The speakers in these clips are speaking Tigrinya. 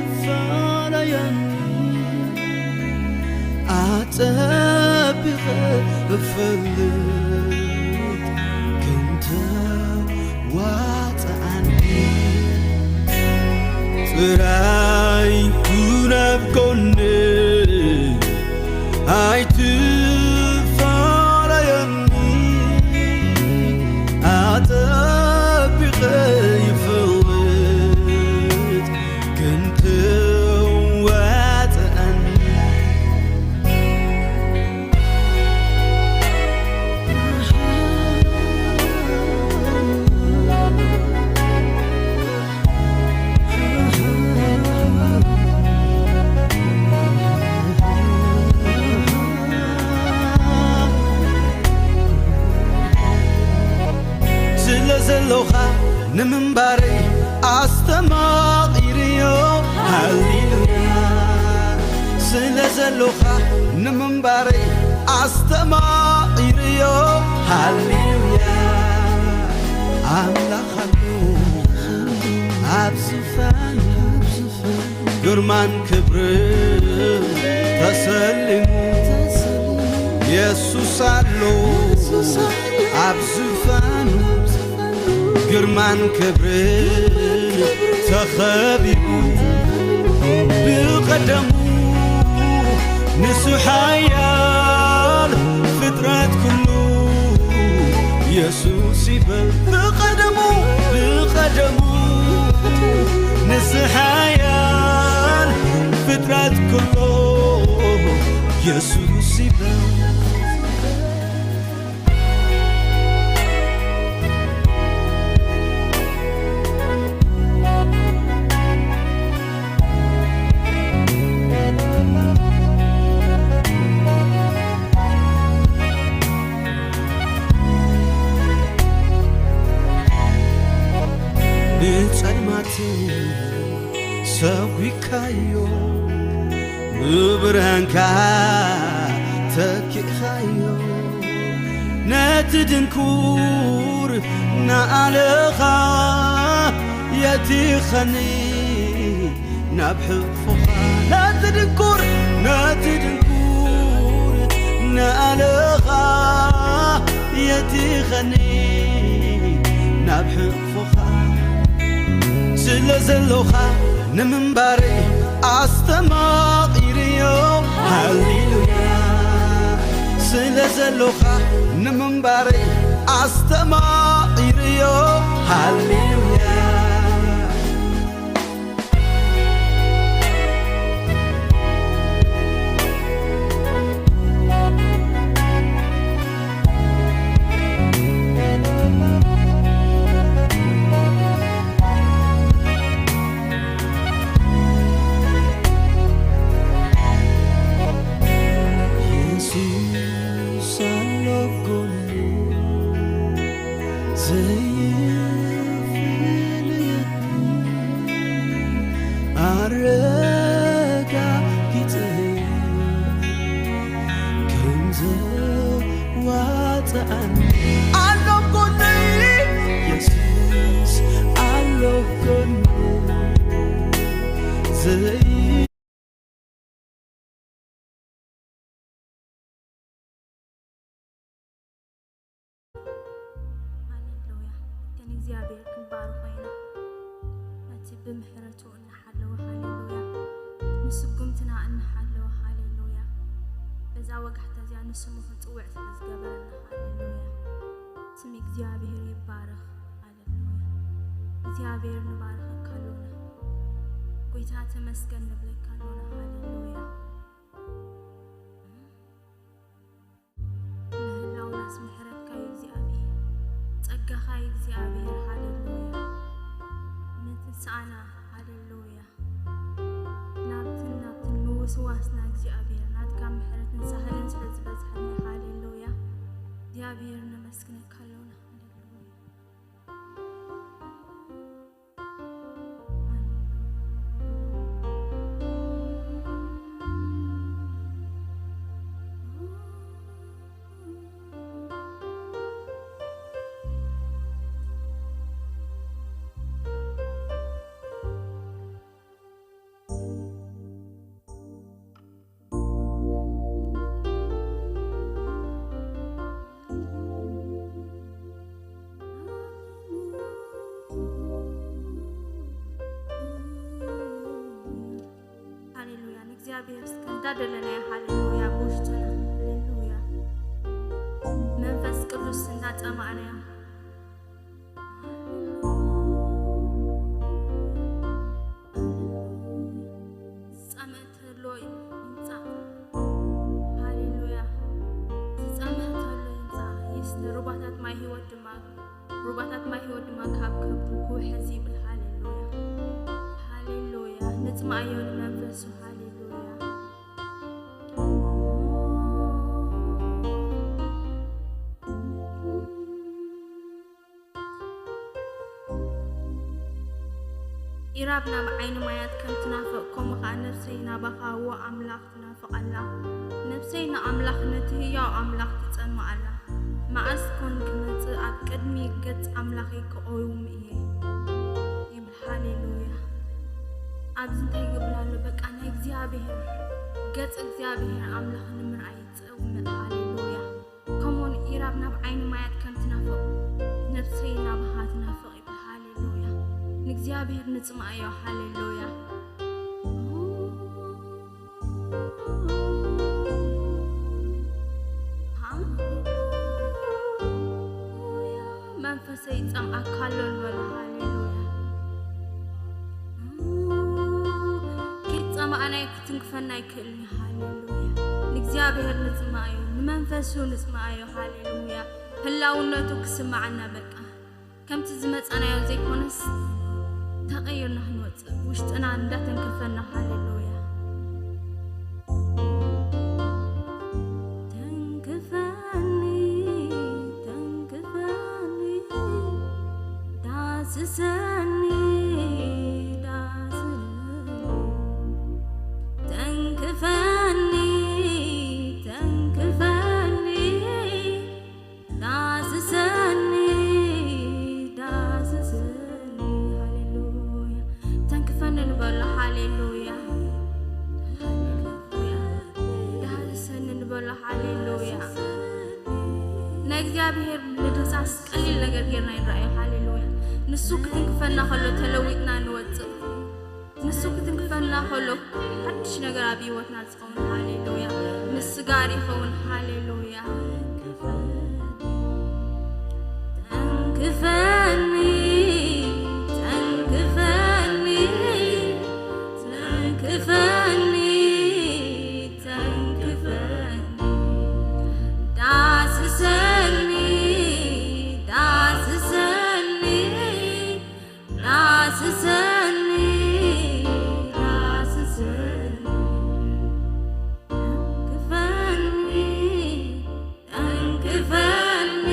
ትፋላየኒ ኣጸቢቐ እፈልጥ ክንተ ዋጽኣኒ ጥራይ ኩን ኣብ ጎነይ ኣይትፋላየኒ ኣጸቢቐ ይፈልጥ ክንተ ዋጽኣኒ ስለ ዘሎኻ ንምንባረይ ኣስተማቒርዮ ሃሌሉያ ስለ ዘሎኻ ንምንባረይ ኣስተማቒርዮ ሃሌሉያ ኣምላኽ ኣሎ ኣብ ዝፋን ግርማን ክብርን ተሰሊሙ የሱስ ኣሎ ኣብ ዝፋኑ ግርማን ክብርን ተኸቢቡ ብቐደሙ ንሱ ሓያል ፍጥረት ኩሉ የሱስ ይበል ብቐደሙ ብቐደሙ ንሱ ሓያል ፍጥረት ኩሉ የሱስ ይበል ንጸልማት ሰጒግካዮ ብብርሃንካ ተኪእኻዮ ነቲ ድንኩር ንኣለኻ የቲኸኒ ናብ ሕቕፎኻ ነቲ ድንኩር ነቲ ድንኩር ንኣለኻ የቲኸኒ ናብ ሕቕፎኻ ስለ ዘሎኻ ንምንባረይ ኣስተማቒርዮ ሃሌሉያ ስለ ዘሎኻ ንምንባረይ ኣስተማቒርዮ ሃሌሉያ ኣረጋጊጸ ከምዘዋጽኣኒ ኣሎ ጎነይ የሱስ ኣሎ ጎነይ ዘይ ሃሌሉያ። ግን እግዚኣብሔር ክንባርኾ ኢና። ነቲ ብምሕረቱ እንሓለወ። ሃሌሉያ። ንስጉምትና እንሓለወ። ሃሌሉያ። በዛ ወጋሕታ እዚኣ ንስሙ ክንጽውዕ ስለ ዝገበረና። ሃሌሉያ። ስም እግዚኣብሔር ይባረኽ። ሃሌሉያ። እግዚኣብሔር ንባርኸካ ኣሎና። ጎይታ ተመስገን ንብለካ ኣሎና። ሃሌሉያ። ምህላውናስ ምሕረትካ እዩ እግዚኣብሔር፣ ጸጋኻ እዩ እግዚኣብሔር። ሃሌሉያ። ምትንሳእና ሃሌሉያ። ናብትን ናብትን ምውስዋስና እግዚኣብሔር ናትካ ምሕረትን ሳህልን ስለ ዝበዝሐና ሃሌሉያ። እግዚኣብሔር ነመስግነካ ኣሎና። ሃሌሉያ። እግዚኣብሔር እስከ እንዳደለናዮ፣ ሃሌሉያ፣ ብውሽጥና፣ ሃሌሉያ፣ መንፈስ ቅዱስ እንዳጸማእናዮ፣ ሃሌሉያ፣ ሃሌሉያ፣ ዝጸመ ተሎ ይምጻእ፣ ሃሌሉያ፣ ዝጸመ ተሎ ይምጻእ፣ ይስተ ሩባታት ማይ ህይወት ድማ ሩባታት ማይ ህይወት ድማ ካብ ከብዱ ክውሕዝ ይብል። ሃሌሉያ፣ ሃሌሉያ። ንጽማዮ ንመንፈሱ። ሃሌሉያ። ኢራብ ናብ ዓይኒ ማያት ከም ትናፍቕ፣ ከምኡ ኸኣ ነፍሰይ ናባኻ፣ ዎ ኣምላኽ፣ ትናፍቕ ኣላ። ነፍሰይ ንኣምላኽ፣ ነቲ ህያው ኣምላኽ ትጸምእ ኣላ። መዓስ ኮን ክመጽእ ኣብ ቅድሚ ገጽ ኣምላኸይ ክቐውም እየ ይብል። ሃሌሉያ። ኣብዚ እንታይ ይብል ኣሎ? በቃ ናይ እግዚኣብሔር ገጽ እግዚኣብሔር ኣምላኽ ንምርኣይ ይጸምእ። ሃሌሉያ። ከምኡውን ኢራብ ናብ ዓይኒ ማያት ከም ትናፍቕ ነፍሰይ ናባኻ ትናፍቕ ይብል። ሃሌሉያ። ንእግዚኣብሔር ንጽምኣዮ። ሃሌሉያ። ሃሌሉያ። መንፈሰይ ይጸምኣካ ኣሎ ንበሎ። ሃሌሉያ። ከይጸማእናዮ ክትንክፈና ኣይክእልን እዩ። ሃሌሉያ። ንእግዚኣብሔር ንጽምኣዮ፣ ንመንፈሱ ንጽምኣዮ። ሃሌሉያ። ህላውነቱ ክስምዓና በቃ። ከምቲ ዝመጻናዮ ዘይኮነስ ተቐይርና ክንወጽእ ውሽጥና እንዳተንከፈና። ሃሌሉያ። ተንክፈኒ፣ ተንክፈኒ፣ ዳስሰኒ፣ ዳስሰኒ፣ ተንክፈኒ፣ ተንክፈኒ፣ ዳስሰኒ፣ ዳስሰኒ። ሃሌሉያ። ተንክፈኒ ንበሎ። ሃሌሉያ። ሃሌሉያ። ዳስሰኒ ንበሎ። ሃሌሉያ። ናይ እግዚኣብሔር ምድህሳስ ቀሊል ነገር ጌርና ይረኣዩ። ሃሌሉያ። ንሱ ክትንክፈና ከሎ ተለዊጥና ንወጽእ። ንሱ ክትንክፈና ከሎ ሓድሽ ነገር ኣብ ህይወትና ዝኸውን። ሃሌሉያ። ምስጋር ይኸውን። ሃሌሉያ። ተንክፈኒ፣ ተንክፈኒ፣ ተንክፈኒ፣ ተንክፈኒ። ዳስሰኒ፣ ዳስሰኒ፣ ዳስሰኒ፣ ዳስሰኒ። ተንክፈኒ፣ ተንክፈኒ፣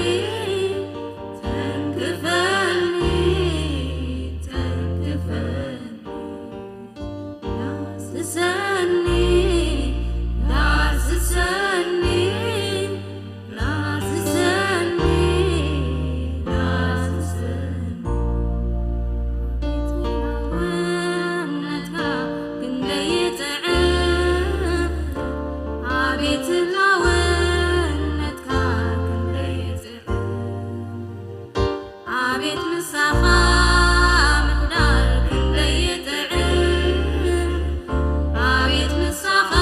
ተንክፈኒ፣ ተንክፈኒ። ዳስሰኒ፣ ዳስሰኒ፣ ዳስሰኒ፣ ዳስሰኒ። ኣቤት ህላውነትካ ክንደይ ይጥዕም፣ ኣቤት ህላውነትካ ክንደይ ይጥዕም። ኣቤት ምሳኻ ምሕዳር ክንደይ ይጥዕም፣ ኣቤት ምሳኻ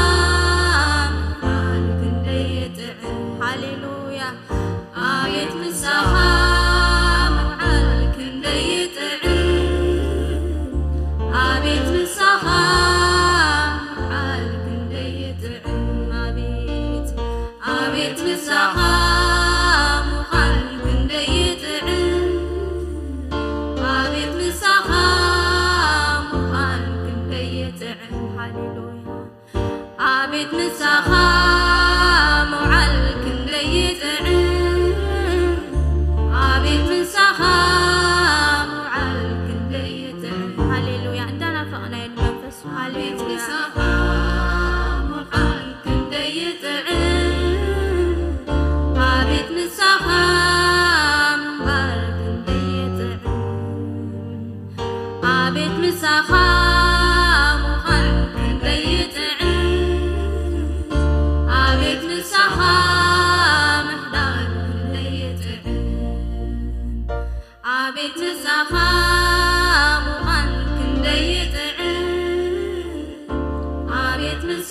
ምሕዳር ክንደይ ይጥዕም። ሃሌሉያ። ኣቤት ምሳኻ ምውዓል ክንደይ ይጥዕም፣ ኣቤት ምሳኻ ምውዓል ክንደይ ይጥዕም። ኣቤት፣ ኣቤት ምሳኻ ምዃን ክንደይ ይጥዕም፣ ኣቤት ምሳኻ ምዃን ክንደይ ይጥዕም። ሃሌሉያ። ኣቤት ምሳኻ ምውዓል ክንደይ ይጥዕም፣ ኣቤት ምሳኻ ምውዓል ክንደይ ይጥዕም። ሃሌሉያ። እንዳናፈቕናዮ ንመንፈሱ። ኣቤት ሃሌሉያ። ምሳኻ ምውዓል ክንደይ ይጥዕም፣ ኣቤት ምሳኻ ምንባር ክንደይ ይጥዕም። ኣቤት ምሳኻ ምዃን ክንደይ ይጥዕም፣ ኣቤት ምሳኻ ምሕዳር ክንደይ ይጥዕም። ኣቤት ምሳኻ ምዃን ክንደይ ይጥዕም፣ ኣቤት ምሳ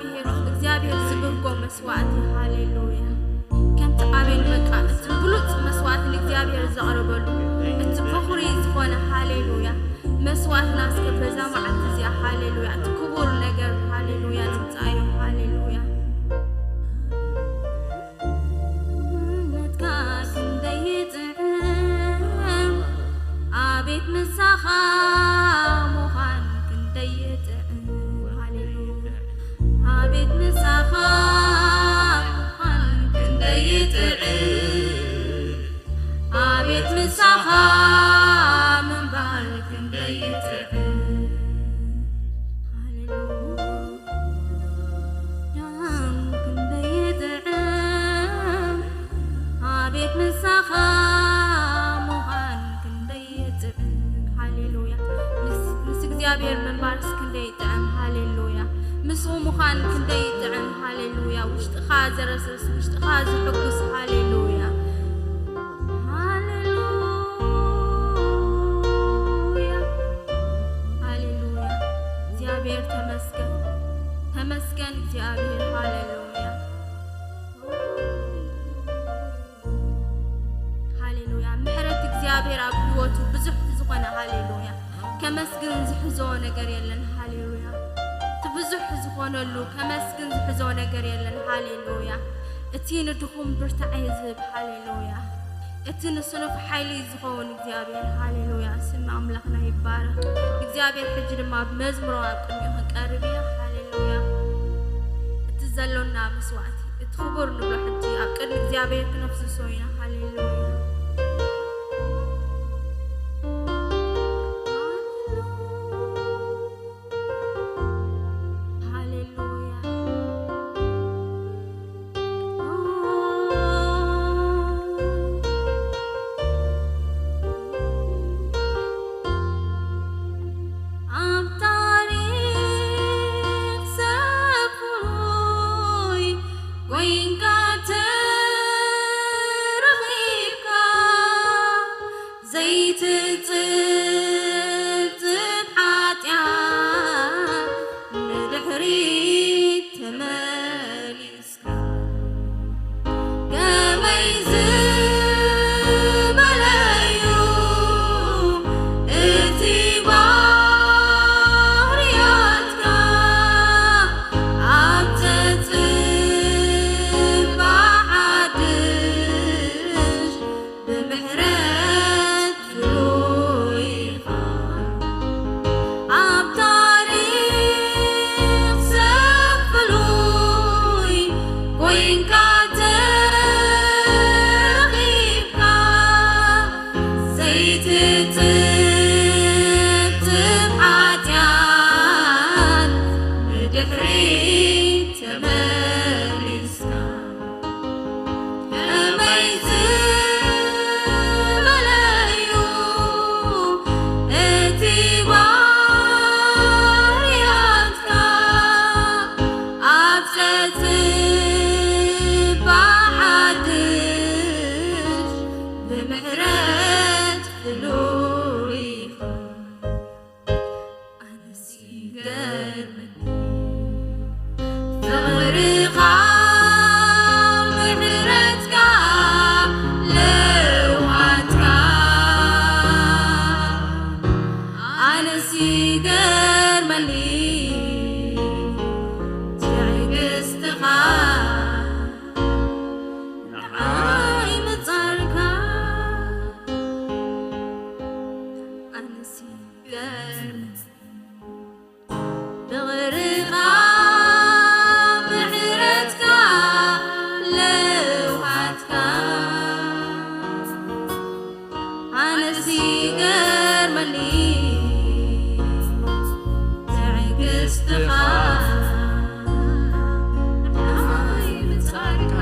እግዚኣብሔር ዝብህጎ መስዋእቲ፣ ሃሌሉያ። ከምቲ ኣቤል በቃ እቲ ብሉጽ መስዋእቲ ንእግዚኣብሔር ዘቕረበሉ፣ እቲ በኹሪ ዝኾነ፣ ሃሌሉያ፣ መስዋእትና እስከ በዛ መዓልቲ እዚኣ፣ ሃሌሉያ፣ እቲ ክቡር ነገር፣ ሃሌሉያ፣ ንምጻእዮ፣ ሃሌሉያ። ነትካ ክንደይ ይጥዕም፣ ኣቤት ምሳኻ ምዃን ክንደይ ይጥዕም። ሃሌሉያ። ኣቤት ምሳኻ ምዃን ክንደይ ይጥዕም፣ ኣቤት ምሳኻ ምንባር ክንደይ ይጥዕም። ሃሌሉያ። ዳም ክንደይ ይጥዕም፣ ኣቤት ምሳኻ ምዃን ክንደይ ይጥዕም። ሃሌሉያ። ምስ፣ ምስ እግዚኣብሔር ምንባርስ ክንደይ ይጥዕም። ሃሌሉያ። ምስኡ ምዃን ክንደይ ይጥዕም። ሃሌሉያ። ውሽጥኻ ዘረስርስ፣ ውሽጥኻ ዝሕጉስ። ሃሌሉያ። ሃሌሉያ። ሃሌሉያ። እግዚኣብሔር ተመስገን። ተመስገን እግዚኣብሔር። ሃሌሉያ። ሃሌሉያ። ምሕረት እግዚኣብሔር ኣብ ህይወቱ ብዙሕ ዝኾነ፣ ሃሌሉያ፣ ከመስግን ዝሕዞ ነገር የለን። ሃሌሉያ። እቲ ብዙሕ ዝኾነሉ ከመስግን ዝሕዞ ነገር የለን። ሃሌሉያ። እቲ ንድኹም ብርታዐ ዝህብ፣ ሃሌሉያ፣ እቲ ንስኑፍ ሓይሊ ዝኸውን እግዚኣብሔር፣ ሃሌሉያ፣ ስም ኣምላኽና ይባረኽ። እግዚኣብሔር ሕጂ ድማ ብመዝሙሮ ኣብ ቅድሚኡ ክንቀርብ ኢና። ሃሌሉያ። እቲ ዘሎና መስዋእቲ፣ እቲ ክቡር ንብሎ ሕጂ ኣብ ቅድሚ እግዚኣብሔር ክነፍስሶ ኢና። ሃሌሉያ። ሃሌሉያ። ኣብ ታሪኽ ሰብ ፍሉይ ኮይንካ ተረኺብካ፣ ዘይትጽብጽብ ሓጢኣት ንድሕሪት ተመሊስካ። ከመይ ዝበለ እዩ እቲ ባህርያትካ፣ ኣብ ተጽብጽብ ሓድሽ ብምሕረት ፍሉይ ኢኻ። ኣብ ታሪኽ ሰብ ፍሉይ ኮይንካ ተረኺብካ፣ ዘይትጽብጽብ ሓጢኣት ንድሕሪት ተመሊስካ። ከመይ ዝበለ እዩ እቲ ባህርያትካ፣ ኣብ ጸጽባ ሓድሽ ብምሕረት ፍሉይ ኢኻ። ኣነስ ይገርመኒ ፍቕርኻ፣ ምሕረትካ፣ ለውሃትካ። ኣነስ ይገርመኒ ትዕግስትኻ፣ ንዓይ ምጻርካ። ኣነስ ይገርመኒ ፍቕርኻ፣ ምሕረትካ፣ ለውሃትካ። ኣነስ ይገርመኒ ትዕግስትኻ፣ ንዓይ ምጻርካ።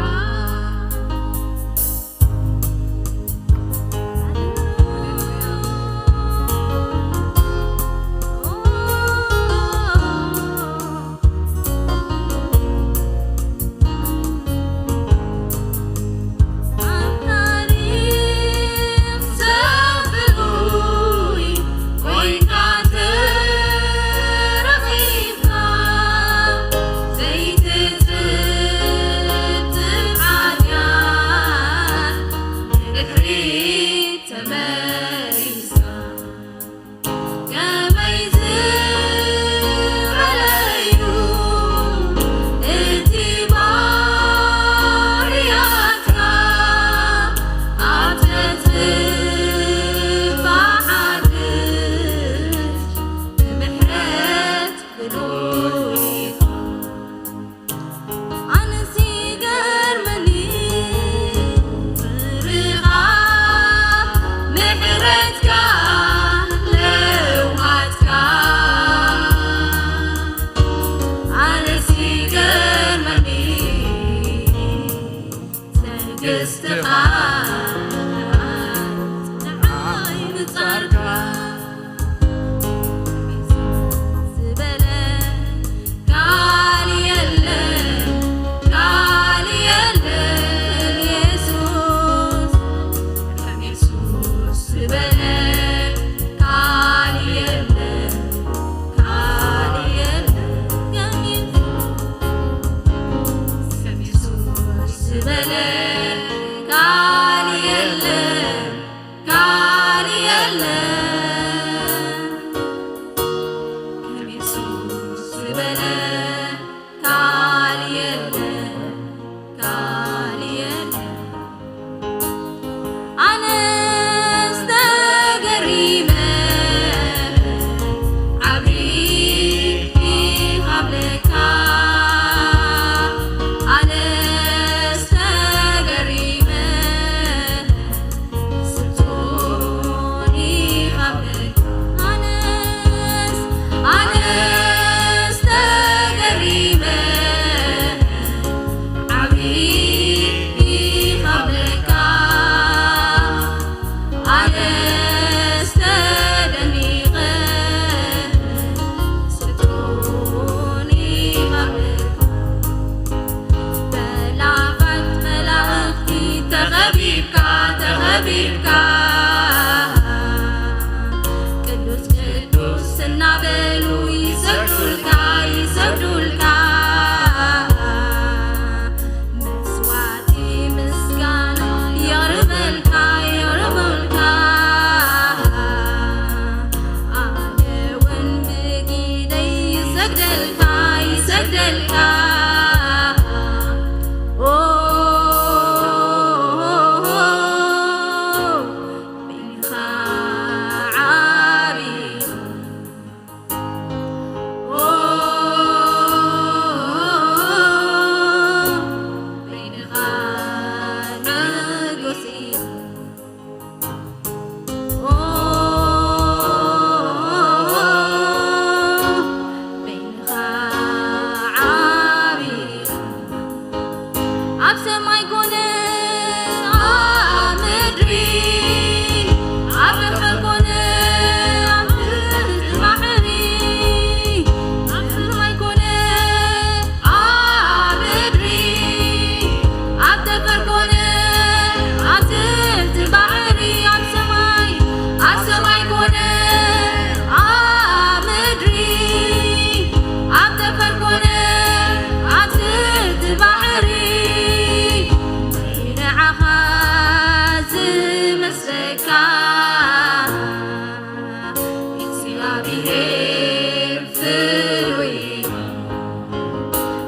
እግዚኣብሔር ፍሉይ፣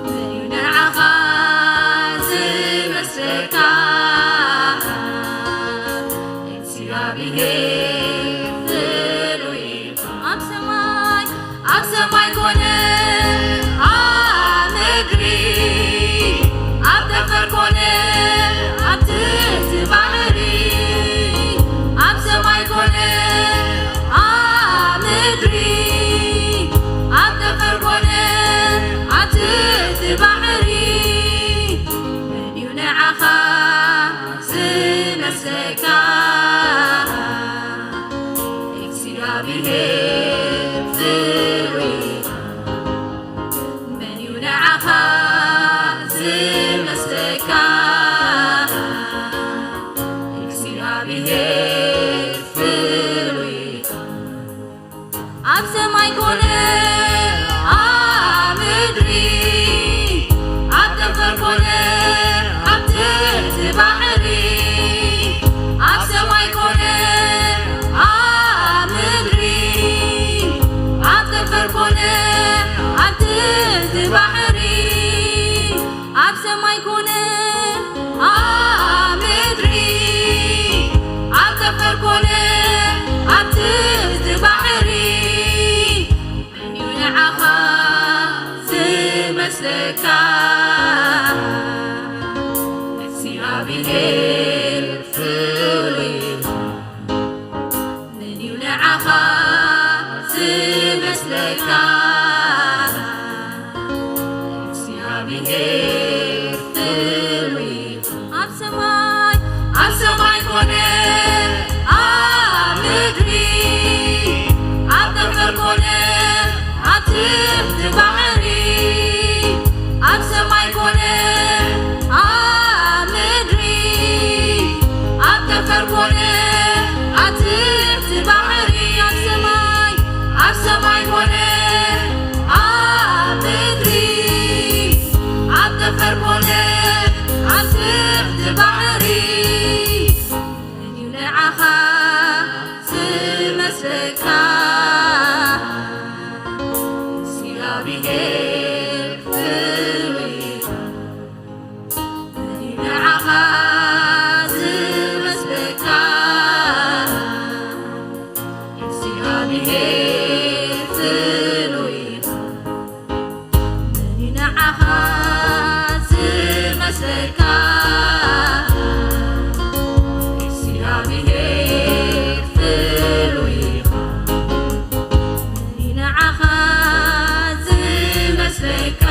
መን እዩ ንዓኻ ዝመስለካ? እግዚኣብሔር ፍሉይ፣ ኣብ ሰማይ፣ ኣብ ሰማይ ኮነ ኣብ ምድሪ፣ ኣብ ጠፈር ኮነ ኣብ ትሕቲ ባሕሪ፣ ኣብ ሰማይ ኮነ ኣብ ምድሪ፣ ኣብ ጠፈር ኮነ ኣብ ትሕቲ ባሕሪ፣ መን እዩ ንዓኻ ዝመስለካ? እግዚኣብሔር ፍሉይ፣ መን እዩ ንዓኻ ዝመስለካ? እግዚኣብሔር ፍሉይ፣ ኣብ ሰማይ ኮነ ኣብ ምድሪ፣ ኣብ ጠፈር ኮነ ኣብ ትሕቲ ባሕሪ፣ ኣብ ሰማይ ኮነ ኣብ ምድሪ፣ ኣብ ጠፈር ኮነ ኣብ ትሕቲ ባሕሪ፣ ኣብ ሰማይ ኮነ ኣብ ምድሪ፣ ኣብ ጠፈር ኮነ ኣብ ትሕቲ ባሕሪ፣ መን እዩ ንዓኻ ዝመስለካ? እግዚኣብሔር ፍሉይ፣ መን እዩ ንዓኻ ዝመስለካ? እግዚኣብሔር ፍሉይ፣ ኣብ ሰማይ፣ ኣብ ሰማይ ኮነ ኣብ ምድሪ፣ ኣብ ጠፈር ኮነ ኣብ ትሕቲ ባሕሪ፣ ኣብ ሰማይ ኮነ ኣብ ምድሪ፣ ኣብ ጠፈር ኮነ ኣብ ትሕቲ ባሕሪ፣ ኣብ ሰማይ፣ ኣብ ሰማይ ኮነ ኣብ ምድሪ፣ ኣብ ጠፈር ኮነ ኣብ ትሕቲ ባሕሪ፣ መን እዩ ንዓኻ ዝመስለካ? እግዚኣብሔር ፍሉይ፣ መን እዩ ንዓኻ ዝመስለካ? እግዚኣብሔር ፍሉይ፣ መን እዩ ንዓኻ ዝመስለካ? እግዚኣብሔር ፍሉይ፣ መን እዩ ንዓኻ ዝመስለካ?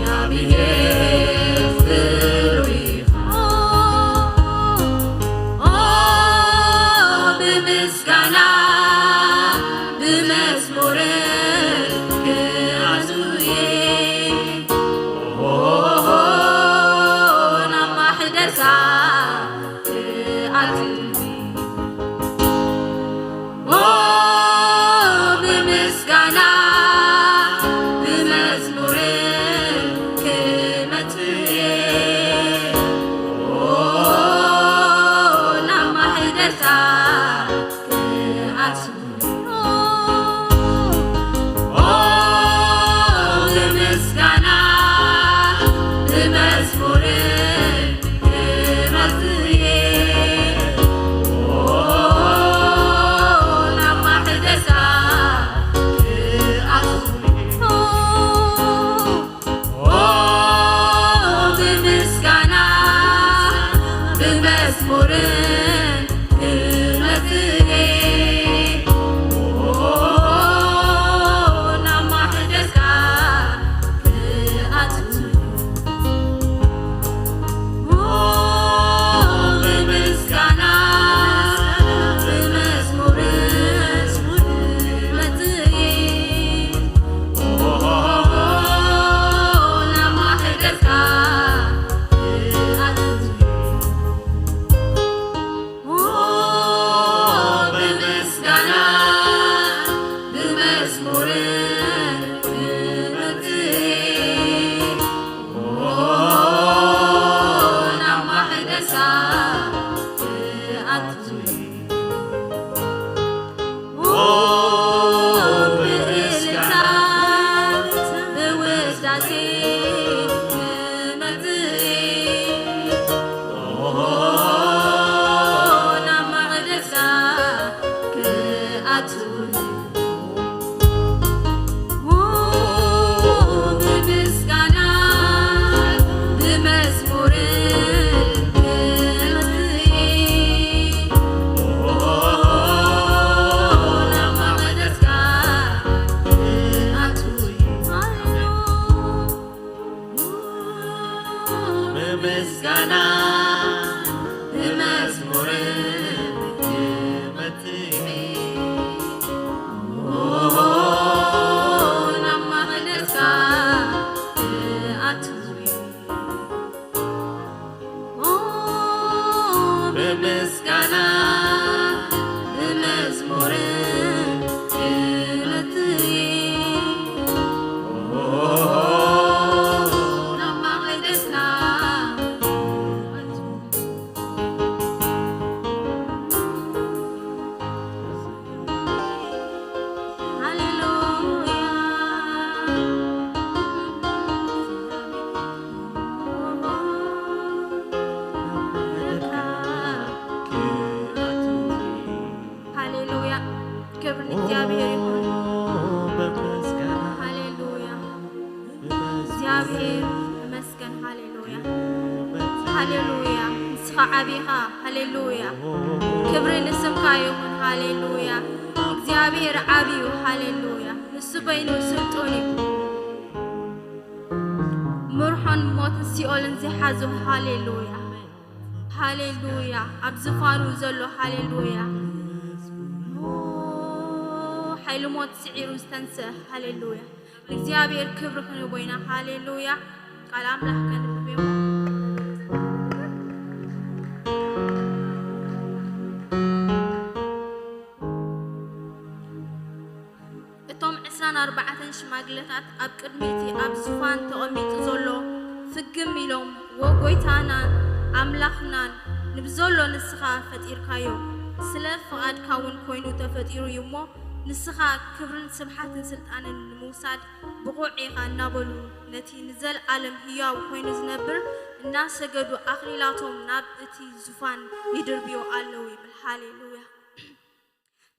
እግዚኣብሔር ፍሉይ፣ ኦ፣ ኦ፣ ብምስ ሃሌሉያ፣ ንስኻ ዓቢኻ። ሃሌሉያ፣ ክብሪ ንስምካ ይኹን። ሃሌሉያ፣ እግዚኣብሔር ዓቢ እዩ። ሃሌሉያ፣ ንሱ በይኑ ስልጡን እዩ። ምርሖን ሞትን ሲኦልን ዝሓዞ። ሃሌሉያ፣ ሃሌሉያ፣ ኣብ ዝፋኑ ዘሎ። ሃሌሉያ፣ ሓይሊ ሞት ስዒሩ ዝተንስአ። ሃሌሉያ፣ እግዚኣብሔር ክብሪ ክንህቦ ኢና። ሃሌሉያ፣ ቃል ኣምላኽ ከንብብ እሞ። እቶም ዕስራን ኣርባዕተን ሽማግለታት ኣብ ቅድሚ እቲ ኣብ ዙፋን ተቐሚጡ ዘሎ ፍግም ኢሎም፣ "ወ ጎይታናን ኣምላኽናን፣ ንብዘሎ ንስኻ ፈጢርካዮ፣ ስለ ፍቓድካ እውን ኮይኑ ተፈጢሩ እዩ እሞ፣ ንስኻ ክብርን ስብሓትን ስልጣንን ንምውሳድ ብቑዕ ኢኻ" እናበሉ፣ ነቲ ንዘለኣለም ህያው ኮይኑ ዝነብር እናሰገዱ ኣኽሊላቶም ናብ እቲ ዙፋን ይድርብዮ ኣለዉ ይብል። ሃሌሉያ!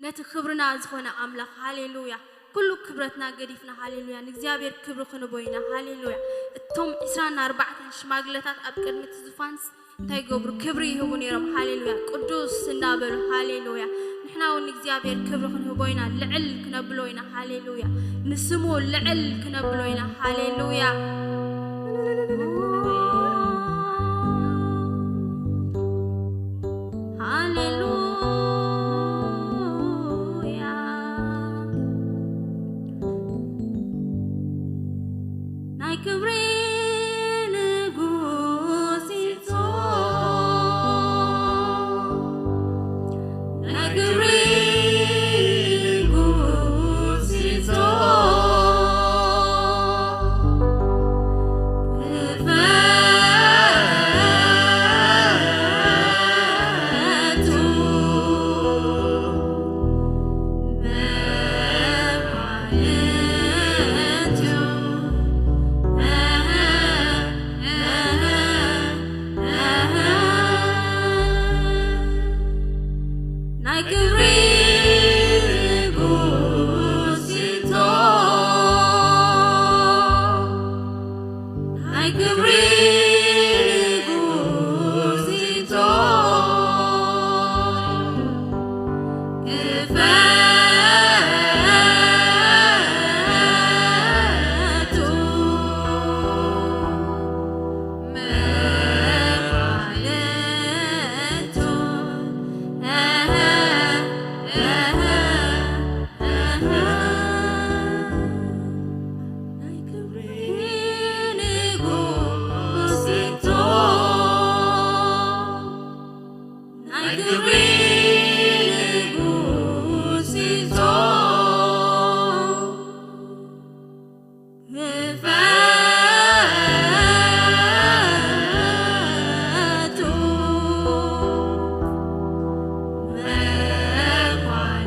ነቲ ክብርና ዝኾነ ኣምላኽ፣ ሃሌሉያ፣ ኩሉ ክብረትና ገዲፍና፣ ሃሌሉያ፣ ንእግዚኣብሔር ክብሪ ክንቦ ኢና። ሃሌሉያ! እቶም ዕስራን ኣርባዕተን ሽማግለታት ኣብ ቅድሚ እቲ ዙፋንስ እንታይ ይገብሩ? ክብሪ ይህቡ ነይሮም። ሃሌሉያ! ቅዱስ እናበሉ፣ ሃሌሉያ! ንሕና እውን ንእግዚኣብሔር ክብሪ ክንህቦ ኢና፣ ልዕል ክነብሎ ኢና። ሃሌሉያ! ንስሙ ልዕል ክነብሎ ኢና። ሃሌሉያ! ሃሌሉያ! ናይ ክብሪ ንጉስ ኢየሱስ፣ ናይ ክብሪ ንጉስ ኢየሱስ፣ ክፈቱ መባልቱ። ናይ ክብሪ ንጉስ ኢየሱስ፣ ናይ ክብሪ ንጉስ ኢየሱስ፣ ክፈቱ መባልቱ። ናይ ክብሪ ንጉስ ኢየሱስ፣ ናይ ክብሪ ንጉስ ኢየሱስ፣ ክፈቱ መኳንንቱ።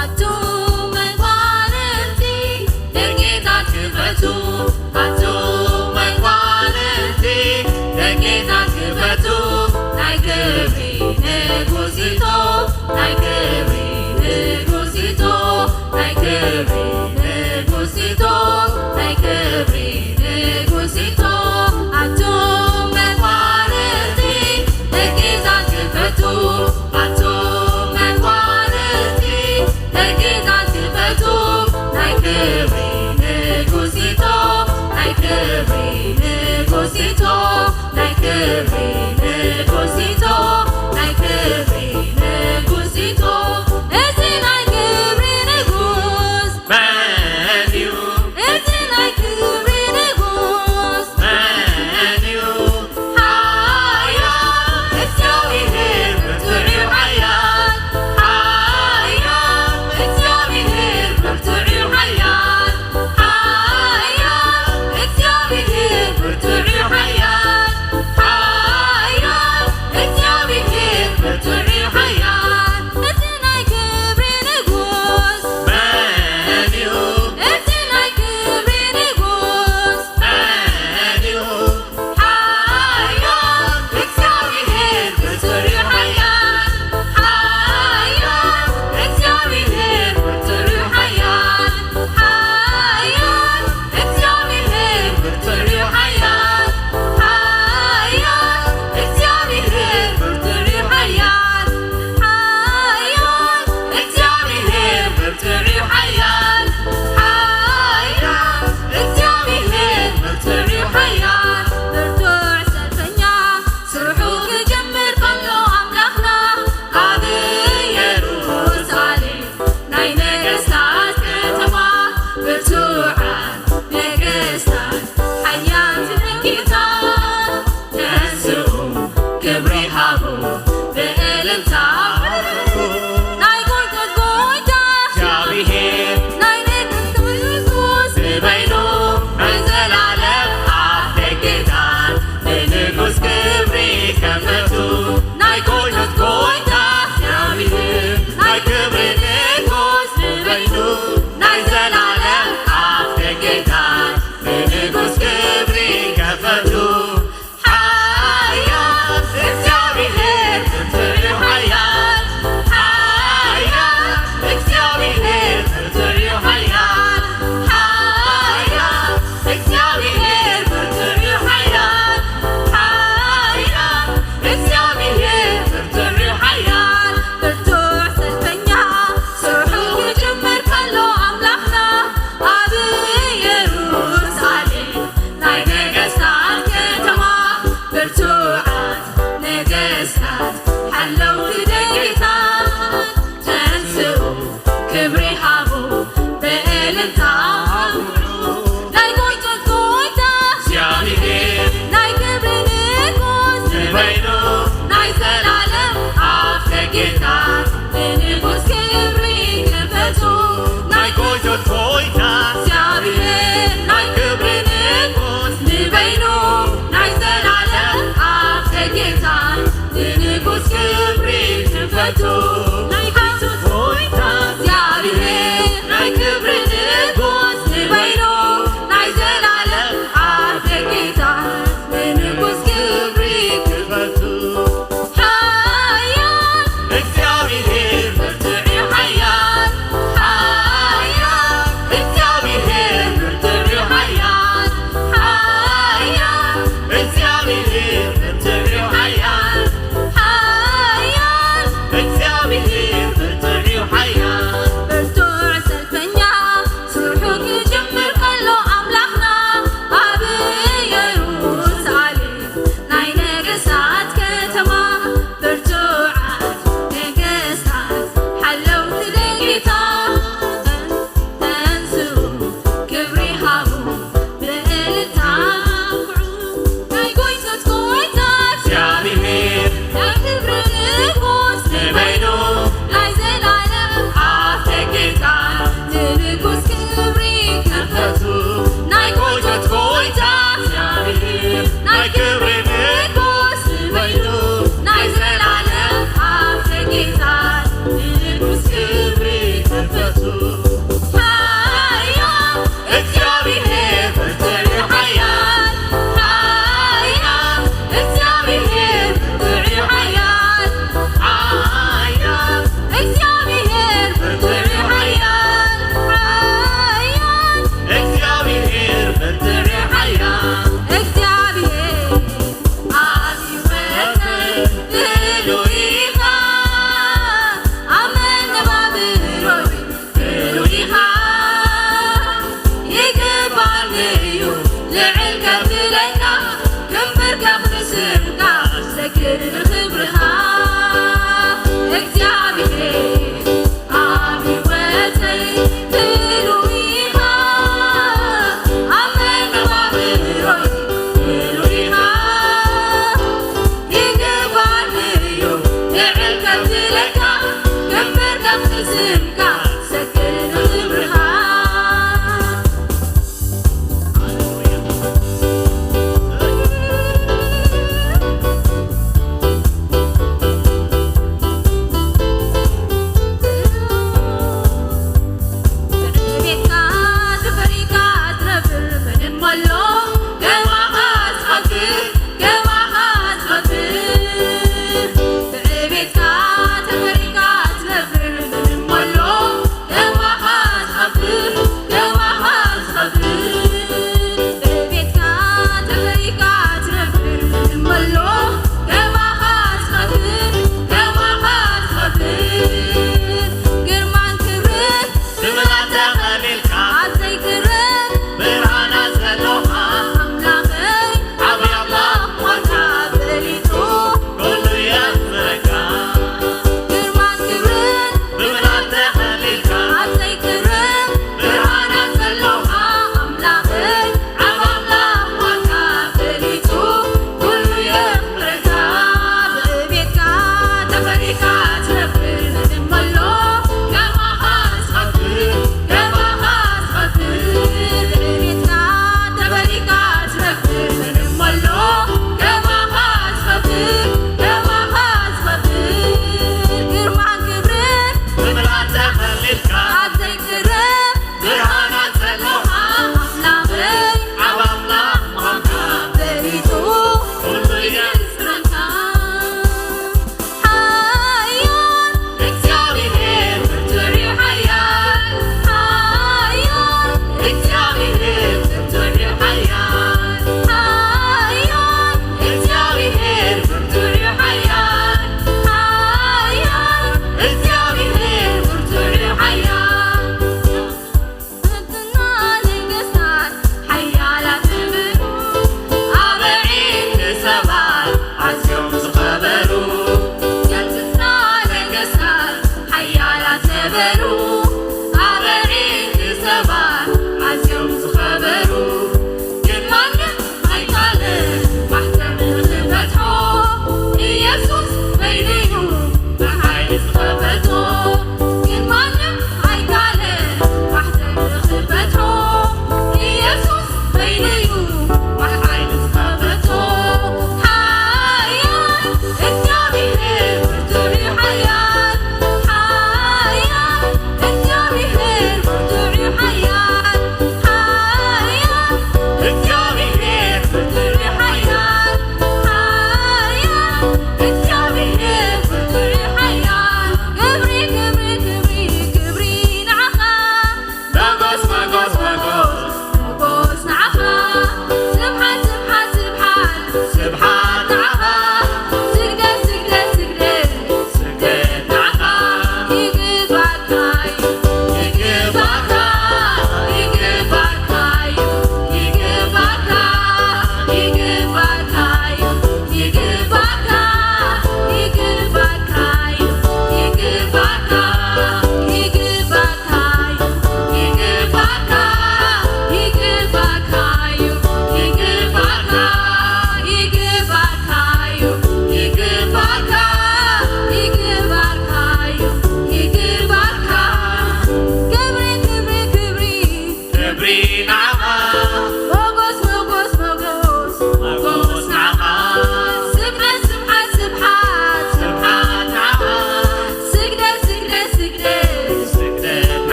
ኣቱም መኳንንቲ፣ ደቂታት ክፈቱ። ኣቱም መኳንንቲ፣ ደቂታት ክፈቱ። ናይ ክብሪ ንጉስ ኢየሱስ፣ ናይ ክብሪ ንጉስ ኢየሱስ፣ ናይ ክብሪ ንጉስ ኢየሱስ፣ ናይ ክብሪ ንጉስ ኢየሱስ። ኣቱም መኳንንቲ፣ ደቂታት ክፈቱ። ኣቱም መኳንንቲ፣ ደቂታት ክፈቱ። ናይ ክብሪ ንጉስ ኢየሱስ፣ ናይ ክብሪ ንጉስ ኢየሱስ፣ ናይ ክብሪ ንጉስ ኢየሱስ፣ ናይ ክብሪ ንጉስ ኢየሱስ። ክብሪ ሃቡ ብእልልታ ናይ ጎይቶት ጎይታ እግዚኣብሔር ናይ ንጉስ ንጉስ ንበይኑ ናይ ዘላለም ኣፍ ደገታት ንንጉስ ክብሪ ከፈቱ ናይ ጎይቶት ጎይታ እግዚኣብሔር ናይ ክብሪ ንጉስ ንበይኑ ናይ ዘላለም ኣፍ ደገታት ንንጉስ ክብሪ ከፈቱ ሓያል እግዚኣብሔር ብርቱዕ እዩ ሓያል ሓያል እግዚኣብሔር ብርቱዕ እዩ ሓያል ሓያል እግዚኣብሔር ብርቱዕ እዩ ሓያል ሓያል እግዚኣብሔር ብርቱዕ እዩ ሓያል ብርቱዕ ሰልፈኛ ስርሑ ክጅምር ከሎ ኣምላኽና ኣብ ኢየሩሳሌም ናይ ነገስታት ከተማ ብርቱዓት ነገስታት ሓለውቲ ደገታት ተንስኡ ክብሪ ሃቡ ብእልልታ ኣውሩ ናይ ጎይቶት ጎይታ እግዚኣብሔር ናይ ክብሪ ንጉስ ንበይኑ ናይ ዘላለም ኣፍ ደገታት ንንጉስ ክብሪ ክፈቱ ናይ ጎይቶት ጎይታ እግዚኣብሔር ናይ ክብሪ ንጉስ ንበይኑ ናይ ዘላለም ኣፍ ደገታት ንንጉስ ክብሪ ክፈቱ ናይ ሓሶት ጎይታ እግዚኣብሔር ናይ ክብሪ ንጉስ ንበይኑ ናይ ዘላለም ኣፍ ደገታት ንንጉስ ክብሪ ክፈቱ ሓያል እግዚኣብሔር ብርቱዕ እዩ ሓያል ሓያል እግዚኣብሔር ብርቱዕ እዩ ሓያል ሓያል እግዚኣብሔር ብርቱዕ እዩ ሓያል ሓያል እግዚኣብሔር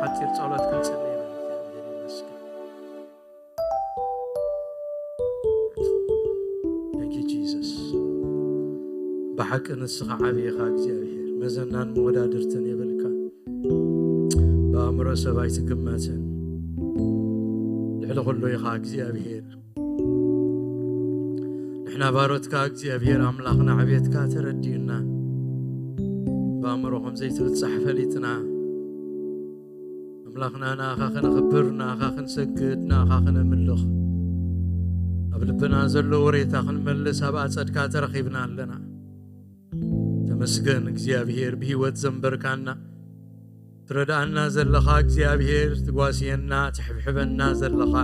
ሓጺር ጸሎት ክንጽሊ ኢና። እግዚኣብሔር ይመስገን። Thank you, Jesus። ብሓቂ ንስኻ ዓቢ ኢኻ እግዚኣብሔር፣ መዘናን መወዳድርትን የብልካ። ብኣእምሮ ሰብ ኣይትግመትን። ልዕሊ ኩሉ ኢኻ እግዚኣብሔር። ንሕና ባሮትካ እግዚኣብሔር ኣምላኽና ዕቤትካ ተረዲኡና፣ ብኣእምሮ ከም ዘይትብጻሕ ፈሊጥና፣ ኣምላኽና ንኣኻ ከነኽብር፣ ንኣኻ ክንሰግድ፣ ንኣኻ ከነምልኽ፣ ኣብ ልብና ዘሎ ወሬታ ክንመልስ ኣብ ኣጸድካ ተረኺብና ኣለና። ተመስገን እግዚኣብሔር፣ ብህይወት ዘንበርካና፣ ትረድኣና ዘለኻ እግዚኣብሔር፣ ትጓስየና፣ ትሕብሕበና ዘለኻ፣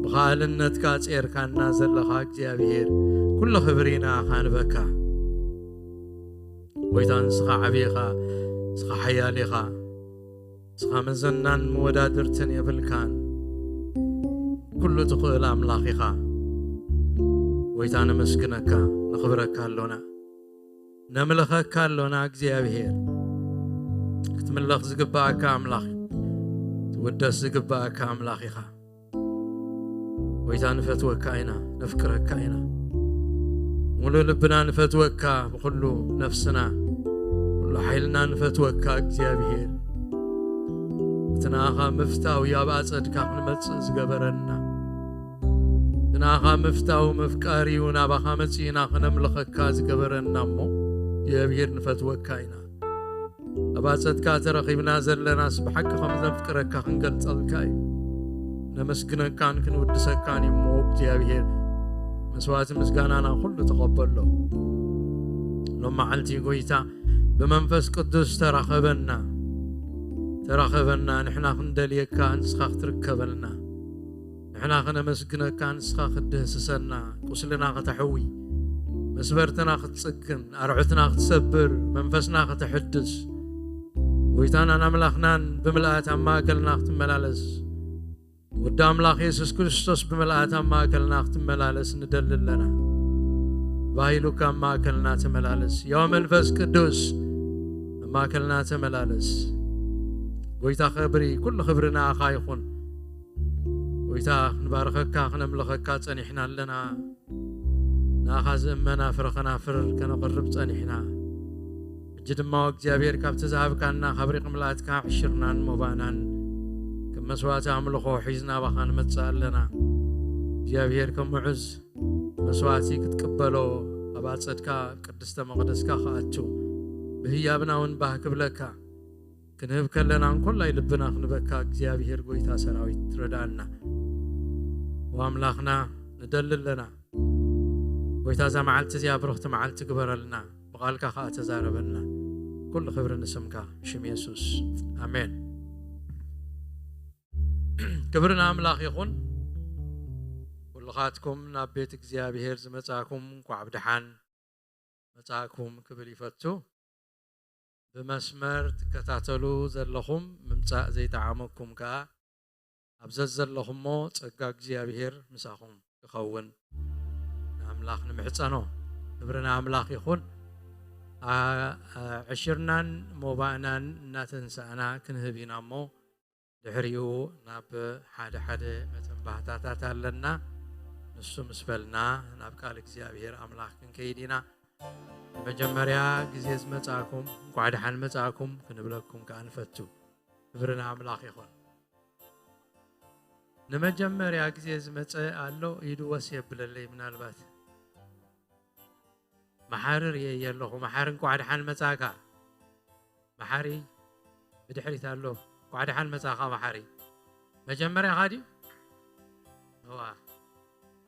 ብኸኣልነትካ ጼርካና ዘለኻ እግዚኣብሔር፣ ኩሉ ክብሪ ንኣኻ ንበካ። ጎይታ ንስኻ ዓቢ ኢኻ፣ ንስኻ ሓያል ኢኻ፣ ንስኻ መዘናን መወዳድርትን የብልካን። ኩሉ ትኽእል ኣምላኽ ኢኻ። ጎይታ ነመስግነካ፣ ነኽብረካ ኣሎና፣ ነምልኸካ ኣሎና እግዚኣብሔር። ክትምለኽ ዝግብኣካ ኣምላኽ፣ ትውደስ ዝግብኣካ ኣምላኽ ኢኻ። ጎይታ ንፈትወካ ኢና፣ ነፍቅረካ ኢና። ሙሉእ ልብና ንፈትወካ፣ ብኹሉ ነፍስና፣ ኩሉ ሓይልና ንፈትወካ እግዚኣብሔር። እቲ ንኣኻ ምፍታው እዩ ኣብ ኣጸድካ ክንመጽእ ዝገበረና። እቲ ንኣኻ ምፍታው መፍቃሪ እዩ ናባኻ መጺእና ክነምልኸካ ዝገበረና እሞ እግዚኣብሔር ንፈትወካ ኢና። ኣብ ኣጸድካ ተረኺብና ዘለናስ ብሓቂ ከም ዘፍቅረካ ክንገልጸልካ እዩ። ነመስግነካን ክንውድሰካን እዩ እሞ እግዚኣብሔር መስዋዕቲ ምስጋናና ኩሉ ተቐበሎ። ሎም መዓልቲ ጎይታ ብመንፈስ ቅዱስ ተራኸበና፣ ተራኸበና። ንሕና ክንደልየካ ንስኻ ክትርከበልና፣ ንሕና ከነመስግነካ ንስኻ ክትድህስሰና፣ ቁስልና ከተሕዊ፣ መስበርትና ክትጽግን፣ ኣርዑትና ክትሰብር፣ መንፈስና ከተሕድስ፣ ጎይታናን ኣምላኽናን ብምልኣት ኣብ ማእከልና ክትመላለስ፣ ወዲ ኣምላኽ የሱስ ክርስቶስ ብምልኣት ኣብ ማእከልና ክትመላለስ ንደሊ ኣለና። ባሂሉካ ኣብ ማእከልና ተመላለስ። ያው መንፈስ ቅዱስ ኣብ ማእከልና ተመላለስ። ጎይታ ክብሪ፣ ኩሉ ክብሪ ንኣኻ ይኹን። ጎይታ ክንባርኸካ ክነምልኸካ ጸኒሕና ኣለና። ንኣኻ ዝእመና ፍረ ከናፍር ከነቕርብ ጸኒሕና። ሕጂ ድማ እግዚኣብሔር ካብቲ ዝሃብካና ካብ ሪቕ ምልኣትካ ዕሽርናን ሞባእናን ከም መስዋእቲ ኣምልኾ ሒዝና ኣባኻ ንመጽእ ኣለና። እግዚኣብሔር ከም ምዑዝ መስዋእቲ ክትቅበሎ ኣብ ኣጸድካ ቅድስተ መቕደስካ ክኣቱ ብህያብና እውን ባህ ክብለካ ክንህብ ከለና እንኮላይ ልብና ክንበካ እግዚኣብሔር ጎይታ ሰራዊት ትረዳና። ወኣምላኽና ንደሊ ኣለና። ጎይታ እዛ መዓልቲ እዚኣ ብርኽቲ መዓልቲ ግበረልና። ብቓልካ ኸኣ ተዛረበና። ኩሉ ክብሪ ንስምካ ሽም የሱስ። ኣሜን። ክብሪ ንኣምላኽ ይኹን። ኩልኻትኩም ናብ ቤት እግዚኣብሔር ዝመጻእኩም እንኳዕ ብደሓን መጻእኩም ክብል ይፈቱ። ብመስመር ትከታተሉ ዘለኹም ምምጻእ ዘይጠዓመኩም ከኣ ኣብ ዘዘለኹሞ ጸጋ እግዚኣብሔር ምሳኹም ክኸውን ንኣምላኽ ንምሕጸኖ። ክብሪ ንኣምላኽ ይኹን። ኣ-፣ ኣ-፣ ዕሽርናን ሞባእናን እናተንሳእና ክንህብ ኢና እሞ ድሕሪኡ ናብ ሓደ ሓደ መተንባህታታት ኣለና። ንሱ ምስ በልና ናብ ቃል እግዚኣብሔር ኣምላኽ ክንከይድ ኢና። ንመጀመርያ ግዜ ዝመጻእኩም እንኳዕ ደሓን መጻእኩም ክንብለኩም ከኣ ንፈቱ። ክብሪ ንኣምላኽ ይኹን። ንመጀመርያ ግዜ ዝመጸ ኣሎ ኢዱ ወስ የብለለይ ምናልባት። መሓሪ ርእየ ኣለኹ። መሓሪ እንኳዕ ደሓን መጻእካ። መሓሪ ብድሕሪት ኣሎ። እንኳዕ ደሓን መጻእካ መሓሪ። መጀመርያኻ ድዩ? እዋ።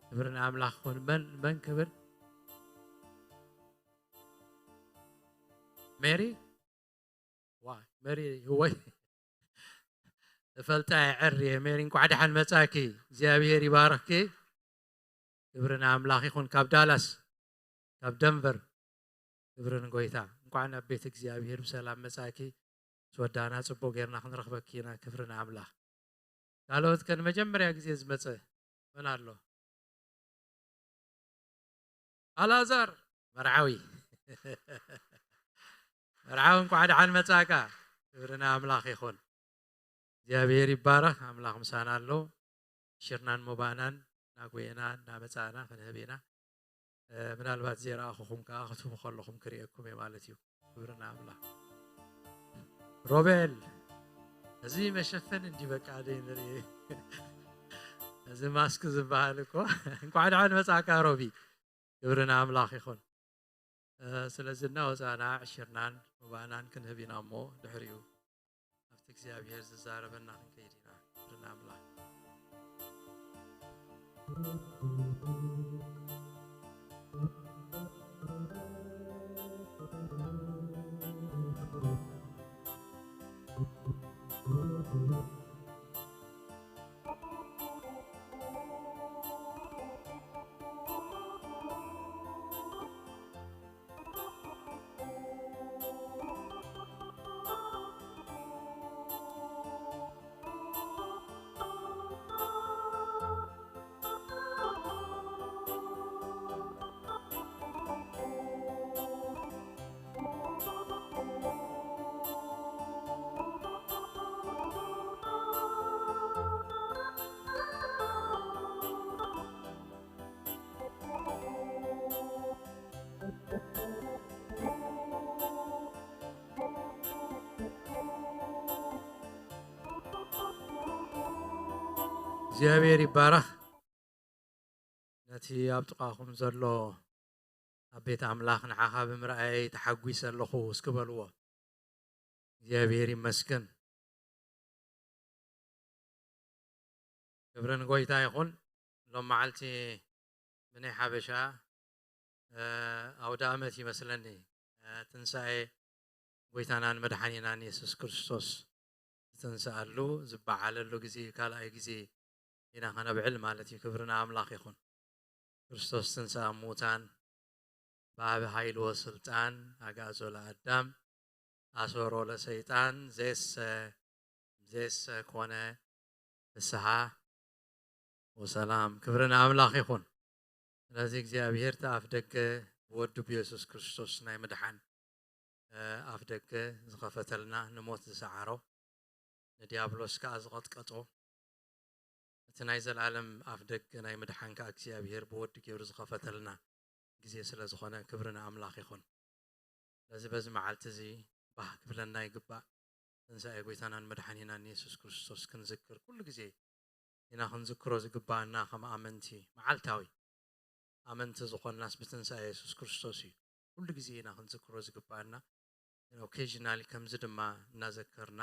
ክብሪ ንኣምላኽ ይኹን። መን፣ መን ክብል? ሜሪ? ዋ፣ ሜሪ ህወይ። እፈልጣ እየ፣ ዕር እየ። ሜሪ እንኳዕ ደሓን መጻእኪ። እግዚኣብሔር ይባርኽኪ። ክብሪ ንኣምላኽ ይኹን። ካብ ዳላስ፣ ካብ ደንቨር። ክብሪ ንጎይታ። እንኳዕ ናብ ቤት እግዚኣብሔር ብሰላም መጻእኪ። ዝወዳና ጽቡቕ ጌርና ክንረኽበኪ ኢና። ክብሪ ንኣምላኽ። ካልኦት ከ ንመጀመርያ ግዜ ዝመጸ መን ኣሎ? ኣልኣዛር መርዓዊ። መርዓዊ እንኳዕ ደሓን መጻእካ። ክብሪ ንኣምላኽ ይኹን። እግዚኣብሔር ይባረኽ። ኣምላኽ ምሳና ኣሎ። ሽርናን ሞባእናን እናጎየና እናመጻእና ክንህብ ኢና። እ፣ ምናልባት ዘይረኣኹኹም ከኣ ክትህቡ ከለኹም ክርእየኩም እየ ማለት እዩ። ክብሪ ንኣምላኽ። ሮቤል፣ እዚ መሸፈኒ እንዲ በቃ ደይ ንርኢ። እዚ ማስክ ዝበሃል እኮ እንኳዕ ደሓን መጻእካ ሮቢ። ክብሪ ንኣምላኽ ይኹን። እ፣ ስለዚ እናወጻእና ዕሽርናን ሞባእናን ክንህብ ኢና እሞ ድሕሪኡ ኣብቲ እግዚኣብሔር ዝዛረበና ክንከይድ ኢና። ክብሪ ንኣምላኽ። እግዚኣብሔር ይባረኽ። ነቲ ኣብ ጥቓኹም ዘሎ ኣብ ቤት ኣምላኽ ንዓኻ ብምርኣየይ ተሓጒሰ ኣለኹ እስኪ በልዎ። እግዚኣብሔር ይመስገን። ክብሪ ንጎይታ ይኹን። ሎም መዓልቲ ብናይ ሓበሻ፣ እ፣ ኣውደ ኣመት ይመስለኒ። እ፣ ትንሳኤ ጎይታናን መድሓኒናን የሱስ ክርስቶስ ዝተንስኣሉ ዝበዓለሉ ግዜ፣ ካልኣይ ግዜ ኢና ከነብዕል ማለት እዩ። ክብሪ ንኣምላኽ ይኹን። ክርስቶስ ትንስኣ እሙታን፣ በአብ ኃይል ወስልጣን አግዓዞ ለአዳም አሰሮ ለሰይጣን ዜሰ ዜሰ ኮነ ፍስሓ ወሰላም። ክብሪ ንኣምላኽ ይኹን። ስለዚ እግዚኣብሔር እቲ ኣፍ ደገ ብወዱ ብየሱስ ክርስቶስ ናይ ምድሓን፣ እ፣ ኣፍ ደገ ዝኸፈተልና፣ ንሞት ዝሰዓሮ፣ ንዲያብሎስ ከኣ ዝቐጥቀጦ፣ እቲ ናይ ዘለኣለም ኣፍ ደገ ናይ ምድሓን ከኣ እግዚኣብሔር ብወዱ ገይሩ ዝኸፈተልና ግዜ ስለ ዝኾነ ክብሪ ንኣምላኽ ይኹን። ስለዚ በዚ መዓልቲ እዚ ባህ ክብለና ይግባእ። ትንሳኤ ጎይታናን መድሓኒናን የሱስ ክርስቶስ ክንዝክር ኩሉ ግዜ ኢና ክንዝክሮ ዝግባኣና፣ ከም ኣመንቲ መዓልታዊ ኣመንቲ ዝኾንናስ ብትንሳኤ የሱስ ክርስቶስ እዩ። ኩሉ ግዜ ኢና ክንዝክሮ ዝግባኣና። ኦኬዥናሊ ከምዚ ድማ እናዘከርና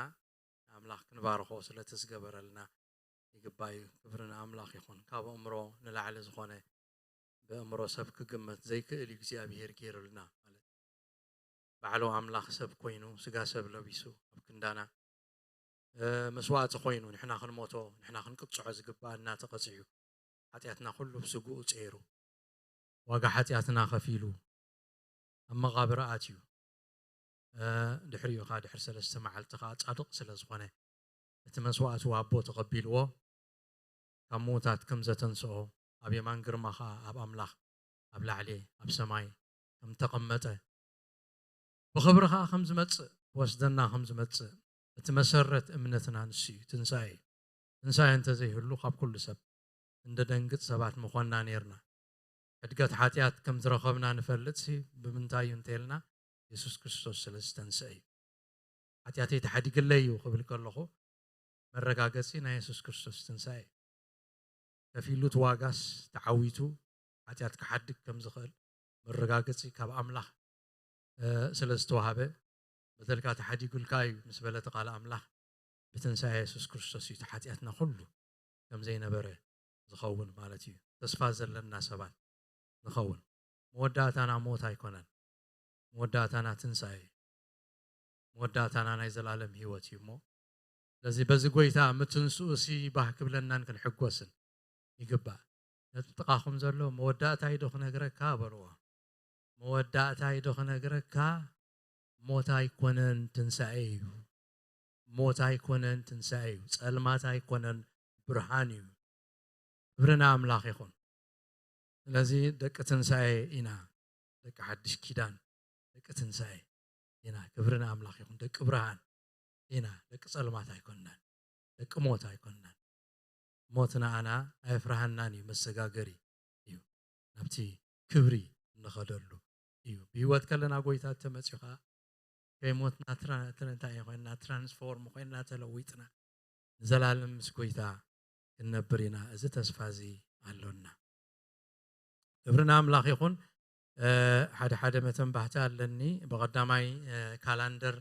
ንኣምላኽ ክንባርኾ ስለቲ ዝገበረልና ይግባእ እዩ። ክብሪ ንኣምላኽ ይኹን። ካብ ኣእምሮ ንላዕሊ ዝኾነ ብኣእምሮ ሰብ ክግመት ዘይክእል እዩ እግዚኣብሄር ገይሩልና ማለት እዩ። ባዕሉ ኣምላኽ ሰብ ኮይኑ፣ ስጋ ሰብ ለቢሱ፣ ኣብ ክንዳና፣ እ፣ መስዋእቲ ኮይኑ፣ ንሕና ክንሞቶ፣ ንሕና ክንቅጽዖ ዝግባኣና ተቐጺዑ። ሓጢኣትና ኩሉ ብስግኡ ጸይሩ። ዋጋ ሓጢኣትና ከፊሉ፣ ኣብ መቓብር ኣትዩ። እ፣ ድሕሪኡ ኸኣ፣ ድሕሪ ሰለስተ መዓልቲ ኸኣ ጻድቕ ስለ ዝኾነ፣ እቲ መስዋእቲ ዋቦ ተቐቢልዎ፣ ካብ ምዉታት ከም ዘተንስኦ፣ ኣብ የማን ግርማ ኸኣ ኣብ ኣምላኽ ኣብ ላዕሊ ኣብ ሰማይ ከም ተቐመጠ፣ ብኽብሪ ኸኣ ከም ዝመጽእ፣ ክወስደና ከም ዝመጽእ፣ እቲ መሰረት እምነትና ንሱ እዩ፣ ትንሳኤ እዩ። ትንሳኤ እንተ ዘይህሉ፣ ካብ ኩሉ ሰብ እንደደንግጽ ሰባት ምኾንና ኔርና። ሕድገት ሓጢኣት ከም ዝረኸብና ንፈልጥሲ ብምንታይ እዩ እንተኢልና፣ የሱስ ክርስቶስ ስለ ዝተንስአ እዩ። ሓጢኣተይ ተሓዲግለይ እዩ ክብል ከለኹ፣ መረጋገጺ ናይ የሱስ ክርስቶስ ትንሳኤ እዩ። ከፊሉ እቲ ዋጋስ ተዓዊቱ ሓጢኣት ክሓድግ ከም ዝኽእል መረጋገጺ ካብ ኣምላኽ፣ እ፣ ስለ ዝተዋህበ፣ በደልካ ተሓዲጉልካ እዩ ምስ በለ እቲ ቃል ኣምላኽ፣ ብትንሳኤ የሱስ ክርስቶስ እዩ እቲ ሓጢኣትና ኩሉ ከም ዘይነበረ ዝኸውን ማለት እዩ። ተስፋ ዘለና ሰባት ንኸውን። መወዳእታና ሞት ኣይኮነን። መወዳእታና ትንሳኤ እዩ። መወዳእታና ናይ ዘላለም ህይወት እዩ እሞ፣ ስለዚ በዚ ጎይታ ምትንስኡ ሲ ባህ ክብለናን ክንሕጎስን ይግባእ። ነቲ ጥቓኹም ዘሎ መወዳእታይ ዶ ክነግረካ በልዎ። መወዳእታይ ዶ ክነግረካ? ሞት ኣይኮነን ትንሳኤ እዩ። ሞት ኣይኮነን ትንሳኤ እዩ። ጸልማት ኣይኮነን ብርሃን እዩ። ክብሪ ንኣምላኽ ይኹን። ስለዚ ደቂ ትንሳኤ ኢና፣ ደቂ ሓድሽ ኪዳን፣ ደቂ ትንሳኤ ኢና። ክብሪ ንኣምላኽ ይኹን። ደቂ ብርሃን ኢና፣ ደቂ ጸልማት ኣይኮንናን። ደቂ ሞት ኣይኮንናን። ሞት ንኣና ኣየፍርሃናን እዩ፣ መሰጋገሪ እዩ። ናብቲ ክብሪ እንኸደሉ እዩ። ብህይወት ከለና ጎይታ እተመፅኡ ከዓ ከይሞትና ትራ-፣ ትራ-፣ እንታይ ኮይንና፣ ትራንስፎርም ኮይንና፣ ተለዊጥና ንዘላለም ምስ ጎይታ ክንነብር ኢና። እዚ ተስፋ እዚ ኣሎና። ክብሪ ንኣምላኽ ይኹን። እ፣ ሓደ ሓደ መተንባህቲ ኣለኒ። ብቐዳማይ፣ እ፣ ካላንደር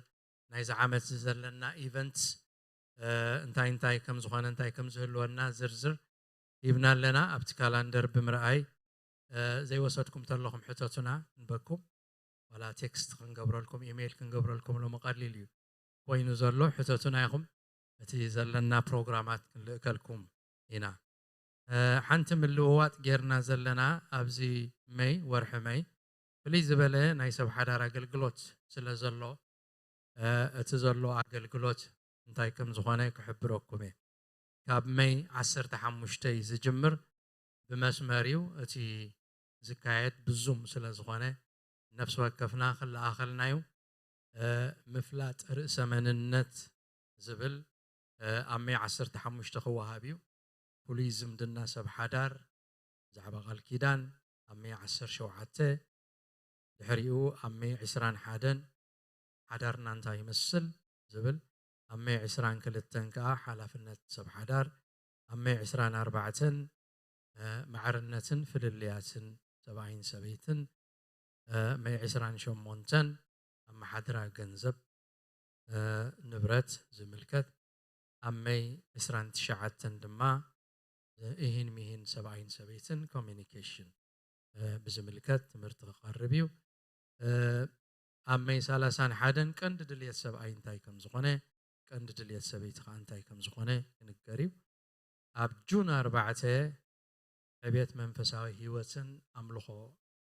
ናይዚ ዓመት ዘለና ኢቨንትስ፣ እ፣ እንታይ እንታይ ከም ዝኾነ፣ እንታይ ከም ዝህልወና ዝርዝር ሂብና ኣለና። ኣብቲ ካላንደር ብምርኣይ፣ እ፣ ዘይወሰድኩም ተለኹም ሕተቱና፣ ንበኩም። ዋላ ቴክስት ክንገብረልኩም፣ ኢሜይል ክንገብረልኩም ሎሚ ቀሊል እዩ ኮይኑ ዘሎ። ሕተቱና ኢኹም፣ እቲ ዘለና ፕሮግራማት ክንልእከልኩም ኢና። እ፣ ሓንቲ ምልውዋጥ ጌርና ዘለና ኣብዚ መይ፣ ወርሒ መይ፣ ፍልይ ዝበለ ናይ ሰብ ሓዳር ኣገልግሎት ስለ ዘሎ፣ እ፣ እቲ ዘሎ ኣገልግሎት እንታይ ከም ዝኾነ ክሕብረኩም እየ። ካብ መይ ዓሰርተ ሓሙሽተ እዩ ዝጅምር፣ ብመስመር እዩ እቲ ዝካየድ፣ ብዙም ስለ ዝኾነ ነፍሲ ወከፍና ክለኣኸልና እዩ። እ፣ ምፍላጥ ርእሰ መንነት ዝብል፣ እ፣ ኣብ መይ ዓሰርተ ሓሙሽተ ክወሃብ እዩ። ፍሉይ ዝምድና ሰብ ሓዳር፣ ብዛዕባ ቃል ኪዳን ኣብ መይ ዓሰርተ ሸውዓተ፣ ድሕሪኡ ኣብ መይ ዕስራን ሓደን ሓዳርና እንታይ ይመስል ዝብል፣ ኣብ መይ ዕስራን ክልተን ከዓ ሓላፍነት ሰብ ሓዳር፣ ኣብ መይ ዕስራን ኣርባዕተን፣ እ፣ ማዕርነትን ፍልልያትን ሰብኣይን ሰበይትን፣ እ፣ መይ ዕስራን ሸሞንተን ኣመሓድራ ገንዘብ፣ እ፣ ንብረት ዝምልከት፣ ኣብ መይ ዕስራን ትሽዓተን ድማ፣ እ፣ እሂን ሚሂን ሰብኣይን ሰበይትን ኮሚኒኬሽን፣ እ፣ ብዝምልከት ትምህርቲ ክቐርብ እዩ። እ፣ ኣብ መይ ሰላሳን ሓደን ቀንዲ ድልየት ሰብኣይ እንታይ ከም ዝኾነ፣ ቀንዲ ድልየት ሰበይቲ ከዓ እንታይ ከም ዝኾነ ክንገር እዩ። ኣብ ጁን ኣርባዕተ ዕቤት መንፈሳዊ ህይወትን ኣምልኾ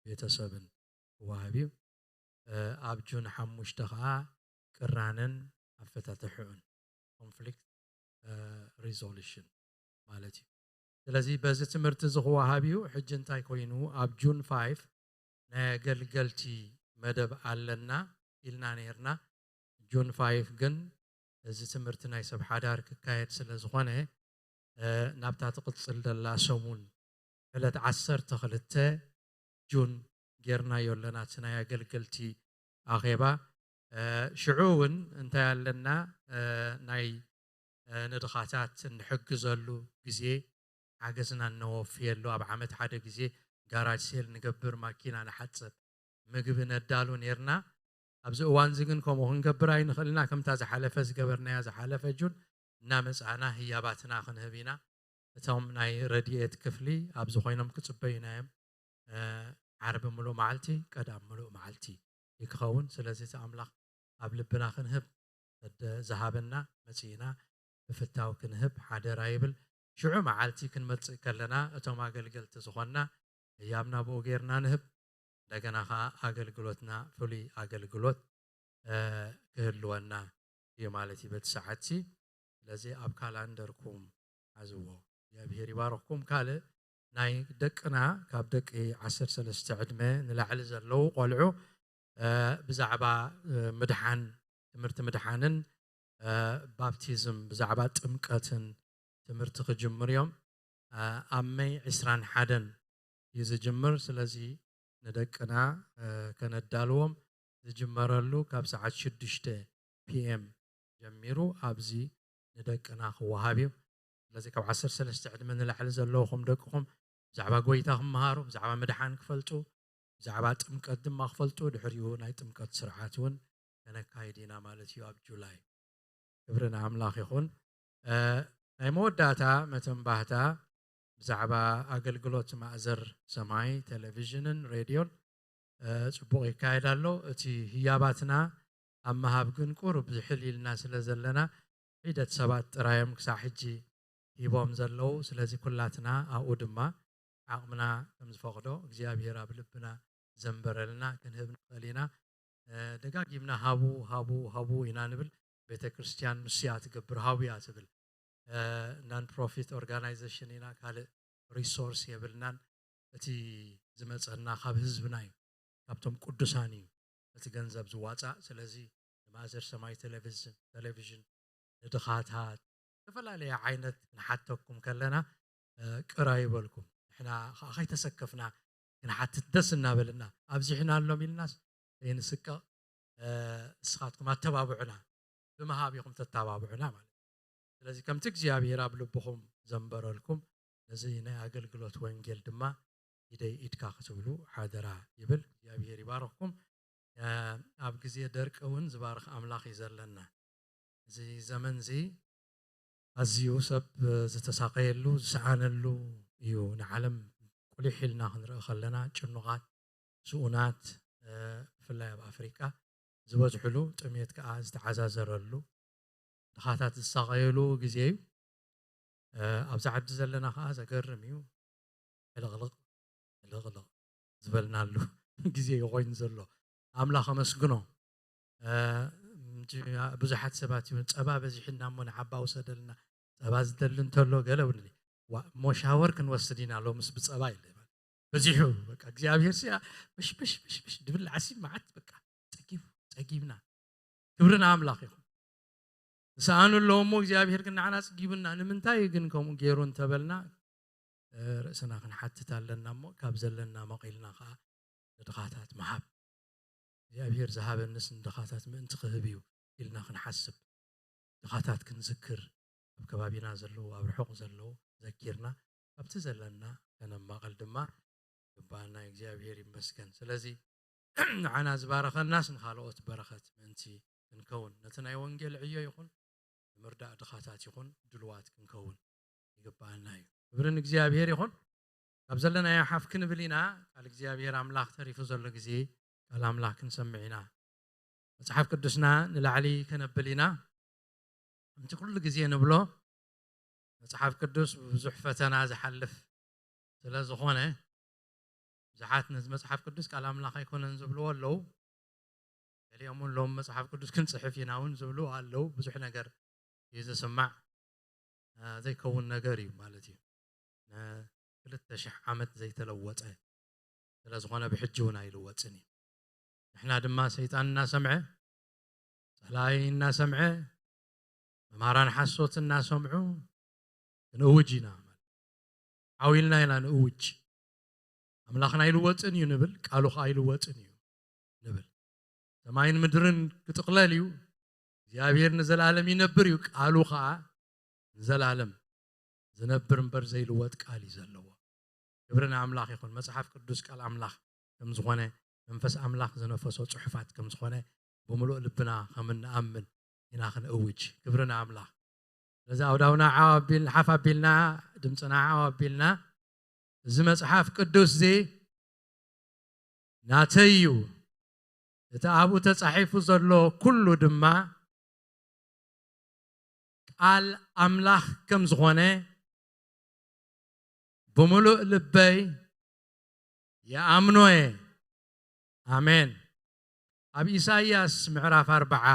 ቤተሰብን ክወሃብ እዩ። እ፣ ኣብ ጁን ሓሙሽተ ከዓ ቅራንን ኣፈታትሕኡን፣ ኮንፍሊክት፣ እ፣ ሪዞሉሽን ማለት እዩ። ስለዚ በዚ ትምህርቲ እዚ ክወሃብ እዩ። ሕጂ እንታይ ኮይኑ፣ ኣብ ጁን ፋይቭ ናይ ኣገልገልቲ መደብ ኣለና ኢልና ነይርና። ጁን ፋይቭ ግን እዚ ትምህርቲ ናይ ሰብ ሓዳር ክካየድ ስለ ዝኾነ፣ እ፣ ናብታ ትቕጽል ዘላ ሰሙን ዕለት ዓሰርተ ክልተ ጁን ጌርናዮ ኣለና እቲ ናይ ኣገልገልቲ ኣኼባ። እ፣ ሽዑ እውን እንታይ ኣለና፣ እ፣ ናይ፣ እ፣ ንድኻታት እንሕግዘሉ ግዜ፣ ሓገዝና እነወፍየሉ፣ ኣብ ዓመት ሓደ ግዜ ጋራጅ ሴል ንገብር፣ ማኪና ንሓጽብ፣ ምግቢ ነዳሉ ነይርና። ኣብዚ እዋን እዚ ግን ከምኡ ክንገብር ኣይንኽእልና። ከምታ ዝሓለፈ ዝገበርናያ ዝሓለፈ ጁን እናመጻእና ህያባትና ክንህብ ኢና። እቶም ናይ ረድኤት ክፍሊ ኣብዚ ኮይኖም ክጽበዩና እዮም። እ፣ ዓርቢ ምሉእ መዓልቲ፣ ቀዳም ምሉእ መዓልቲ እዩ ክኸውን። ስለዚ እቲ ኣምላኽ ኣብ ልብና ክንህብ፣ ዝሃበና መጺእና ምፍታው ክንህብ ሓደራ ይብል። ሽዑ መዓልቲ ክንመጽእ ከለና እቶም ኣገልገልቲ ዝኾንና ህያብና ብኡ ጌርና ንህብ። እንደገና ኸዓ ኣገልግሎትና ፍሉይ ኣገልግሎት፣ እ፣ ክህልወና እዩ ማለት እዩ በቲ ሰዓትሲ። ስለዚ ኣብ ካላንደርኩም ሓዝዎ። እግዚኣብሔር ይባርኽኩም። ካልእ ናይ ደቅና፣ ካብ ደቂ ዓሰርተ ሰለስተ ዕድመ ንላዕሊ ዘለዉ ቆልዑ፣ እ፣ ብዛዕባ፣ እ፣ ምድሓን፣ ትምህርቲ ምድሓንን፣ እ፣ ባፕቲዝም፣ ብዛዕባ ጥምቀትን ትምህርቲ ክጅምሩ እዮም። እ፣ ኣብ መይ ዕስራን ሓደን እዩ ዝጅምር። ስለዚ ንደቅና፣ እ፣ ከነዳልዎም ዝጅመረሉ ካብ ሰዓት ሽዱሽተ ፒ ኤም ጀሚሩ ኣብዚ ንደቅና ክወሃብ እዩ። ስለዚ ካብ ዓሰርተ ሰለስተ ዕድመ ንላዕሊ ዘለኹም ደቅኹም ብዛዕባ ጎይታ ክመሃሩ፣ ብዛዕባ ምድሓን ክፈልጡ፣ ብዛዕባ ጥምቀት ድማ ክፈልጡ፣ ድሕሪኡ ናይ ጥምቀት ስርዓት እውን ከነካይድ ኢና ማለት እዩ ኣብ ጁላይ። ክብሪ ንኣምላኽ ይኹን። እ፣ ናይ መወዳእታ መተንባህታ ብዛዕባ ኣገልግሎት ማእዘር ሰማይ፣ ቴሌቪዥንን ሬድዮን፣ እ፣ ጽቡቕ ይካየድ ኣሎ። እቲ ህያባትና ኣብ ምሃብ ግን ቁሩብ ዝሕል ኢልና ስለ ዘለና፣ ሒደት ሰባት ጥራዮም ክሳዕ ሕጂ ሂቦም ዘለዉ። ስለዚ ኩላትና ኣብኡ ድማ ዓቕምና ከም ዝፈቕዶ እግዚኣብሔር ኣብ ልብና ዘንበረልና ክንህብ ንኽእል ኢና። እ፣ ደጋጊምና ሃቡ፣ ሃቡ፣ ሃቡ ኢና ንብል። ቤተ ክርስቲያን ንሱ እያ ትገብር፣ ሃቡ እያ ትብል። እ፣ ናን ፕሮፊት ኦርጋናይዜሽን ኢና፣ ካልእ ሪሶርስ የብልናን። እቲ ዝመጸና ካብ ህዝብና እዩ፣ ካብቶም ቅዱሳን እዩ እቲ ገንዘብ ዝዋጻእ። ስለዚ ንማእዘር ሰማይ ቴሌቪዥን፣ ቴሌቪዥን፣ ንድኻታት፣ ዝተፈላለየ ዓይነት ክንሓተኩም ከለና ቅር ኣይበልኩም። ንሕና ከዓ ከይተሰከፍና ክንሓትት ደስ እናበልና ኣብዚሕና ኣሎም ኢልናስ ዘይንስቀቕ፣ እስኻትኩም ኣተባብዑና፣ ብምሃብ ኢኹም ተተባብዑና ማለት እዩ። ስለዚ ከምቲ እግዚኣብሔር ኣብ ልብኹም ዘንበረልኩም ነዚ ናይ ኣገልግሎት ወንጌል ድማ ኢደይ ኢድካ ክትብሉ ሓደራ ይብል። እግዚኣብሔር ይባርኽኩም። ኣብ ግዜ ደርቂ እውን ዝባርኽ ኣምላኽ እዩ ዘለና። እዚ ዘመን እዚ ኣዝዩ ሰብ ዝተሳቀየሉ ዝሰኣነሉ እዩ። ንዓለም ቁሊሕ ኢልና ክንርኢ ከለና ጭኑቓት፣ ስኡናት፣ ብፍላይ ኣብ ኣፍሪቃ ዝበዝሕሉ፣ ጥሜት ከዓ ዝተዓዛዘረሉ፣ ድኻታት ዝሳቀየሉ ግዜ እዩ። ኣብዚ ዓዲ ዘለና ከዓ ዘገርም እዩ። ሕልቕልቕ ሕልቕልቕ ዝበልናሉ ግዜ እዩ ኮይኑ ዘሎ። ኣምላኽ ኣመስግኖ። ብዙሓት ሰባት እዩ ጸባ በዚሕና እሞ ንዓባ ውሰደልና፣ ጸባ ዝደሊ እንተሎ ገለ ብልኒ። ዋ እሞ ሻወር ክንወስድ ኢና ሎምስ ብጸባ ኢለ። በዚሑ በቃ እግዚኣብሔር ሲያ ብሽ ብሽ ብሽ ብሽ ድብል ዓሲ መዓት በቃ ጸጊቡ ጸጊብና። ክብሪ ንኣምላኽ ይኹን። ዝሰኣኑ ኣለዉ እሞ እግዚኣብሔር ግን ንዓና ጽጊቡና። ንምንታይ ግን ከምኡ ገይሩ እንተበልና ርእስና ክንሓትት ኣለና እሞ ካብ ዘለና መቒልና ከዓ ንድኻታት ምሃብ። እግዚኣብሔር ዝሃበንስ ንድኻታት ምእንቲ ክህብ እዩ ኢልና ክንሓስብ፣ ድኻታት ክንዝክር፣ ኣብ ከባቢና ዘለዉ ኣብ ርሑቕ ዘለዉ ዘኪርና ካብቲ ዘለና ከነማቐል ድማ ይግባኣና። እግዚኣብሔር ይመስገን። ስለዚ ንዓና ዝባረኸናስ ንኻልኦት በረኸት ምእንቲ ክንከውን ነቲ ናይ ወንጌል ዕዮ ይኹን ንምርዳእ ድኻታት ይኹን ድልዋት ክንከውን ይግባኣና እዩ። ክብሪ ንእግዚኣብሔር ይኹን። ካብ ዘለናዮ ሓፍ ክንብል ኢና። ቃል እግዚኣብሔር ኣምላኽ ተሪፉ ዘሎ ግዜ ቃል ኣምላኽ ክንሰምዕ ኢና። መጽሓፍ ቅዱስና ንላዕሊ ከነብል ኢና። ከምቲ ኩሉ ግዜ ንብሎ መጽሓፍ ቅዱስ ብብዙሕ ፈተና ዝሓልፍ ስለ ዝኾነ ብዙሓት ነዚ መጽሓፍ ቅዱስ ቃል ኣምላኽ ኣይኮነን ዝብልዎ ኣለዉ። ገሊኦም እውን ሎም መጽሓፍ ቅዱስ ክንጽሕፍ ኢና እውን ዝብሉ ኣለዉ። ብዙሕ ነገር እዩ ዝስማዕ። ዘይከውን ነገር እዩ ማለት እዩ። ንክልተ ሽሕ ዓመት ዘይተለወጠ ስለ ዝኾነ ብሕጂ እውን ኣይልወጥን እዩ። ንሕና ድማ ሰይጣን እናሰምዐ፣ ጸላኢ እናሰምዐ፣ መምሃራን ሓሶት እናሰምዑ ክንእውጅ ኢና። ዓው ኢልና ኢና ንእውጅ። ኣምላኽና ኣይልወጥን እዩ ንብል፣ ቃሉ ኸዓ ኣይልወጥን እዩ ንብል። ሰማይን ምድርን ክጥቕለል እዩ፣ እግዚኣብሔር ንዘለኣለም ይነብር እዩ፣ ቃሉ ኸዓ ንዘለኣለም ዝነብር እምበር ዘይልወጥ ቃል እዩ ዘለዎ። ክብሪ ንኣምላኽ ይኹን። መጽሓፍ ቅዱስ ቃል ኣምላኽ ከም ዝኾነ፣ መንፈስ ኣምላኽ ዝነፈሶ ጽሑፋት ከም ዝኾነ ብምሉእ ልብና ከም እንኣምን ኢና ክንእውጅ። ክብሪ ንኣምላኽ። ስለዚ ኣውዳውና ዓው ኣቢልና፣ ሓፍ ኣቢልና፣ ድምፅና ዓው ኣቢልና፣ እዚ መጽሓፍ ቅዱስ እዚ ናተይ እዩ፣ እቲ ኣብኡ ተጻሒፉ ዘሎ ኩሉ ድማ ቃል ኣምላኽ ከም ዝኾነ ብምሉእ ልበይ ይኣምኖ እየ። ኣሜን። ኣብ ኢሳይያስ ምዕራፍ ኣርብዓ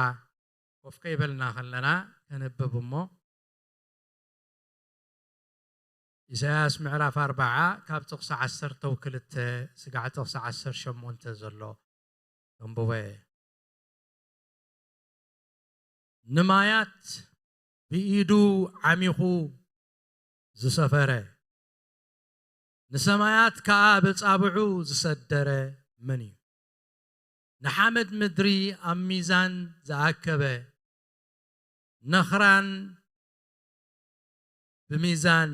ኮፍ ከይበልና ከለና ከነብብ እሞ፣ ኢሳይያስ ምዕራፍ ኣርብዓ ካብ ጥቕሲ ዓሰርተ ክልተ ስጋዕ ጥቕሲ ዓሰርተ ሸሞንተ ዘሎ ከንብቦ እየ። ንማያት ብኢዱ ዓሚኹ ዝሰፈረ፣ ንሰማያት ከኣ በጻብዑ ዝሰደረ መን እዩ? ንሓመድ ምድሪ ኣብ ሚዛን ዝኣከበ፣ ነኽራን ብሚዛን፣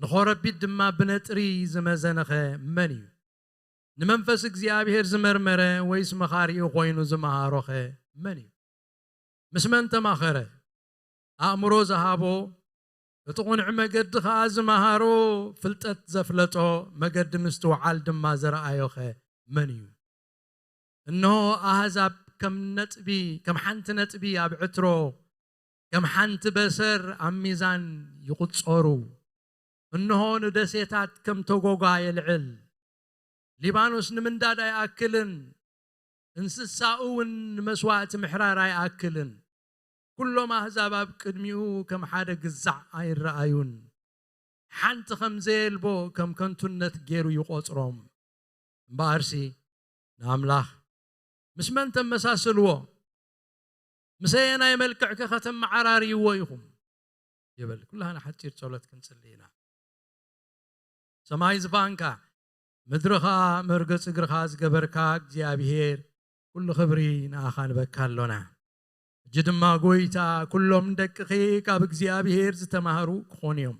ንኾረቢት ድማ ብነጥሪ ዝመዘነኸ መን እዩ? ንመንፈስ እግዚኣብሔር ዝመርመረ፣ ወይስ መኻሪኡ ኮይኑ ዝመሃሮኸ መን እዩ? ምስ መን ተማኸረ? ኣእምሮ ዝሃቦ፣ እቲ ቕኑዕ መገዲ ኸኣ ዝመሃሮ፣ ፍልጠት ዘፍለጦ፣ መገዲ ምስትውዓል ድማ ዘርኣዮኸ መን እዩ? እንሆ ኣህዛብ ከም ነጥቢ፣ ከም ሓንቲ ነጥቢ ኣብ ዕትሮ፣ ከም ሓንቲ በሰር ኣብ ሚዛን ይቑጸሩ። እንሆ ንደሴታት ከም ተጎጓ የልዕል። ሊባኖስ ንምንዳድ ኣይኣክልን፣ እንስሳኡ እውን ንመስዋእቲ ምሕራር ኣይኣክልን። ኩሎም ኣህዛብ ኣብ ቅድሚኡ ከም ሓደ ግዛዕ ኣይረኣዩን። ሓንቲ ከም ዘየልቦ ከም ከንቱነት ገይሩ ይቖጽሮም። እምበኣርሲ ንኣምላኽ ምስ መን ተመሳስልዎ? ምስ ኣየናይ መልክዕከ ከተመዓራርይዎ ኢኹም? ይብል። ኩላህና ሓጺር ጸሎት ክንጽሊ ኢና። ሰማይ ዝፋንካ፣ ምድሪ ኸኣ መርገጺ እግርኻ ዝገበርካ እግዚኣብሔር፣ ኩሉ ክብሪ ንኣኻ ንበካ ኣሎና። ሕጂ ድማ ጐይታ፣ ኩሎም ደቅኺ ካብ እግዚኣብሔር ዝተማህሩ ክኾኑ እዮም።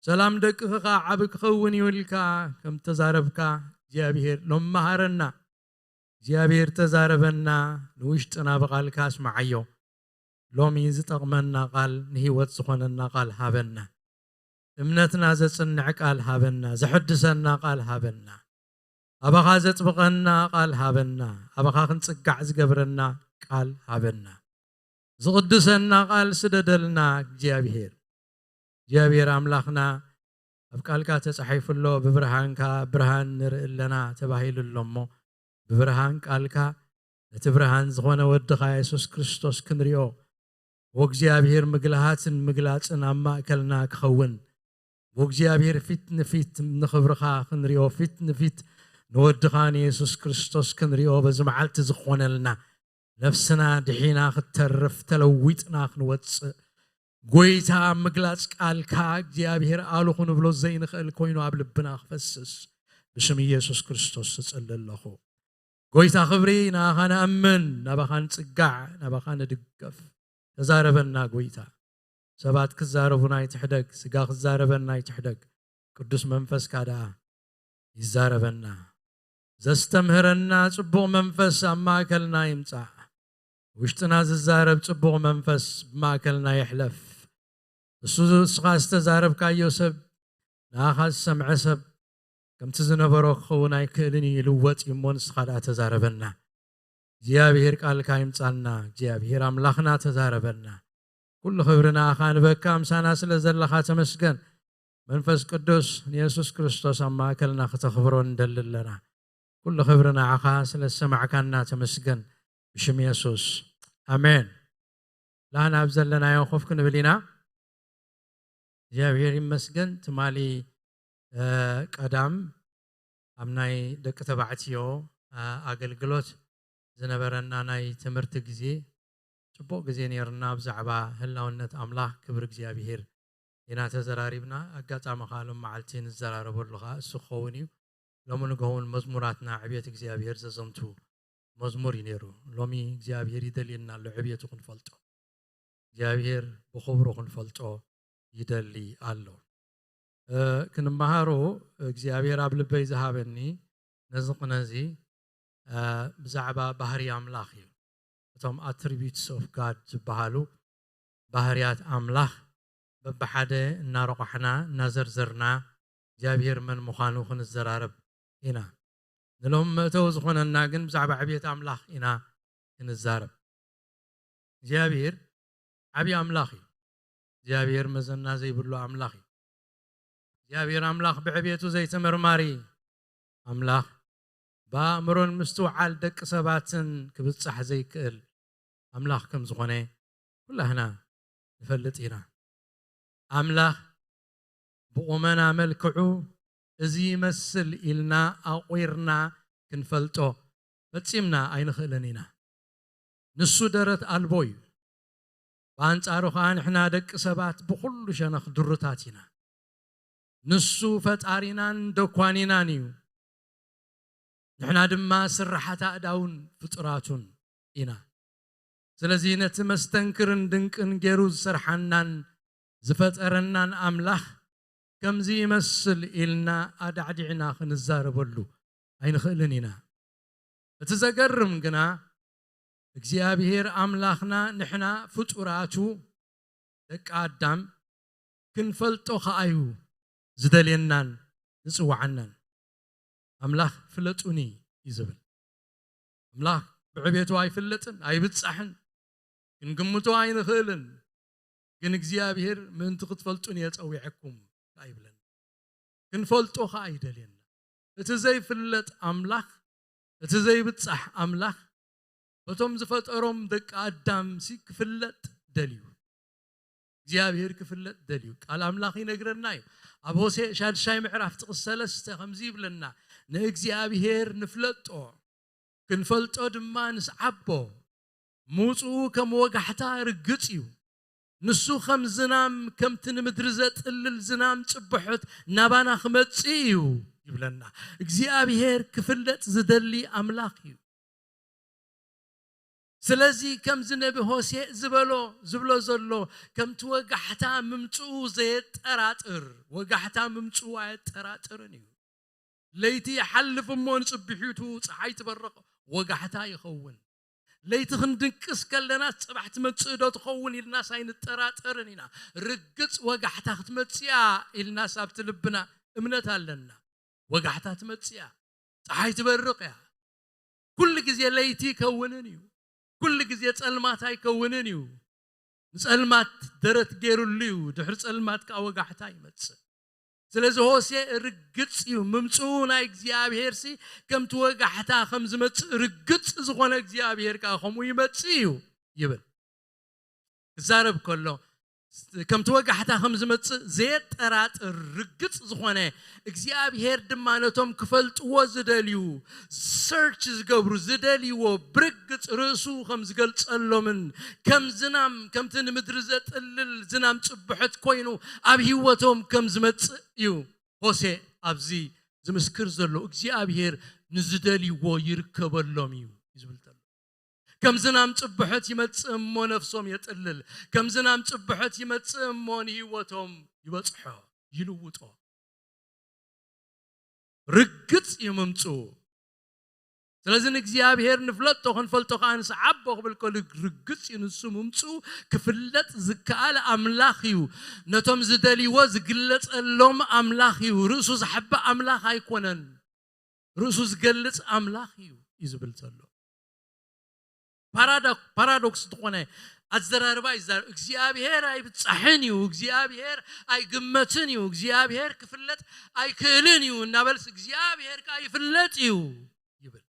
ሰላም ደቅኺ ኸኣ ዓቢ ክኸውን እዩ ኢልካ ከም ተዛረብካ እግዚኣብሔር ሎም መሃረና። እግዚኣብሔር ተዛረበና፣ ንውሽጥና ብቓልካ ኣስምዓዮ። ሎሚ ዝጠቕመና ቓል፣ ንህይወት ዝኾነና ቓል ሃበና። እምነትና ዘጽንዕ ቃል ሃበና፣ ዘሐድሰና ቃል ሃበና። ኣባኻ ዘጽብቐና ቃል ሃበና፣ ኣባኻ ክንጽጋዕ ዝገብረና ቃል ሃበና። ዝቕድሰና ቃል ስደደልና እግዚኣብሔር። እግዚኣብሔር ኣምላኽና ኣብ ቃልካ ተጻሒፉ ኣሎ፣ ብብርሃንካ ብርሃን ንርኢ ኣለና ተባሂሉ ኣሎ እሞ፣ ብብርሃን ቃልካ ነቲ ብርሃን ዝኾነ ወድኻ የሱስ ክርስቶስ ክንሪኦ፣ ወእግዚኣብሔር ምግልሃትን ምግላጽን ኣብ ማእከልና ክኸውን፣ ወእግዚኣብሔር ፊት ንፊት ንኽብርኻ ክንሪኦ፣ ፊት ንፊት ንወድኻ ንየሱስ ክርስቶስ ክንሪኦ በዚ መዓልቲ ዝኾነልና፣ ነፍስና ድሒና ክትተርፍ ተለዊጥና ክንወጽእ፣ ጐይታ ኣብ ምግላጽ ቃልካ እግዚኣብሔር ኣሉ ክንብሎ ዘይንኽእል ኮይኑ ኣብ ልብና ክፈስስ ብሽም ኢየሱስ ክርስቶስ እጽሊ ኣለኹ። ጐይታ ክብሪ ንኣኻ ንኣምን፣ ናባኻ ንጽጋዕ፣ ናባኻ ንድገፍ። ተዛረበና ጐይታ። ሰባት ክዛረቡና ኣይትሕደግ፣ ስጋ ክዛረበና ኣይትሕደግ። ቅዱስ መንፈስካ ደኣ ይዛረበና። ዘስተምህረና ጽቡቕ መንፈስ ኣብ ማእከልና ይምጻእ። ውሽጥና ዝዛረብ ጽቡቕ መንፈስ ብማእከልና ይሕለፍ። እሱ እስኻ ዝተዛረብካዮ ሰብ፣ ንኣኻ ዝሰምዐ ሰብ፣ ከምቲ ዝነበሮ ክኸውን ኣይክእልን እዩ፣ ይልወጥ እዩ እሞ ንስኻ ደኣ ተዛረበና። እግዚኣብሔር ቃልካ ይምጻልና፣ እግዚኣብሔር ኣምላኽና ተዛረበና። ኩሉ ክብሪ ንኣኻ ንበካ፣ ምሳና ስለ ዘለኻ ተመስገን። መንፈስ ቅዱስ ንየሱስ ክርስቶስ ኣብ ማእከልና ክተኽብሮ ንደሊ ኣለና። ኩሉ ክብሪ ንዓኻ ስለ ዝሰማዕካና ተመስገን። ብሽም የሱስ ኣሜን። ላና ኣብ ዘለናዮ ኮፍ ክንብል ኢና። እግዚኣብሔር ይመስገን። ትማሊ፣ እ፣ ቀዳም ኣብ ናይ ደቂ ተባዕትዮ፣ እ፣ ኣገልግሎት ዝነበረና ናይ ትምህርቲ ግዜ ጽቡቕ ግዜ ነይርና። ብዛዕባ ህላውነት ኣምላኽ፣ ክብሪ እግዚኣብሔር ኢና ተዘራሪብና። ኣጋጣሚ ከኣ ሎም መዓልቲ ንዘራረበሉ ከኣ እሱ ክኸውን እዩ። ሎሚ ንግሆ እውን መዝሙራትና ዕብየት እግዚኣብሔር ዘዘንቱ መዝሙር እዩ ነይሩ። ሎሚ እግዚኣብሔር ይደልየና ኣሎ ዕብየቱ ክንፈልጦ። እግዚኣብሔር ብኽብሩ ክንፈልጦ ይደሊ ኣሎ። እ፣ ክንመሃሮ እግዚኣብሔር ኣብ ልበይ ዝሃበኒ ነዚ ቅነ እዚ፣ እ፣ ብዛዕባ ባህሪ ኣምላኽ እዩ። እቶም attributes of God ዝበሃሉ ባህርያት ኣምላኽ በብሓደ እናረቋሕና እናዘርዘርና እግዚኣብሔር መን ምዃኑ ክንዘራረብ ኢና። ንሎም መእተዊ ዝኾነና ግን ብዛዕባ ዕብየት ኣምላኽ ኢና ክንዛረብ። እግዚኣብሔር ዓብዪ ኣምላኽ እዩ። እግዚኣብሔር መዘና ዘይብሉ ኣምላኽ እዩ። እግዚኣብሔር ኣምላኽ ብዕብየቱ ዘይተመርማሪ ኣምላኽ፣ ብኣእምሮን ምስትውዓል ደቂ ሰባትን ክብጻሕ ዘይክእል ኣምላኽ ከም ዝኾነ ኩላህና ንፈልጥ ኢና። ኣምላኽ ብቑመና መልክዑ እዚ ይመስል ኢልና ኣቑርና ክንፈልጦ ፈጺምና ኣይንኽእልን ኢና። ንሱ ደረት ኣልቦ እዩ። ብኣንጻሩ ኸኣ ንሕና ደቂ ሰባት ብኹሉ ሸነኽ ድሩታት ኢና። ንሱ ፈጣሪናን ደኳኒናን እዩ። ንሕና ድማ ስርሓት ኣእዳውን ፍጡራቱን ኢና። ስለዚ ነቲ መስተንክርን ድንቅን ገይሩ ዝሰርሓናን ዝፈጠረናን ኣምላኽ ከምዚ ይመስል ኢልና ኣዳዕዲዕና ክንዛረበሉ ኣይንኽእልን ኢና። እቲ ዘገርም ግና እግዚኣብሔር ኣምላኽና ንሕና ፍጡራቱ ደቂ ኣዳም ክንፈልጦ ከኣ እዩ ዝደልየናን ዝጽውዓናን። ኣምላኽ ፍለጡኒ እዩ ዝብል። ኣምላኽ ብዕቤቱ ኣይፍለጥን፣ ኣይብጻሕን፣ ክንግምቶ ኣይንኽእልን። ግን እግዚኣብሔር ምእንቲ ክትፈልጡኒ እየ ጸዊዐኩም ከኣ ይብለና። ክንፈልጦ ከኣ ይደልየና። እቲ ዘይፍለጥ ኣምላኽ፣ እቲ ዘይብጻሕ ኣምላኽ በቶም ዝፈጠሮም ደቂ ኣዳምሲ ክፍለጥ ደልዩ። እግዚኣብሔር ክፍለጥ ደልዩ። ቃል ኣምላኽ ይነግረና እዩ። ኣብ ሆሴዕ ሻድሻይ ምዕራፍ ጥቕስ ሰለስተ ከምዚ ይብለና፣ "ንእግዚኣብሔር ንፍለጦ፣ ክንፈልጦ ድማ ንስዓቦ። ምውጽኡ ከም ወጋሕታ ርግጽ እዩ፣ ንሱ ከም ዝናም፣ ከምቲ ንምድሪ ዘጥልል ዝናም ጽብሖት ናባና ክመጽእ እዩ ይብለና። እግዚኣብሔር ክፍለጥ ዝደሊ ኣምላኽ እዩ። ስለዚ ከምዚ ነቢ ሆሴእ ዝበሎ፣ ዝብሎ ዘሎ፣ ከምቲ ወጋሕታ ምምጽኡ ዘየጠራጥር፣ ወጋሕታ ምምጽኡ ኣየጠራጥርን እዩ። ለይቲ ይሓልፍ እሞ ንጽብሒቱ ጸሓይ ትበርቕ፣ ወጋሕታ ይኸውን። ለይቲ ክንድንቅስ ከለና ጽባሕ ትመጽእ ዶ ትኸውን ኢልናስ ኣይንጠራጠርን ኢና። ርግጽ ወጋሕታ ክትመጽእ እያ ኢልናስ ኣብቲ ልብና እምነት ኣለና። ወጋሕታ ትመጽእ እያ፣ ጸሓይ ትበርቕ እያ። ኩሉ ግዜ ለይቲ ኣይከውንን እዩ። ኩሉ ግዜ ጸልማት ኣይከውንን እዩ። ንጸልማት ደረት ገይሩሉ እዩ። ድሕሪ ጸልማት ከኣ ወጋሕታ ይመጽእ። ስለዚ ሆሴ ርግጽ እዩ። ምምጽኡ ናይ እግዚኣብሔር ሲ ከምቲ ወጋሕታ ከም ዝመጽእ ርግጽ ዝኾነ እግዚኣብሔር ከኣ ከምኡ ይመጽእ እዩ ይብል። ክዛረብ ከሎ ከምቲ ወጋሕታ ከም ዝመጽእ ዘየጠራጥር ርግጽ ዝኾነ እግዚኣብሔር ድማ ነቶም ክፈልጥዎ ዝደልዩ፣ ሰርች ዝገብሩ፣ ዝደልይዎ ብርግጽ ርእሱ ከም ዝገልጸሎምን ከም ዝናም፣ ከምቲ ንምድሪ ዘጥልል ዝናም ጽብሖት ኮይኑ ኣብ ህይወቶም ከም ዝመጽእ እዩ ሆሴ ኣብዚ ዝምስክር ዘሎ። እግዚኣብሔር ንዝደልይዎ ይርከበሎም እዩ እዩ ዝብል ዘሎ። ከም ዝናም ጽብሖት ይመጽእ እሞ ነፍሶም የጥልል። ከም ዝናም ጽብሖት ይመጽእ እሞ ንህይወቶም ይበጽሖ፣ ይልውጦ። ርግጽ እዩ ምምጽኡ። ስለዚ ንእግዚኣብሔር ንፍለጦ፣ ክንፈልጦ ከኣ ንስዓቦ ክብል ከሎ ርግጽ እዩ። ንሱ ምምጽኡ ክፍለጥ ዝከኣል ኣምላኽ እዩ። ነቶም ዝደልይዎ ዝግለጸሎም ኣምላኽ እዩ። ርእሱ ዝሓብእ ኣምላኽ ኣይኮነን። ርእሱ ዝገልጽ ኣምላኽ እዩ እዩ ዝብል ዘሎ። ፓራዶክ-፣ ፓራዶክስ ዝኾነ ኣዘራርባ ይዛረብ። እግዚኣብሔር ኣይብጻሕን እዩ፣ እግዚኣብሔር ኣይግመትን እዩ፣ እግዚኣብሔር ክፍለጥ ኣይክእልን እዩ እናበልስ እግዚኣብሔር ከኣ ይፍለጥ እዩ ይብል።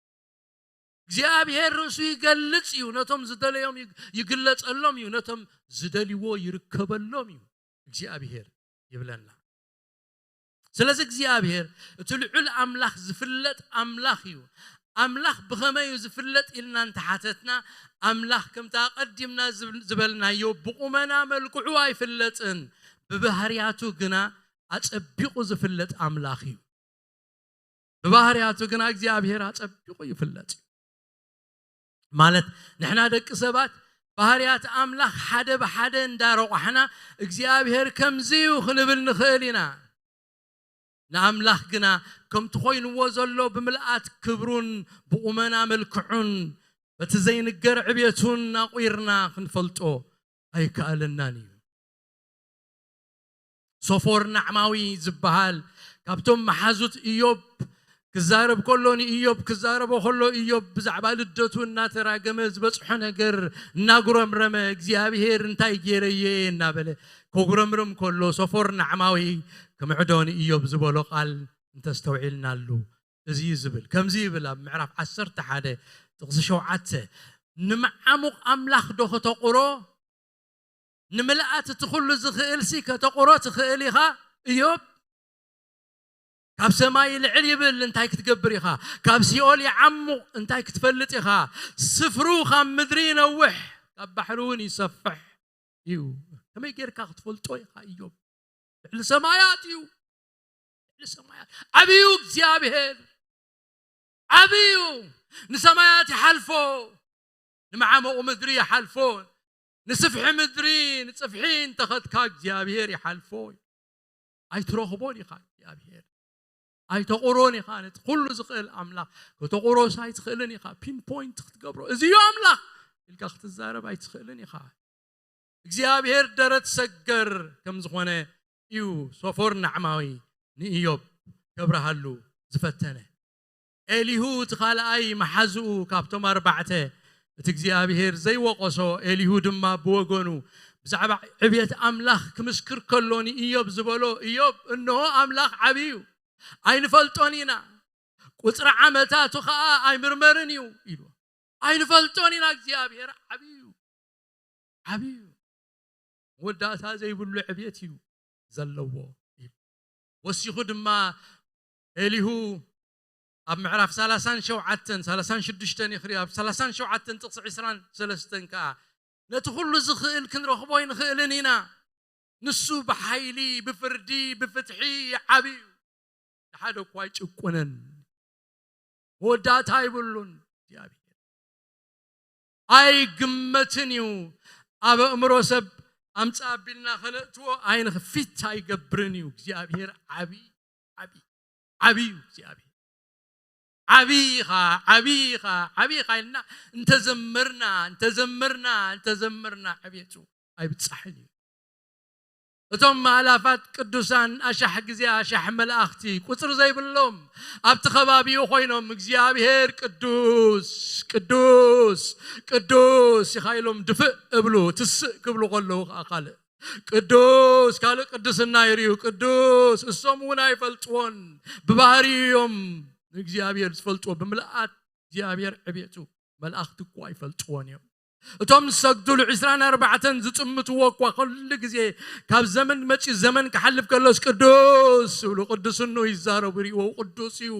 እግዚኣብሔር ርእሱ ይገልጽ እዩ፣ ነቶም ዝደለዮም ይግ-፣ ይግለጸሎም እዩ፣ ነቶም ዝደልይዎ ይርከበሎም እዩ እግዚኣብሔር ይብለና። ስለዚ እግዚኣብሔር እቲ ልዑል ኣምላኽ ዝፍለጥ ኣምላኽ እዩ። ኣምላኽ ብኸመይ እዩ ዝፍለጥ ኢልና እንተሓተትና፣ ኣምላኽ ከምቲ ኣቐዲምና ዝብል-፣ ዝበልናዮ ብቑመና መልክዑ ኣይፍለጥን፣ ብባህርያቱ ግና ኣጸቢቑ ዝፍለጥ ኣምላኽ እዩ። ብባህርያቱ ግና እግዚኣብሔር ኣጸቢቑ ይፍለጥ እዩ። ማለት ንሕና ደቂ ሰባት ባህርያት ኣምላኽ ሓደ ብሓደ እንዳረቋሕና እግዚኣብሔር ከምዚ እዩ ክንብል ንኽእል ኢና። ንኣምላኽ ግና ከምቲ ኮይንዎ ዘሎ ብምልኣት ክብሩን ብቑመና መልክዑን በቲ ዘይንገር ዕብየቱን ኣቑርና ክንፈልጦ ኣይከኣለናን እዩ። ሶፎር ናዕማዊ ዝበሃል ካብቶም መሓዙት ኢዮብ ክዛረብ ከሎ፣ ንኢዮብ ክዛረቦ ከሎ፣ ኢዮብ ብዛዕባ ልደቱ እናተራገመ ዝበጽሖ ነገር እናጉረምረመ፣ እግዚኣብሔር እንታይ ገይረየ እናበለ ከጉረምርም ከሎ፣ ሶፎር ናዕማዊ ክምዕዶ ንኢዮብ ዝበሎ ቃል እንተስተውዒልናሉ፣ እዚ እዩ ዝብል። ከምዚ ይብል ኣብ ምዕራፍ ዓሰርተ ሓደ ጥቕሲ ሸውዓተ፣ "ንመዓሙቕ ኣምላኽ ዶ ከተቑሮ? ንምልኣት እቲ ኩሉ ዝኽእልሲ ከተቑሮ ትኽእል ኢኻ?" ኢዮብ፣ ካብ ሰማይ ልዕል ይብል እንታይ ክትገብር ኢኻ? ካብ ሲኦል ይዓሙቕ እንታይ ክትፈልጥ ኢኻ? ስፍሩ ካብ ምድሪ ይነውሕ፣ ካብ ባሕሪ እውን ይሰፍሕ እዩ። ከመይ ጌርካ ክትፈልጦ ኢኻ? ኢዮብ፣ ልዕሊ ሰማያት እዩ። ልዕሊ ሰማያት ዓብዩ እግዚኣብሔር፣ ዓብዩ። ንሰማያት ይሓልፎ፣ ንመዓሙቕ ምድሪ ይሓልፎ፣ ንስፍሒ ምድሪ፣ ንጽፍሒ እንተኸድካ እግዚኣብሔር ይሓልፎ። ኣይትረኽቦን ኢኻ እግዚኣብሔር። ኣይተቑሮን ኢኻ። ነቲ ኩሉ ዝኽእል ኣምላኽ ከተቑሮስ ኣይትኽእልን ኢኻ። ፒን ፖይንት ክትገብሮ፣ "እዚ እዩ ኣምላኽ" ኢልካ ክትዛረብ ኣይትኽእልን ኢኻ። እግዚኣብሔር ደረት ሰገር ከም ዝኾነ እዩ ሶፎር ናዕማዊ ንኢዮብ ከብርሃሉ ዝፈተነ። ኤሊሁ እቲ ካልኣይ መሓዝኡ ካብቶም ኣርባዕተ፣ እቲ እግዚኣብሔር ዘይወቐሶ፣ ኤሊሁ ድማ ብወገኑ ብዛዕባ ዕብየት ኣምላኽ ክምስክር ከሎ ንኢዮብ ዝበሎ፣ "ኢዮብ፣ እንሆ ኣምላኽ ዓብዩ እዩ፣ ኣይንፈልጦን ኢና፣ ቁጽሪ ዓመታቱ ኸኣ ኣይምርመርን እዩ" ኢሉ። "ኣይንፈልጦን ኢና፣ እግዚኣብሔር ዓብዩ እዩ፣ ዓብዩ እዩ፣ መወዳእታ ዘይብሉ ዕብየት እዩ ዘለዎ" ኢሉ። ወሲኹ ድማ ኤሊሁ ኣብ ምዕራፍ ሰላሳን ሸውዓተን፣ ሰላሳን ሽዱሽተን ይኽሪ፣ ኣብ ሰላሳን ሸውዓተን ጥቕሲ ዕስራን ሰለስተን ከኣ፣ ነቲ ኩሉ ዝኽእል ክንረኽቦ ኣይንኽእልን ኢና። ንሱ ብሓይሊ፣ ብፍርዲ፣ ብፍትሒ ዓቢ እዩ። ንሓደ እኳ ኣይጭቁንን። መወዳእታ ኣይብሉን። እግዚኣብሔር ኣይግመትን እዩ። ኣብ ኣእምሮ ሰብ ኣምጻ ኣቢልና ከነእትዎ ኣይንኽፊት ኣይገብርን እዩ። እግዚኣብሔር ዓቢ ዓቢ ዓቢ እዩ። እግዚኣብሔር ዓቢ ኢኻ፣ ዓቢ ኢኻ፣ ዓቢ ኢኻ ኢልና እንተዘመርና እንተዘመርና እንተዘመርና ዕቤቱ ኣይብጻሕን እዩ። እቶም ማእላፋት ቅዱሳን ኣሻሕ ግዜ ኣሻሕ መላእኽቲ ቁጽሪ ዘይብሎም ኣብቲ ከባቢኡ ኮይኖም እግዚኣብሔር ቅዱስ ቅዱስ ቅዱስ ኢኻ ኢሎም ድፍእ እብሉ ትስእ ክብሉ ከለዉ ከዓ ካልእ ቅዱስ ካልእ ቅድስና ይርዩ ቅዱስ እሶም እውን ኣይፈልጥዎን ብባህሪ እዮም እግዚኣብሔር ዝፈልጥዎ ብምልኣት እግዚኣብሔር ዕቤቱ መላእኽቲ እኮ ኣይፈልጥዎን እዮም እቶም ዝሰግዱሉ ዕስራን ኣርባዕተን ዝጥምትዎ እኳ ኩሉ ግዜ ካብ ዘመን መፂ ዘመን ክሓልፍ ከሎስ ቅዱስ ይብሉ ቅዱስኑ ይዛረቡ ይርእዎ ቅዱስ እዩ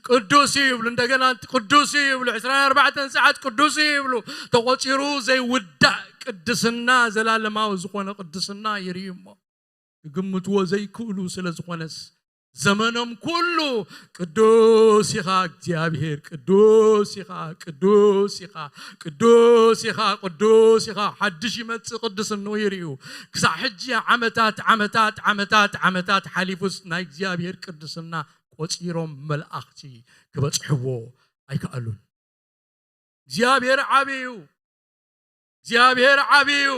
ቅዱስ እዩ ይብሉ እንደገና ቅዱስ እዩ ይብሉ ዕስራን ኣርባዕተን ሰዓት ቅዱስ እዩ ይብሉ ተቆፂሩ ዘይውዳእ ቅድስና ዘላለማዊ ዝኾነ ቅድስና ይርእዩ እሞ ክግምትዎ ዘይክእሉ ስለ ዝኾነስ ዘመኖም ኩሉ ቅዱስ ኢኻ እግዚኣብሔር ቅዱስ ኢኻ ቅዱስ ኢኻ ቅዱስ ኢኻ ቅዱስ ኢኻ ሓድሽ ይመጽእ ቅድስንኡ ይርእዩ ክሳዕ ሕጂ ዓመታት ዓመታት ዓመታት ዓመታት ሓሊፉስ ናይ እግዚኣብሔር ቅድስና ቆጺሮም መላእኽቲ ክበጽሕዎ ኣይከኣሉን እግዚኣብሔር ዓብዩ እግዚኣብሔር ዓብዩ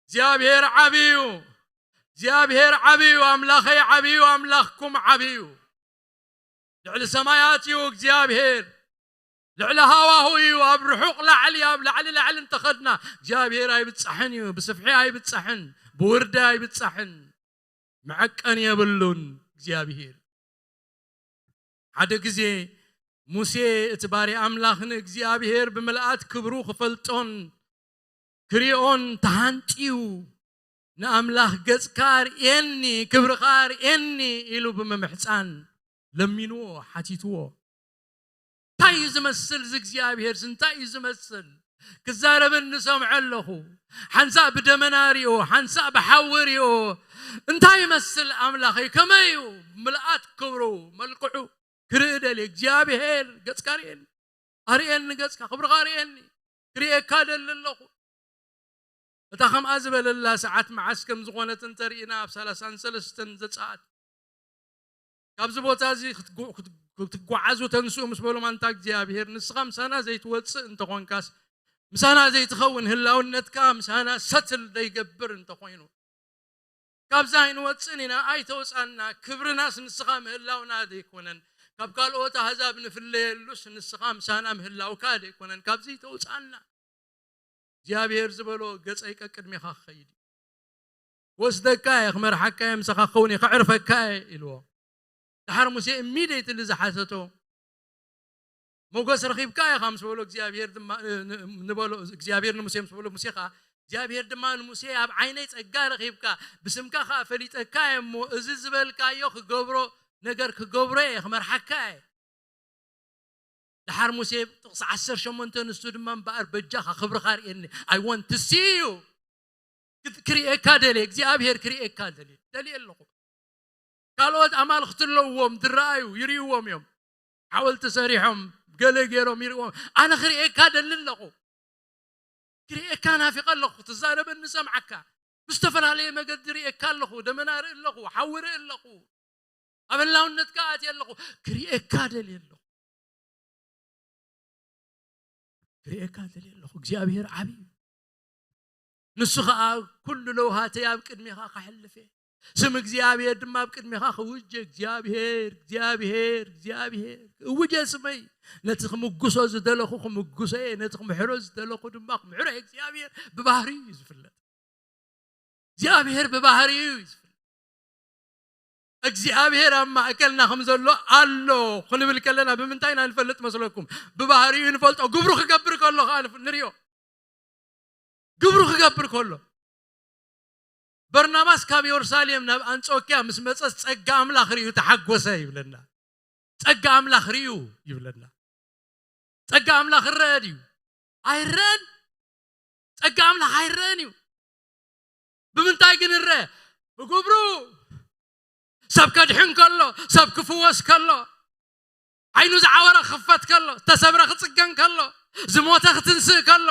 እግዚኣብሔር ዓብዩ እግዚኣብሔር ዓብዩ ኣምላኸይ ዓብዩ ኣምላኽኩም ዓብዩ ልዕሊ ሰማያት እዩ እግዚኣብሔር ልዕሊ ሃዋሁ እዩ ኣብ ርሑቕ ላዕሊ ኣብ ላዕሊ ላዕሊ እንተኸድና እግዚኣብሔር ኣይብጻሕን እዩ ብስፍሒ ኣይብጻሕን ብውርዲ ኣይብጻሕን መዐቀን የብሉን እግዚኣብሔር ሓደ ግዜ ሙሴ እቲ ባርያ ኣምላኽ ንእግዚኣብሔር ብምልኣት ክብሩ ክፈልጦን ክሪኦን ተሃንጥዩ ንኣምላኽ ገጽካ ርእየኒ ክብርኻ ርእየኒ ኢሉ ብምምሕጻን ለሚንዎ ሓቲትዎ እንታይ እዩ ዝመስል እዚ እግዚኣብሔር እንታይ እዩ ዝመስል ክዛረበኒ ሰምዖ ኣለኹ ሓንሳእ ብደመና ሪኦ ሓንሳእ ብሓዊ ሪኦ እንታይ ይመስል ኣምላኸይ ከመይ እዩ ምልኣት ክብሩ መልክዑ ክርኢ ደልየ እግዚኣብሔር ገጽካ ርእየኒ ኣርእየኒ ገጽካ ክብርኻ ርእየኒ ክርእየካ ደሊ ኣለኹ እታ ከምኣ ዝበለላ ሰዓት መዓስ ከም ዝኾነት እንተርኢና ኣብ ሰላሳን ሰለስተን ዘጻኣት ካብዚ ቦታ እዚ ክትጓዓዙ ተንስኡ ምስ በሎም ኣንታ እግዚኣብሔር ንስኻ ምሳና ዘይትወፅእ እንተኾንካስ ምሳና ዘይትኸውን ህላውነትካ ምሳና ሰትል ዘይገብር እንተኾይኑ ካብዛ ኣይንወፅእን ኢና ኣይተውፃና ክብርናስ ንስኻ ምህላውና ዘይኮነን ካብ ካልኦት ኣህዛብ ንፍለየሉስ ንስኻ ምሳና ምህላውካ ዘይኮነን ካብዚ ተውፃና እግዚኣብሔር ዝበሎ ገፀይ ቀቅድሜኻ ክኸይድ እዩ ወስደካ እየ ክመርሓካ እየ ምሳኻ ክኸውን እየ ከዕርፈካ እየ ኢልዎ ድሓር ሙሴ ኢሚድየትሊ ዝሓተቶ ሞገስ ረኺብካ ኢኻ ምስ በሎ እግዚኣብሔር ድማ ንበሎ እግዚኣብሔር ንሙሴ ምስ በሎ ሙሴ ከዓ እግዚኣብሔር ድማ ንሙሴ ኣብ ዓይነይ ጸጋ ረኺብካ ብስምካ ከዓ ፈሊጠካ እየ እሞ እዚ ዝበልካዮ ክገብሮ ነገር ክገብሮ እየ ክመርሓካ እየ ድሓር ሙሴ ጥቕሲ ዓሰርተ ሸሞንተ ንሱ ድማ እምበኣር በጃኻ ክብርኻ ርእየኒ I want to see you ክርእየካ ደልየ እግዚኣብሔር ክርእየካ ደልየ ደልየ ኣለኹ ካልኦት ኣማልኽቲ ኣለዎም ዝረኣዩ ይርእዎም እዮም ሓወልቲ ሰሪሖም ገለ ገይሮም ይርእዎም ኣነ ክርእየካ ደሊ ኣለኹ ክርእየካ ናፊቐ ኣለኹ ትዛረበኒ ሰምዓካ ብዝተፈላለየ መገዲ ርእየካ ኣለኹ ደመና ርኢ ኣለኹ ሓዊ ርኢ ኣለኹ ኣብ ህላውነትካ ኣትየ ኣለኹ ክርእየካ ደልየ ኣለኹ ክርእየካ ደልየ ኣለኹ እግዚኣብሔር ዓብዪ እዩ ንሱ ኸዓ ኩሉ ለውሃተይ ኣብ ቅድሜኻ ከሕልፍ እየ ስም እግዚኣብሔር ድማ ኣብ ቅድሜኻ ክውጀ እግዚኣብሔር እግዚኣብሔር እግዚኣብሔር እውጀ ስመይ ነቲ ክምጉሶ ዝደለኹ ክምጉሶ እየ ነቲ ክምሕሮ ዝደለኹ ድማ ክምሕሮ እየ እግዚኣብሔር ብባህሪ እዩ ዝፍለጥ እግዚኣብሔር ብባህሪ እዩ ዝፍለጥ እግዚኣብሔር ኣብ ማእከልና ከም ዘሎ ኣሎ ክንብል ከለና ብምንታይ ኢና ንፈልጥ መስለኩም ብባህሪኡ ንፈልጦ ግብሩ ክገብር ከሎ ከዓ ንሪኦ ግብሩ ክገብር ከሎ በርናባስ ካብ የሩሳሌም ናብ ኣንጾኪያ ምስ መጸስ ጸጋ ኣምላኽ ርእዩ ተሓጎሰ ይብለና ጸጋ ኣምላኽ ርእዩ ይብለና ጸጋ ኣምላኽ ይረአ ድዩ ኣይረአን ጸጋ ኣምላኽ ኣይረአን እዩ። ብምንታይ ግን ይረአ? ብግብሩ። ሰብ ከድሕን ከሎ፣ ሰብ ክፍወስ ከሎ፣ ዓይኑ ዝዓወረ ክኽፈት ከሎ፣ ዝተሰብረ ክጽገን ከሎ፣ ዝሞተ ክትንስእ ከሎ፣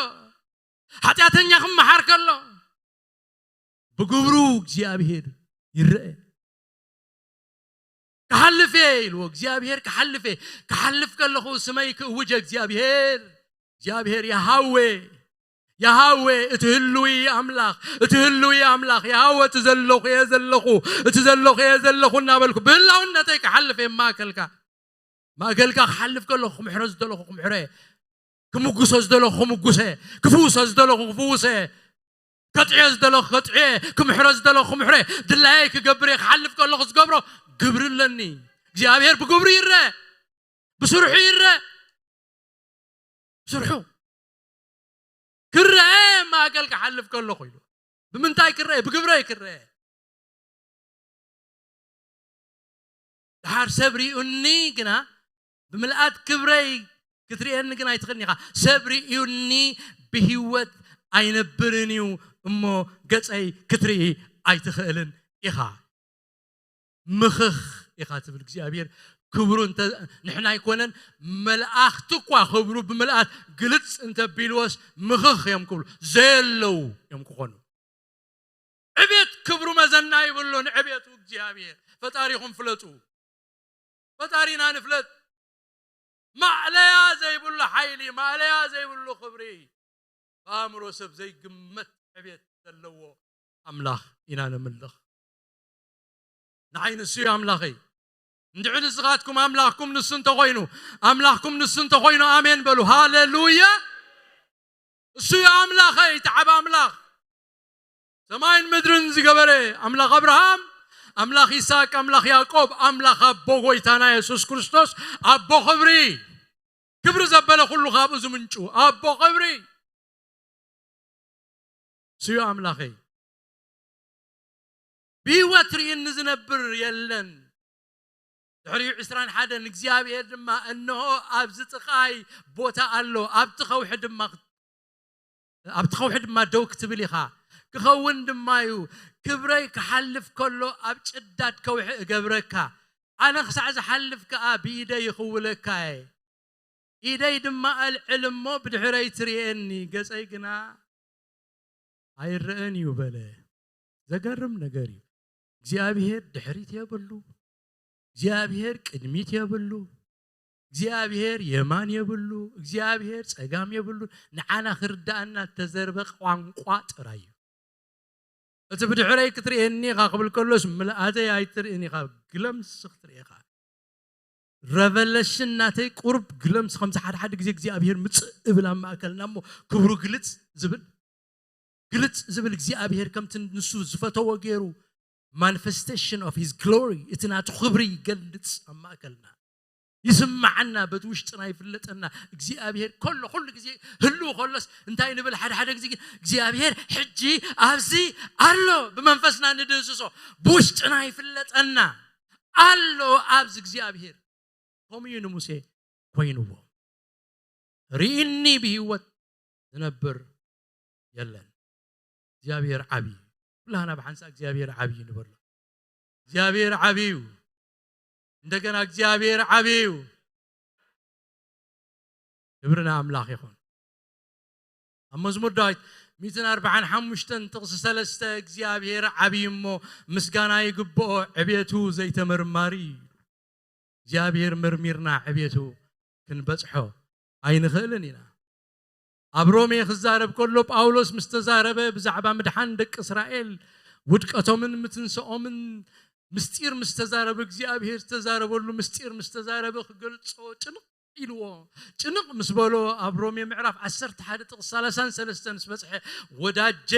ሓጢኣተኛ ክመሓር ከሎ፣ ብግብሩ እግዚኣብሔር ይረአ። ክሓልፍ እየ ኢልዎ እግዚኣብሔር፣ ክሓልፍ እየ። ክሓልፍ ከለኹ ስመይ ክእውጀ እግዚኣብሔር፣ እግዚኣብሔር ያሃዌ፣ ያሃዌ፣ እቲ ህልዊ ኣምላኽ፣ እቲ ህልዊ ኣምላኽ፣ ያሃዌ፣ እቲ ዘለኹ እየ ዘለኹ፣ እቲ ዘለኹ እየ ዘለኹ እናበልኩ ብህላውነተይ ክሓልፍ እየ ማእከልካ። ማእከልካ ክሓልፍ ከለኹ ክምሕሮ ዝደለኹ ክምሕሮ እየ። ክምጉሶ ዝደለኹ ክምጉሰ፣ ክፍውሶ ዝደለኹ ክፍውሰ፣ ከጥዕዮ ዝደለኹ ከጥዕየ፣ ክምሕሮ ዝደለኹ ክምሕረ፣ ድላየይ ክገብር እየ። ክሓልፍ ከለኹ ዝገብሮ ግብሪ ኣለኒ። እግዚኣብሔር ብግብሩ ይረአ፣ ብስርሑ ይረአ። ብስርሑ ክረአ፣ ማእከል ክሓልፍ ከለኹ ኢሉ። ብምንታይ ክረአ? ብግብረይ ክረአ። ደሓር ሰብ ሪኡኒ ግና፣ ብምልኣት ክብረይ ክትርእየኒ ግን ኣይትኽእልን ኢኻ። ሰብ ሪኡኒ ብህይወት ኣይነብርን እዩ እሞ፣ ገጸይ ክትርኢ ኣይትኽእልን ኢኻ። ምኽኽ ኢኻ ትብል እግዚኣብሔር ክብሩ እንተ፣ ንሕና ኣይኮነን፣ መላእኽቲ እኳ ክብሩ ብምልኣት ግልጽ እንተቢልዎስ ምኽኽ እዮም ክብሉ፣ ዘየለዉ እዮም ክኾኑ። ዕቤት ክብሩ መዘና ይብሉን። ዕቤቱ እግዚኣብሔር። ፈጣሪኹም ፍለጡ። ፈጣሪና ንፍለጥ። ማእለያ ዘይብሉ ሓይሊ፣ ማእለያ ዘይብሉ ክብሪ፣ ብኣእምሮ ሰብ ዘይግመት ዕቤት ዘለዎ ኣምላኽ ኢና ነምልኽ። ንዓይ ንሱ እዩ ኣምላኸይ። እንድዒ ንስኻትኩም ኣምላኽኩም ንሱ እንተኾይኑ፣ ኣምላኽኩም ንሱ እንተኾይኑ፣ ኣሜን በሉ። ሃሌሉያ! እሱ እዩ ኣምላኸይ፣ ተዓብ ኣምላኽ። ሰማይን ምድርን ዝገበረ ኣምላኽ ኣብርሃም፣ ኣምላኽ ይስሐቅ፣ ኣምላኽ ያዕቆብ፣ ኣምላኽ ኣቦ ጎይታና የሱስ ክርስቶስ፣ ኣቦ ክብሪ። ክብሪ ዘበለ ኩሉ ካብኡ ዝምንጩ ኣቦ ክብሪ። እሱ እዩ ኣምላኸይ። ብህይወት ርእዩኒ ዝነብር የለን። ድሕሪኡ ዕስራን ሓደን እግዚኣብሔር ድማ፣ እንሆ ኣብዚ ጥቓይ ቦታ ኣሎ፣ ኣብቲ ከውሒ ድማ፣ ኣብቲ ከውሒ ድማ ደው ክትብል ኢኻ። ክኸውን ድማ እዩ። ክብረይ ክሓልፍ ከሎ ኣብ ጭዳድ ከውሒ እገብረካ። ኣነ ክሳዕ ዝሓልፍ ከኣ ብኢደይ ይኽውለካ እየ። ኢደይ ድማ ኣልዕል እሞ ብድሕረይ ትርእየኒ፣ ገጸይ ግና ኣይረአን እዩ በለ። ዘገርም ነገር እዩ። እግዚኣብሔር ድሕሪት የብሉ። እግዚኣብሔር ቅድሚት የብሉ። እግዚኣብሔር የማን የብሉ። እግዚኣብሔር ጸጋም የብሉ። ንዓና ክርዳኣና እተዘርበ ቋንቋ ጥራይ እዩ። እቲ ብድሕረይ ክትርእየኒ ኢኻ ክብል ከሎስ፣ ምልኣተይ ኣይትርእን ኢኻ፣ ግለምስ ክትርኢ ኢኻ። ረቨለሽን ናተይ ቁሩብ ግለምስ፣ ከምዚ ሓደ ሓደ ግዜ እግዚኣብሔር ምጽእ እብል ኣብ ማእከልና እሞ፣ ክብሩ ግልጽ ዝብል፣ ግልጽ ዝብል እግዚኣብሔር ከምቲ ንሱ ዝፈተዎ ገይሩ፣ ማኒፌስቴሽን ኦፍ ሂዝ ግሎሪ፣ እቲ ናቱ ክብሪ ይገልጽ ኣብ ማእከልና። ይስምዓና፣ በቲ ውሽጥና ይፍለጠና። እግዚኣብሔር ከሎ፣ ኩሉ ግዜ ህልው ከሎስ እንታይ ንብል? ሓደ ሓደ ግዜ ግን እግዚኣብሔር ሕጂ ኣብዚ ኣሎ፣ ብመንፈስና ንድህስሶ፣ ብውሽጥና ይፍለጠና ኣሎ ኣብዚ እግዚኣብሔር። ከምኡ እዩ ንሙሴ ኮይንዎ። ርኢኒ ብህይወት ዝነብር የለን። እግዚኣብሔር ዓብዪ እዩ። ኩላህና ብሓንሳእ እግዚኣብሔር ዓብዪ ንበሎ። እግዚኣብሔር ዓብዪ እዩ። እንደገና እግዚኣብሔር ዓብዪ እዩ። ክብሪ ንኣምላኽ ይኹን። ኣብ መዝሙር ዳዊት ሚእትን ኣርብዓን ሓሙሽተን ጥቕሲ ሰለስተ እግዚኣብሔር ዓብዪ እሞ ምስጋና ይግብኦ፣ ዕቤቱ ዘይተመርማሪ እዩ። እግዚኣብሔር መርሚርና ዕቤቱ ክንበጽሖ ኣይንኽእልን ኢና። ኣብ ሮሜ ክዛረብ ከሎ ጳውሎስ ምስ ተዛረበ ብዛዕባ ምድሓን ደቂ እስራኤል፣ ውድቀቶምን ምትንስኦምን ምስጢር ምስ ተዛረበ፣ እግዚኣብሔር ዝተዛረበሉ ምስጢር ምስ ተዛረበ ክገልጾ ጭንቕ ኢልዎ። ጭንቕ ምስ በሎ ኣብ ሮሜ ምዕራፍ ዓሰርተ ሓደ ጥቕሲ ሰላሳን ሰለስተን ምስ በጽሐ፣ ወዳጄ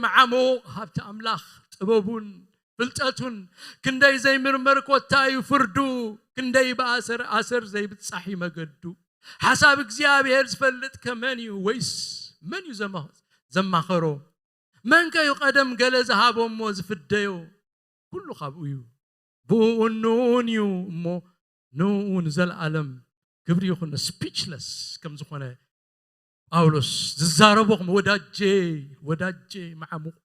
መዓሙቕ ሃብቲ ኣምላኽ ጥበቡን ፍልጠቱን ክንደይ ዘይምርመር ኮታ እዩ ፍርዱ፣ ክንደይ ብኣሰር ኣሰር ዘይብጻሕ እዩ መገዱ። ሓሳብ እግዚኣብሔር ዝፈልጥ ከመን እዩ? ወይስ መን እዩ ዘማ-፣ ዘማኸሮ? መንከ እዩ ቀደም ገለ ዝሃቦ እሞ ዝፍደዮ? ኩሉ ካብኡ እዩ፣ ብኡኡን ንኡኡን እዩ እሞ ንኡኡ ንዘለኣለም ክብሪ ይኹን። ስፒችለስ ከም ዝኾነ ጳውሎስ ዝዛረቦ ከም ወዳጀ፣ ወዳጀ መዓሙቕ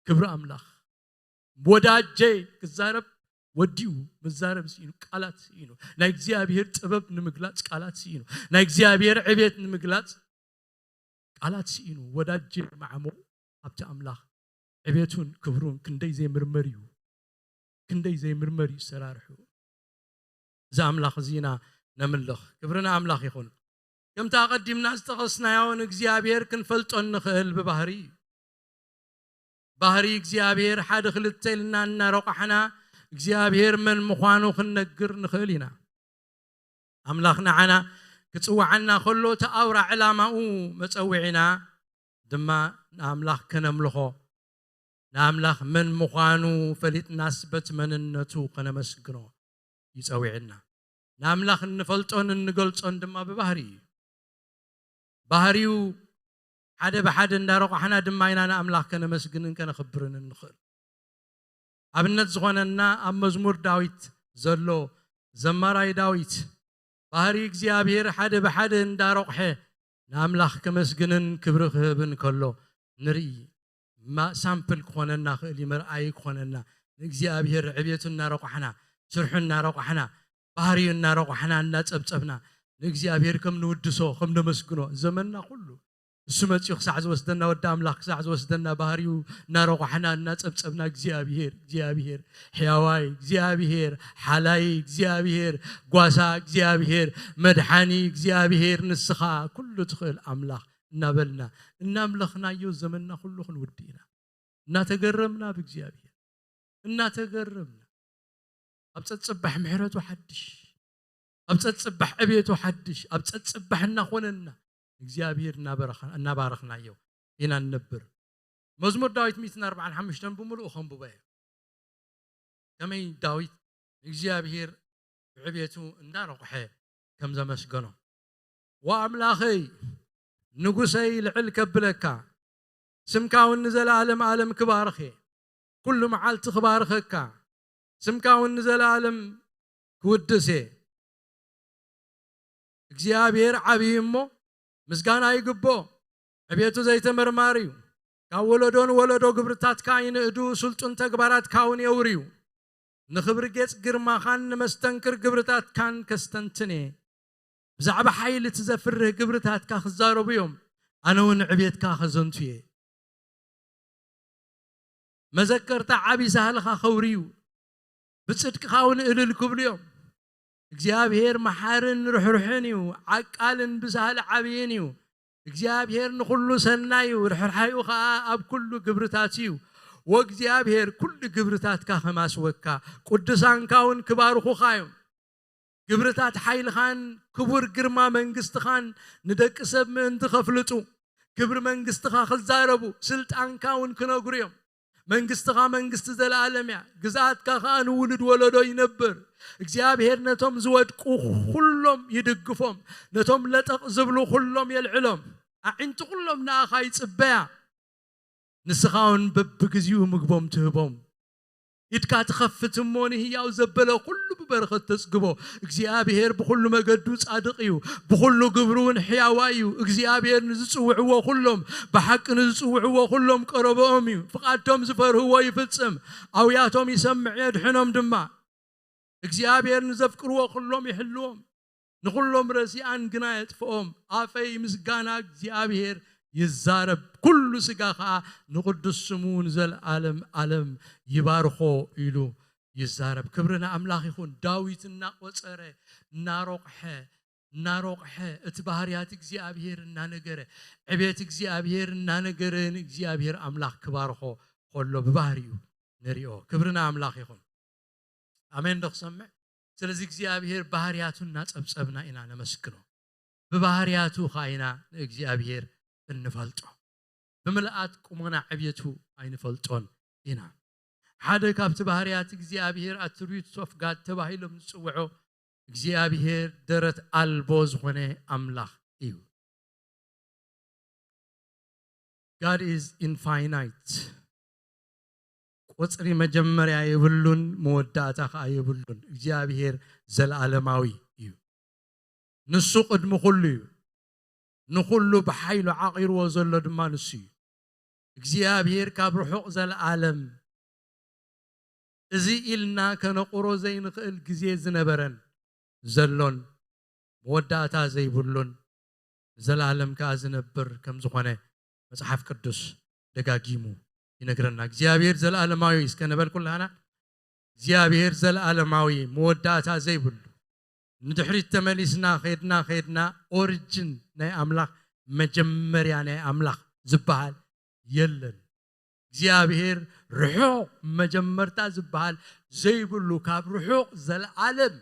ክብሪ ኣምላኽ። ወዳጀ ክዛረብ ወዲኡ ምዛረብ ስኢኑ፣ ቃላት ስኢኑ፣ ናይ እግዚኣብሔር ጥበብ ንምግላጽ ቃላት ስኢኑ፣ ናይ እግዚኣብሔር ዕቤት ንምግላጽ ቃላት ስኢኑ፣ ወዳጀ መዓሙቕ ኣብቲ ኣምላኽ ዕቤቱን ክብሩን ክንደይ ዘይምርመር እዩ፣ ክንደይ ዘይምርመር እዩ ሰራርሑ። እዚ ኣምላኽ እዚ ኢና ነምልኽ። ክብሪ ንኣምላኽ ይኹን። ከምቲ ኣቐዲምና ዝጠቐስናዮ ንእግዚኣብሔር ክንፈልጦ እንኽእል ብባህሪ እዩ። ባህሪ እግዚኣብሔር ሓደ ክልተ ኢልና እናረቋሕና እግዚኣብሔር መን ምዃኑ ክንነግር ንኽእል ኢና። ኣምላኽ ንዓና ክጽውዓና ከሎ እቲ ኣውራ ዕላማኡ መጸውዒና ድማ ንኣምላኽ ከነምልኾ፣ ንኣምላኽ መን ምዃኑ ፈሊጥናስ በቲ መንነቱ ከነመስግኖ ይጸውዕና። ንኣምላኽ እንፈልጦን እንገልጾን ድማ ብባህሪ እዩ። ባህሪኡ ሓደ ብሓደ እንዳረቋሕና ድማ ኢና ንኣምላኽ ከነመስግንን ከነኽብርን እንኽእል። ኣብነት ዝኾነና ኣብ መዝሙር ዳዊት ዘሎ ዘማራይ ዳዊት ባህሪ እግዚኣብሔር ሓደ ብሓደ እንዳረቑሐ ንኣምላኽ ከመስግንን ክብሪ ክህብን ከሎ ንርኢ። ማ-፣ ሳምፕል ክኾነና ክእል እዩ፣ መርኣይ ክኾነና። ንእግዚኣብሔር ዕቤቱ እናረቋሕና፣ ስርሑ እናረቋሕና፣ ባህሪኡ እናረቋሕና፣ እናጸብጸብና ንእግዚኣብሔር ከም ንውድሶ፣ ከም ነመስግኖ ዘመንና ኩሉ እሱ መጺኡ ክሳዕ ዝወስደና፣ ወዲ ኣምላኽ ክሳዕ ዝወስደና ባህሪኡ እናረቋሕና፣ እናጸብጸብና እግዚኣብሔር፣ እግዚኣብሔር ሕያዋይ፣ እግዚኣብሔር ሓላይ፣ እግዚኣብሔር ጓሳ፣ እግዚኣብሔር መድሓኒ፣ እግዚኣብሔር ንስኻ ኩሉ ትኽእል ኣምላኽ እናበልና እናምለኽናዮ ዘመንና ኩሉ ክንውድእ ኢና። እናተገረምና ብእግዚኣብሔር፣ እናተገረምና ኣብ ጸጽባሕ ምሕረቱ ሓድሽ፣ ኣብ ጸጽባሕ ዕቤቱ ሓድሽ፣ ኣብ ጸጽባሕ እናኾነና እግዚኣብሔር እናበረኸ-፣ እናባረኽናዮ ኢና እንነብር። መዝሙር ዳዊት ሚእትን ኣርባዓን ሓሙሽተን ብምሉኡ ከንብቦ እየ። ከመይ ዳዊት ንእግዚኣብሔር ብዕቤቱ እንዳረቑሐ ከም ዘመስገኖ። ወኣምላኸይ ንጉሰይ ልዕል ከብለካ፣ ስምካ እውን ንዘለኣለም ኣለም ክባርኽ እየ። ኩሉ መዓልቲ ክባርኸካ፣ ስምካ እውን ንዘለኣለም ክውድስ እየ። እግዚኣብሔር ዓብዪ እሞ ምስጋና ይግብኦ። ዕቤቱ ዘይተመርማሪ እዩ። ካብ ወለዶ ንወለዶ ግብርታትካ ይንእዱ፣ ስልጡን ተግባራትካ እውን የውርዩ። ንኽብሪ ጌጽ ግርማኻን ንመስተንክር ግብርታትካን ከስተንትን እየ። ብዛዕባ ሓይሊ እቲ ዘፍርህ ግብርታትካ ክዛረቡ እዮም፣ ኣነ እውን ዕቤትካ ከዘንቱ እየ። መዘከርታ ዓቢ ሳህልኻ ከውርዩ፣ ብጽድቅኻ እውን እልል ክብሉ እዮም። እግዚኣብሔር መሓርን ርሕሩሕን እዩ፣ ዓቃልን ብሳህሊ ዓብይን እዩ። እግዚኣብሔር ንኹሉ ሰናይ እዩ፣ ርሕራሕኡ ኸኣ ኣብ ኩሉ ግብርታት እዩ። ወእግዚኣብሔር ኩሉ ግብርታትካ ከማስወካ፣ ቅዱሳንካ እውን ክባርኹኻ እዮም። ግብርታት ሓይልኻን ክቡር ግርማ መንግስትኻን ንደቂ ሰብ ምእንቲ ከፍልጡ፣ ክብሪ መንግስትኻ ክዛረቡ፣ ስልጣንካ እውን ክነግሩ እዮም። መንግስትኻ መንግስቲ ዘለኣለም እያ፣ ግዝኣትካ ኸኣ ንውሉድ ወለዶ ይነብር። እግዚኣብሔር ነቶም ዝወድቁ ኹሎም ይድግፎም፣ ነቶም ለጠቕ ዝብሉ ኹሎም የልዕሎም። ኣዒንቲ ኹሎም ንኣኻ ይጽበያ፣ ንስኻ እውን በብግዜኡ ምግቦም ትህቦም። ኢድካ ትኸፍት እሞ ንህያው ዘበለ ኩሉ ብበረኸት ተጽግቦ። እግዚኣብሔር ብኹሉ መገዱ ጻድቕ እዩ፣ ብኹሉ ግብሩ እውን ሕያዋይ እዩ። እግዚኣብሔር ንዝጽውዕዎ ኩሎም፣ ብሓቂ ንዝጽውዕዎ ኩሎም ቀረበኦም እዩ። ፍቓድቶም ዝፈርህዎ ይፍጽም፣ ኣውያቶም ይሰምዕ የድሕኖም ድማ። እግዚኣብሔር ንዘፍቅርዎ ኩሎም ይሕልዎም፣ ንኹሎም ረሲኣን ግና የጥፍኦም። ኣፈይ ምስጋና እግዚኣብሔር ይዛረብ፣ ኩሉ ስጋ ኸኣ ንቕዱስ ስሙ ንዘለኣለም ኣለም ይባርኾ ኢሉ ይዛረብ። ክብሪ ንኣምላኽ ይኹን። ዳዊት እናቖጸረ፣ እናሮቕሐ፣ እናሮቕሐ፣ እቲ ባህርያት እግዚኣብሔር እናነገረ፣ ዕቤት እግዚኣብሔር እናነገረ ንእግዚኣብሔር ኣምላኽ ክባርኾ ከሎ ብባህሪኡ ንሪኦ። ክብሪ ንኣምላኽ ይኹን። ኣሜን ዶ ክሰምዕ? ስለዚ እግዚኣብሔር ባህርያቱ እናጸብጸብና ኢና ነመስግኖ። ብባህርያቱ ኸኣ ኢና ንእግዚኣብሔር እንፈልጦ። ብምልኣት ቁመና ዕብየቱ ኣይንፈልጦን ኢና። ሓደ ካብቲ ባህርያት እግዚኣብሔር፣ ኣትሪቢዩትስ ኦፍ ጋድ ተባሂሎም ዝጽውዑ፣ እግዚኣብሔር ደረት ኣልቦ ዝኾነ ኣምላኽ እዩ። God is infinite። ቁጽሪ መጀመርያ የብሉን፣ መወዳእታ ኸኣ የብሉን። እግዚኣብሔር ዘለኣለማዊ እዩ። ንሱ ቅድሚ ኩሉ እዩ። ንኹሉ ብሓይሉ ዓቒርዎ ዘሎ ድማ ንሱ እዩ። እግዚኣብሔር ካብ ርሑቕ ዘለዓለም፣ እዚ ኢልና ከነቑሮ ዘይንኽእል ግዜ ዝነበረን ዘሎን፣ መወዳእታ ዘይብሉን፣ ንዘለዓለም ከኣ ዝነብር ከም ዝኾነ መጽሓፍ ቅዱስ ደጋጊሙ ይነግረና። እግዚኣብሔር ዘለዓለማዊ እስከ ንበል ኩላና። እግዚኣብሔር ዘለዓለማዊ፣ መወዳእታ ዘይብሉ። ንድሕሪት ተመሊስና ኸድና ኸድና፣ ኦሪጅን ናይ ኣምላኽ፣ መጀመርያ ናይ ኣምላኽ ዝበሃል የለን። እግዚኣብሔር ርሑቕ መጀመርታ ዝበሃል ዘይብሉ፣ ካብ ርሑቕ ዘለዓለም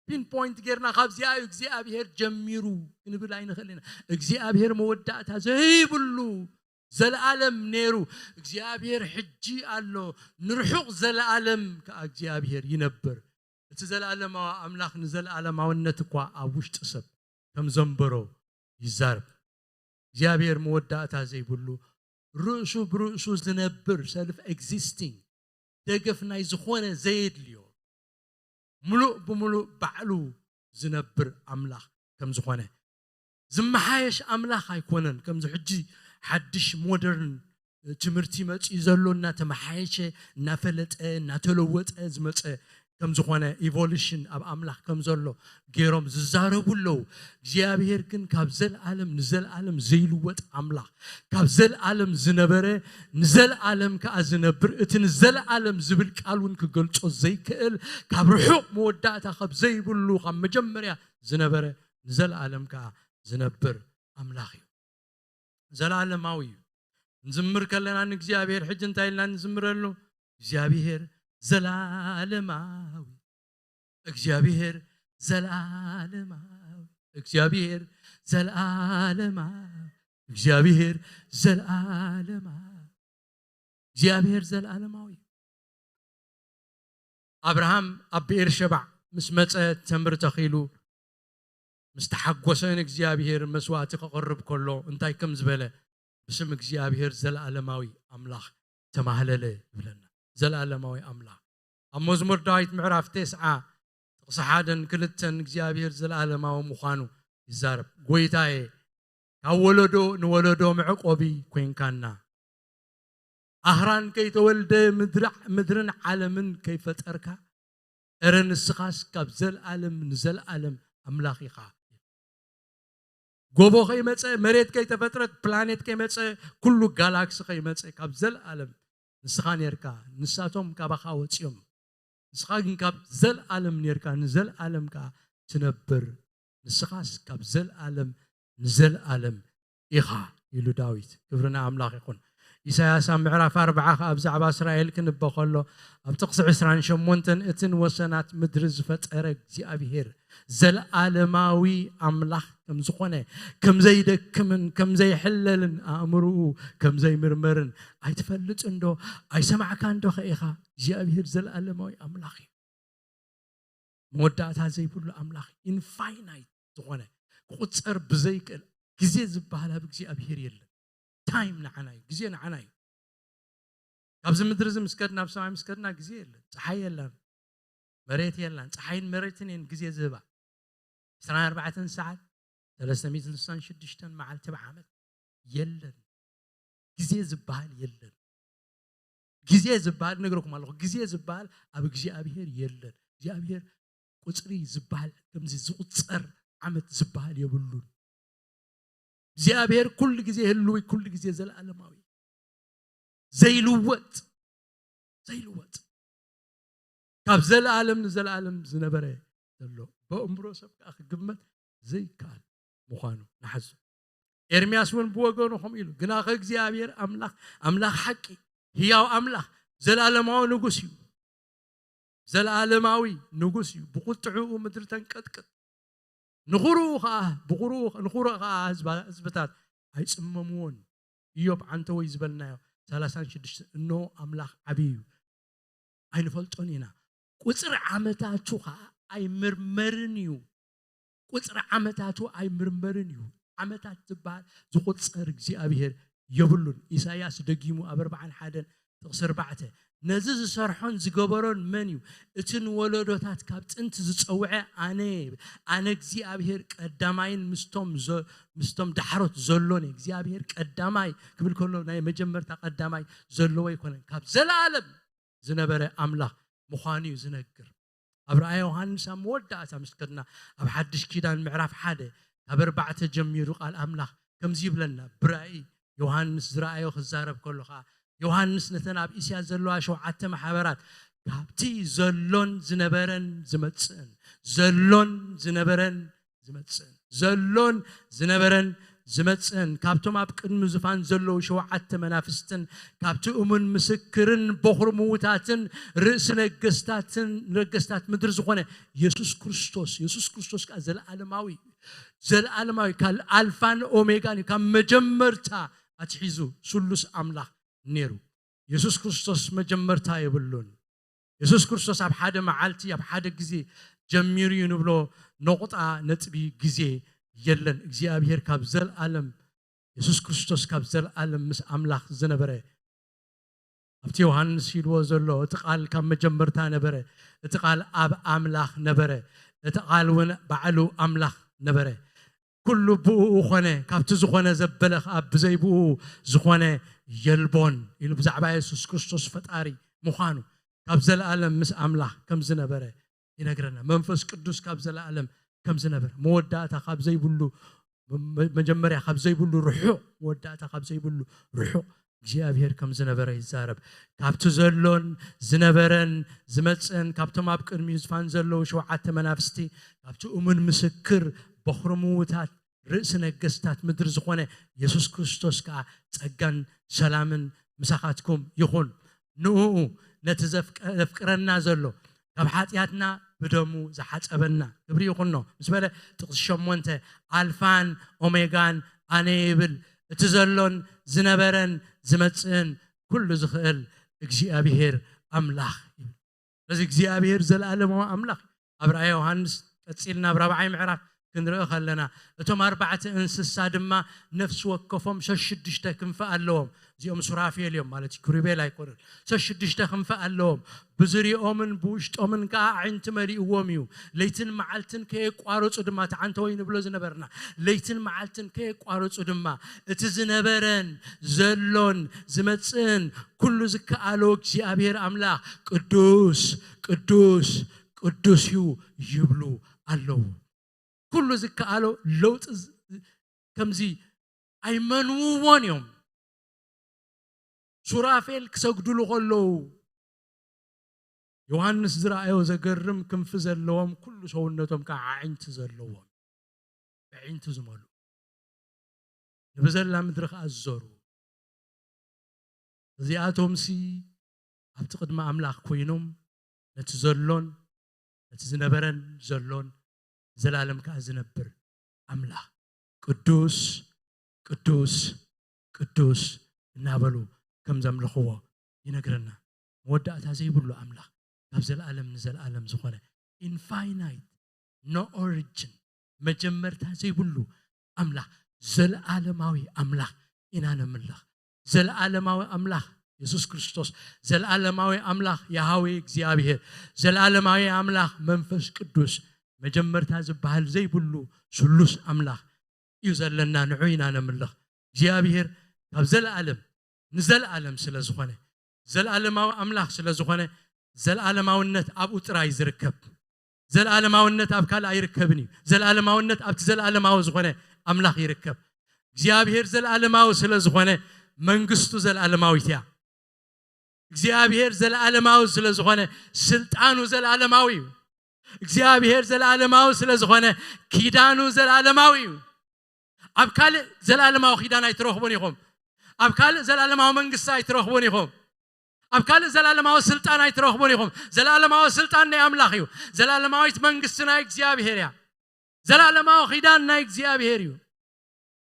ፒን ፖይንት ጌርና፣ ካብዚኣ እዩ እግዚኣብሔር ጀሚሩ ክንብል ኣይንኽእል ኢና። እግዚኣብሔር መወዳእታ ዘይብሉ ዘለዓለም ነይሩ። እግዚኣብሔር ሕጂ ኣሎ፣ ንርሑቕ ዘለዓለም ከኣ እግዚኣብሔር ይነብር። እቲ ዘለዓለማዊ ኣምላኽ ንዘለዓለማውነት እኳ ኣብ ውሽጢ ሰብ ከም ዘንበሮ ይዛረብ። እግዚኣብሔር መወዳእታ ዘይብሉ፣ ርእሱ ብርእሱ ዝነብር፣ ሰልፍ ኤግዚስቲንግ፣ ደገፍ ናይ ዝኾነ ዘየድልዮ፣ ምሉእ ብምሉእ ባዕሉ ዝነብር ኣምላኽ ከም ዝኾነ፣ ዝመሓየሽ ኣምላኽ ኣይኮነን። ከምዚ ሕጂ ሓድሽ ሞደርን ትምህርቲ መጺኡ ዘሎ፣ እናተመሓየሸ፣ እናፈለጠ፣ እናተለወጠ ዝመጸ ከም ዝኾነ፣ ኢቮሉሽን ኣብ ኣምላኽ ከም ዘሎ ገይሮም ዝዛረቡ ኣለዉ። እግዚኣብሔር ግን ካብ ዘለዓለም ንዘለዓለም ዘይልወጥ ኣምላኽ፣ ካብ ዘለዓለም ዝነበረ ንዘለዓለም ከኣ ዝነብር፣ እቲ ንዘለዓለም ዝብል ቃል እውን ክገልጾ ዘይክእል፣ ካብ ርሑቕ መወዳእታ ካብ ዘይብሉ፣ ካብ መጀመርያ ዝነበረ ንዘለዓለም ከኣ ዝነብር ኣምላኽ እዩ። ዘለዓለማዊ እዩ። ንዝምር ከለና ንእግዚኣብሔር ሕጂ እንታይ ኢልና ንዝምረሉ? እግዚኣብሔር ዘለዓለማዊ፣ እግዚኣብሔር ዘለዓለማዊ፣ እግዚኣብሔር ዘለዓለማዊ፣ እግዚኣብሔር ዘለዓለማዊ፣ እግዚኣብሔር ዘለዓለማዊ። ኣብርሃም ኣብ ብኤር ሸባዕ ምስ መጸ፣ ተምሪ ተኺሉ ምስ ተሓጎሰ፣ ንእግዚኣብሔር መስዋእቲ ከቕርብ ከሎ እንታይ ከም ዝበለ፣ ብስም እግዚኣብሔር ዘለዓለማዊ ኣምላኽ ተማህለለ ይብለና። ዘለዓለማዊ ኣምላኽ ኣብ መዝሙር ዳዊት ምዕራፍ ተስዓ ጥቕሲ ሓደን ክልተን እግዚኣብሔር ዘለዓለማዊ ምዃኑ ይዛረብ። ጎይታዬ፣ ካብ ወለዶ ንወለዶ መዕቆቢ ኮይንካና፣ ኣኽራን ከይተወልደ ምድሪ-፣ ምድርን ዓለምን ከይፈጠርካ፣ እረ ንስኻስ ካብ ዘለዓለም ንዘለዓለም ኣምላኽ ኢኻ። ጎቦ ከይመጸ፣ መሬት ከይተፈጥረት፣ ፕላኔት ከይመጸ፣ ኩሉ ጋላክሲ ከይመጸ፣ ካብ ዘለዓለም ንስኻ ኔርካ፣ ንሳቶም ካባኻ ወጺኦም። ንስኻ ግን ካብ ዘለዓለም ኔርካ፣ ንዘለዓለም ከኣ ትነብር። ንስኻስ ካብ ዘለዓለም ንዘለዓለም ኢኻ ኢሉ ዳዊት። ክብሪ ንኣምላኽ ይኹን። ኢሳያስ ኣብ ምዕራፍ ኣርብዓ ኸኣ ብዛዕባ እስራኤል ክንበ ኸሎ፣ ኣብ ጥቕሲ ዕስራን ሸሞንተን፣ እቲ ንወሰናት ምድሪ ዝፈጠረ እግዚኣብሄር፣ ዘለዓለማዊ ኣምላኽ ከም ዝኾነ፣ ከም ዘይደክምን ከም ዘይሕለልን፣ ኣእምሮኡ ከም ዘይምርመርን ኣይትፈልጥን ዶ? ኣይሰማዕካን ዶ ኸ ኢኻ? እግዚኣብሄር ዘለዓለማዊ ኣምላኽ እዩ። መወዳእታ ዘይብሉ ኣምላኽ፣ ኢንፋይናይት ዝኾነ፣ ክቑጸር ብዘይክእል፣ ግዜ ዝበሃል ኣብ እግዚኣብሄር የለን። ታይም ንዓና እዩ፣ ግዜ ንዓና እዩ። ካብዚ ምድሪ እዚ ምስ ከድና፣ ኣብ ሰማይ ምስ ከድና፣ ግዜ የለን። ጸሓይ የላን፣ መሬት የላን። ጸሓይን መሬትን እየን ግዜ ዝህባ። ዕስራን ኣርባዕተን ሰዓት፣ ሰለስተ ሚእትን ስሳን ሽዱሽተን መዓልቲ ብዓመት የለን። ግዜ ዝበሃል የለን። ግዜ ዝበሃል፣ ነግረኩም ኣለኹ፣ ግዜ ዝበሃል ኣብ እግዚኣብሄር የለን። እግዚኣብሄር ቁጽሪ ዝበሃል፣ ከምዚ ዝቑጸር ዓመት ዝበሃል የብሉን። እግዚኣብሄር ኩሉ ግዜ ህልዊ፣ ኩሉ ግዜ ዘለዓለማዊ፣ ዘይልወጥ፣ ዘይልወጥ፣ ካብ ዘለዓለም ንዘለዓለም ዝነበረ ዘሎ፣ በእምሮ ሰብ ከኣ ክግመት ዘይከኣል ምዃኑ ንሓዞ። ኤርምያስ እውን ብወገኑ ከምኡ ኢሉ፣ ግናኸ እግዚኣብሔር ኣምላኽ፣ ኣምላኽ ሓቂ፣ ህያው ኣምላኽ፣ ዘለዓለማዊ ንጉስ እዩ። ዘለዓለማዊ ንጉስ እዩ። ብቁጥዕኡ ምድሪ ተንቀጥቅጥ። ንኹርኡ ኸኣ፣ ብኹርኡ፣ ንኹርኡ ኸኣ ህዝባ-፣ ህዝብታት ኣይጽመምዎን። ኢዮብ ዓንተወይ ዝበልናዮ ሰላሳን ሽዱሽተን፣ እንሆ ኣምላኽ ዓብዪ እዩ፣ ኣይንፈልጦን ኢና። ቁጽሪ ዓመታቱ ኸኣ ኣይምርመርን እዩ። ቁጽሪ ዓመታቱ ኣይምርመርን እዩ። ዓመታት ዝበሃል ዝቑጸር እግዚኣብሔር የብሉን። ኢሳይያስ ደጊሙ ኣብ ኣርብዓን ሓደን ጥቕሲ ኣርባዕተ፣ ነዚ ዝሰርሖን ዝገበሮን መን እዩ? እቲ ንወለዶታት ካብ ጥንቲ ዝጸውዐ ኣነ እየ። ኣነ እግዚኣብሄር ቀዳማይን ምስቶም ዘ-፣ ምስቶም ዳሕሮት ዘሎን እየ። እግዚኣብሄር ቀዳማይ ክብል ከሎ ናይ መጀመርታ ቀዳማይ ዘለዎ ኣይኮነን። ካብ ዘለኣለም ዝነበረ ኣምላኽ ምዃኑ እዩ ዝነግር። ኣብ ራእየ ዮሃንስ ኣብ መወዳእታ ምስ ከድና፣ ኣብ ሓድሽ ኪዳን ምዕራፍ ሓደ ካብ ኣርባዕተ ጀሚሩ ቃል ኣምላኽ ከምዚ ይብለና። ብራእይ ዮሃንስ ዝረኣዮ ክዛረብ ከሎ ኸዓ፣ ዮሃንስ ነተን ኣብ እስያ ዘለዋ ሸውዓተ ማሕበራት፣ ካብቲ ዘሎን ዝነበረን ዝመጽእን፣ ዘሎን ዝነበረን ዝመጽእን፣ ዘሎን ዝነበረን ዝመጽእን፣ ካብቶም ኣብ ቅድሚ ዝፋን ዘለዉ ሸውዓተ መናፍስትን፣ ካብቲ እሙን ምስክርን በኹሪ ምዉታትን ርእሲ ነገስታትን፣ ነገስታት ምድሪ ዝኾነ የሱስ ክርስቶስ። የሱስ ክርስቶስ ከኣ ዘለኣለማዊ፣ ዘለኣለማዊ፣ ካል-፣ ኣልፋን ኦሜጋን እዩ። ካብ መጀመርታ ኣትሒዙ ስሉስ ኣምላኽ ነይሩ። የሱስ ክርስቶስ መጀመርታ የብሉን። የሱስ ክርስቶስ ኣብ ሓደ መዓልቲ፣ ኣብ ሓደ ግዜ ጀሚሩ እዩ ንብሎ ነቑጣ ነጥቢ ግዜ የለን። እግዚኣብሄር ካብ ዘልኣለም፣ የሱስ ክርስቶስ ካብ ዘልኣለም ምስ ኣምላኽ ዝነበረ፣ ኣብቲ ዮሃንስ ኢልዎ ዘሎ፣ እቲ ቃል ካብ መጀመርታ ነበረ፣ እቲ ቃል ኣብ ኣምላኽ ነበረ፣ እቲ ቃል እውን ባዕሉ ኣምላኽ ነበረ። ኩሉ ብእኡ ኾነ፣ ካብቲ ዝኾነ ዘበለ ኸኣ ብዘይ ብእኡ ዝኾነ የልቦን ኢሉ ብዛዕባ የሱስ ክርስቶስ ፈጣሪ ምዃኑ፣ ካብ ዘለኣለም ምስ ኣምላኽ ከም ዝነበረ ይነግረና። መንፈስ ቅዱስ ካብ ዘለኣለም ከም ዝነበረ፣ መወዳእታ ካብ ዘይብሉ፣ መ-፣ መጀመርያ ካብ ዘይብሉ ርሑቕ፣ መወዳእታ ካብ ዘይብሉ ርሑቕ እግዚኣብሄር ከም ዝነበረ ይዛረብ። ካብቲ ዘሎን ዝነበረን ዝመጽእን፣ ካብቶም ኣብ ቅድሚኡ ዝፋን ዘለዉ ሸውዓተ መናፍስቲ፣ ካብቲ እሙን ምስክር፣ በኹሪ ምዉታት፣ ርእሲ ነገስታት ምድሪ ዝኾነ የሱስ ክርስቶስ ከኣ ጸጋን ሰላምን ምሳኻትኩም ይኹን። ንእኡ፣ ነቲ ዘፍቀ-፣ ዘፍቅረና ዘሎ፣ ካብ ሓጢኣትና ብደሙ ዝሓጸበና፣ ክብሪ ይኹኖ ምስ በለ፣ ጥቕሲ ሸሞንተ፣ ኣልፋን ኦሜጋን ኣነ ይብል፣ እቲ ዘሎን ዝነበረን ዝመጽእን ኩሉ ዝኽእል እግዚኣብሄር ኣምላኽ ይብል። ስለዚ እግዚኣብሄር ዘለኣለማዊ ኣምላኽ፣ ኣብ ራእየ ዮሃንስ ቀጺልና ኣብ ራብዓይ ምዕራፍ ክንርኢ ከለና፣ እቶም ኣርባዕተ እንስሳ ድማ ነፍሲ ወከፎም ሸሽዱሽተ ክንፊ ኣለዎም። እዚኦም ሱራፌል እዮም፣ ማለት እዩ፣ ኪሩቤል ኣይኮኑን። ሸሽዱሽተ ክንፊ ኣለዎም። ብዙሪኦምን ብውሽጦምን ከኣ ኣዒንቲ መሊእዎም እዩ። ለይትን መዓልትን ከየቋረጹ ድማ፣ እቲ ዓንተወይ ንብሎ ዝነበርና፣ ለይትን መዓልትን ከየቋረጹ ድማ፣ እቲ ዝነበረን ዘሎን ዝመጽእን ኩሉ ዝከኣሎ እግዚኣብሔር ኣምላኽ ቅዱስ፣ ቅዱስ፣ ቅዱስ እዩ ይብሉ ኣለዉ። ኩሉ ዝከኣሎ ለውጢ ዝ-፣ ከምዚ ኣይመንውዎን እዮም። ሱራፌል ክሰግድሉ ከለዉ ዮሃንስ ዝረኣዮ ዘገርም ክንፊ ዘለዎም፣ ኩሉ ሰውነቶም ከዓ ኣዒንቲ ዘለዎም፣ ኣዒንቲ ዝመልኡ፣ ንብዘላ ምድሪ ከዓ ዝዘሩ። እዚኣቶምሲ ኣብቲ ቅድሚ ኣምላኽ ኮይኖም ነቲ ዘሎን ነቲ ዝነበረን ዘሎን ንዘላለም ከዓ ዝነብር ኣምላኽ ቅዱስ፣ ቅዱስ፣ ቅዱስ እናበሉ ከም ዘምልኽዎ ይነግረና። መወዳእታ ዘይብሉ ኣምላኽ፣ ካብ ዘለኣለም ንዘለኣለም ዝኾነ፣ ኢንፋይናይት፣ ኖ ኦሪጅን፣ መጀመርታ ዘይብሉ ኣምላኽ፣ ዘለኣለማዊ ኣምላኽ ኢና ነምልኽ። ዘለኣለማዊ ኣምላኽ የሱስ ክርስቶስ፣ ዘለኣለማዊ ኣምላኽ ያሃዌ እግዚኣብሔር፣ ዘለኣለማዊ ኣምላኽ መንፈስ ቅዱስ፣ መጀመርታ ዝበሃል ዘይብሉ ስሉስ ኣምላኽ እዩ ዘለና፣ ንዑ ኢና ነምልኽ። እግዚኣብሔር ካብ ዘለኣለም ንዘለኣለም ስለ ዝኾነ፣ ዘለኣለማዊ ኣምላኽ ስለ ዝኾነ፣ ዘለኣለማውነት ኣብኡ ጥራይ ዝርከብ። ዘለኣለማውነት ኣብ ካልእ ኣይርከብን እዩ። ዘለኣለማውነት ኣብቲ ዘለኣለማዊ ዝኾነ ኣምላኽ ይርከብ። እግዚኣብሔር ዘለኣለማዊ ስለ ዝኾነ፣ መንግስቱ ዘለኣለማዊት እያ። እግዚኣብሔር ዘለኣለማዊ ስለ ዝኾነ፣ ስልጣኑ ዘለኣለማዊ እዩ። እግዚኣብሔር ዘለኣለማዊ ስለ ዝኾነ፣ ኪዳኑ ዘለኣለማዊ እዩ። ኣብ ካልእ ዘለኣለማዊ ኪዳን ኣይትረኽቡን ኢኹም። ኣብ ካልእ ዘለኣለማዊ መንግስቲ ኣይትረኽቡን ኢኹም። ኣብ ካልእ ዘለኣለማዊ ስልጣን ኣይትረኽቡን ኢኹም። ዘለኣለማዊ ስልጣን ናይ ኣምላኽ እዩ። ዘለኣለማዊት መንግስቲ ናይ እግዚኣብሔር እያ። ዘለኣለማዊ ኪዳን ናይ እግዚኣብሔር እዩ።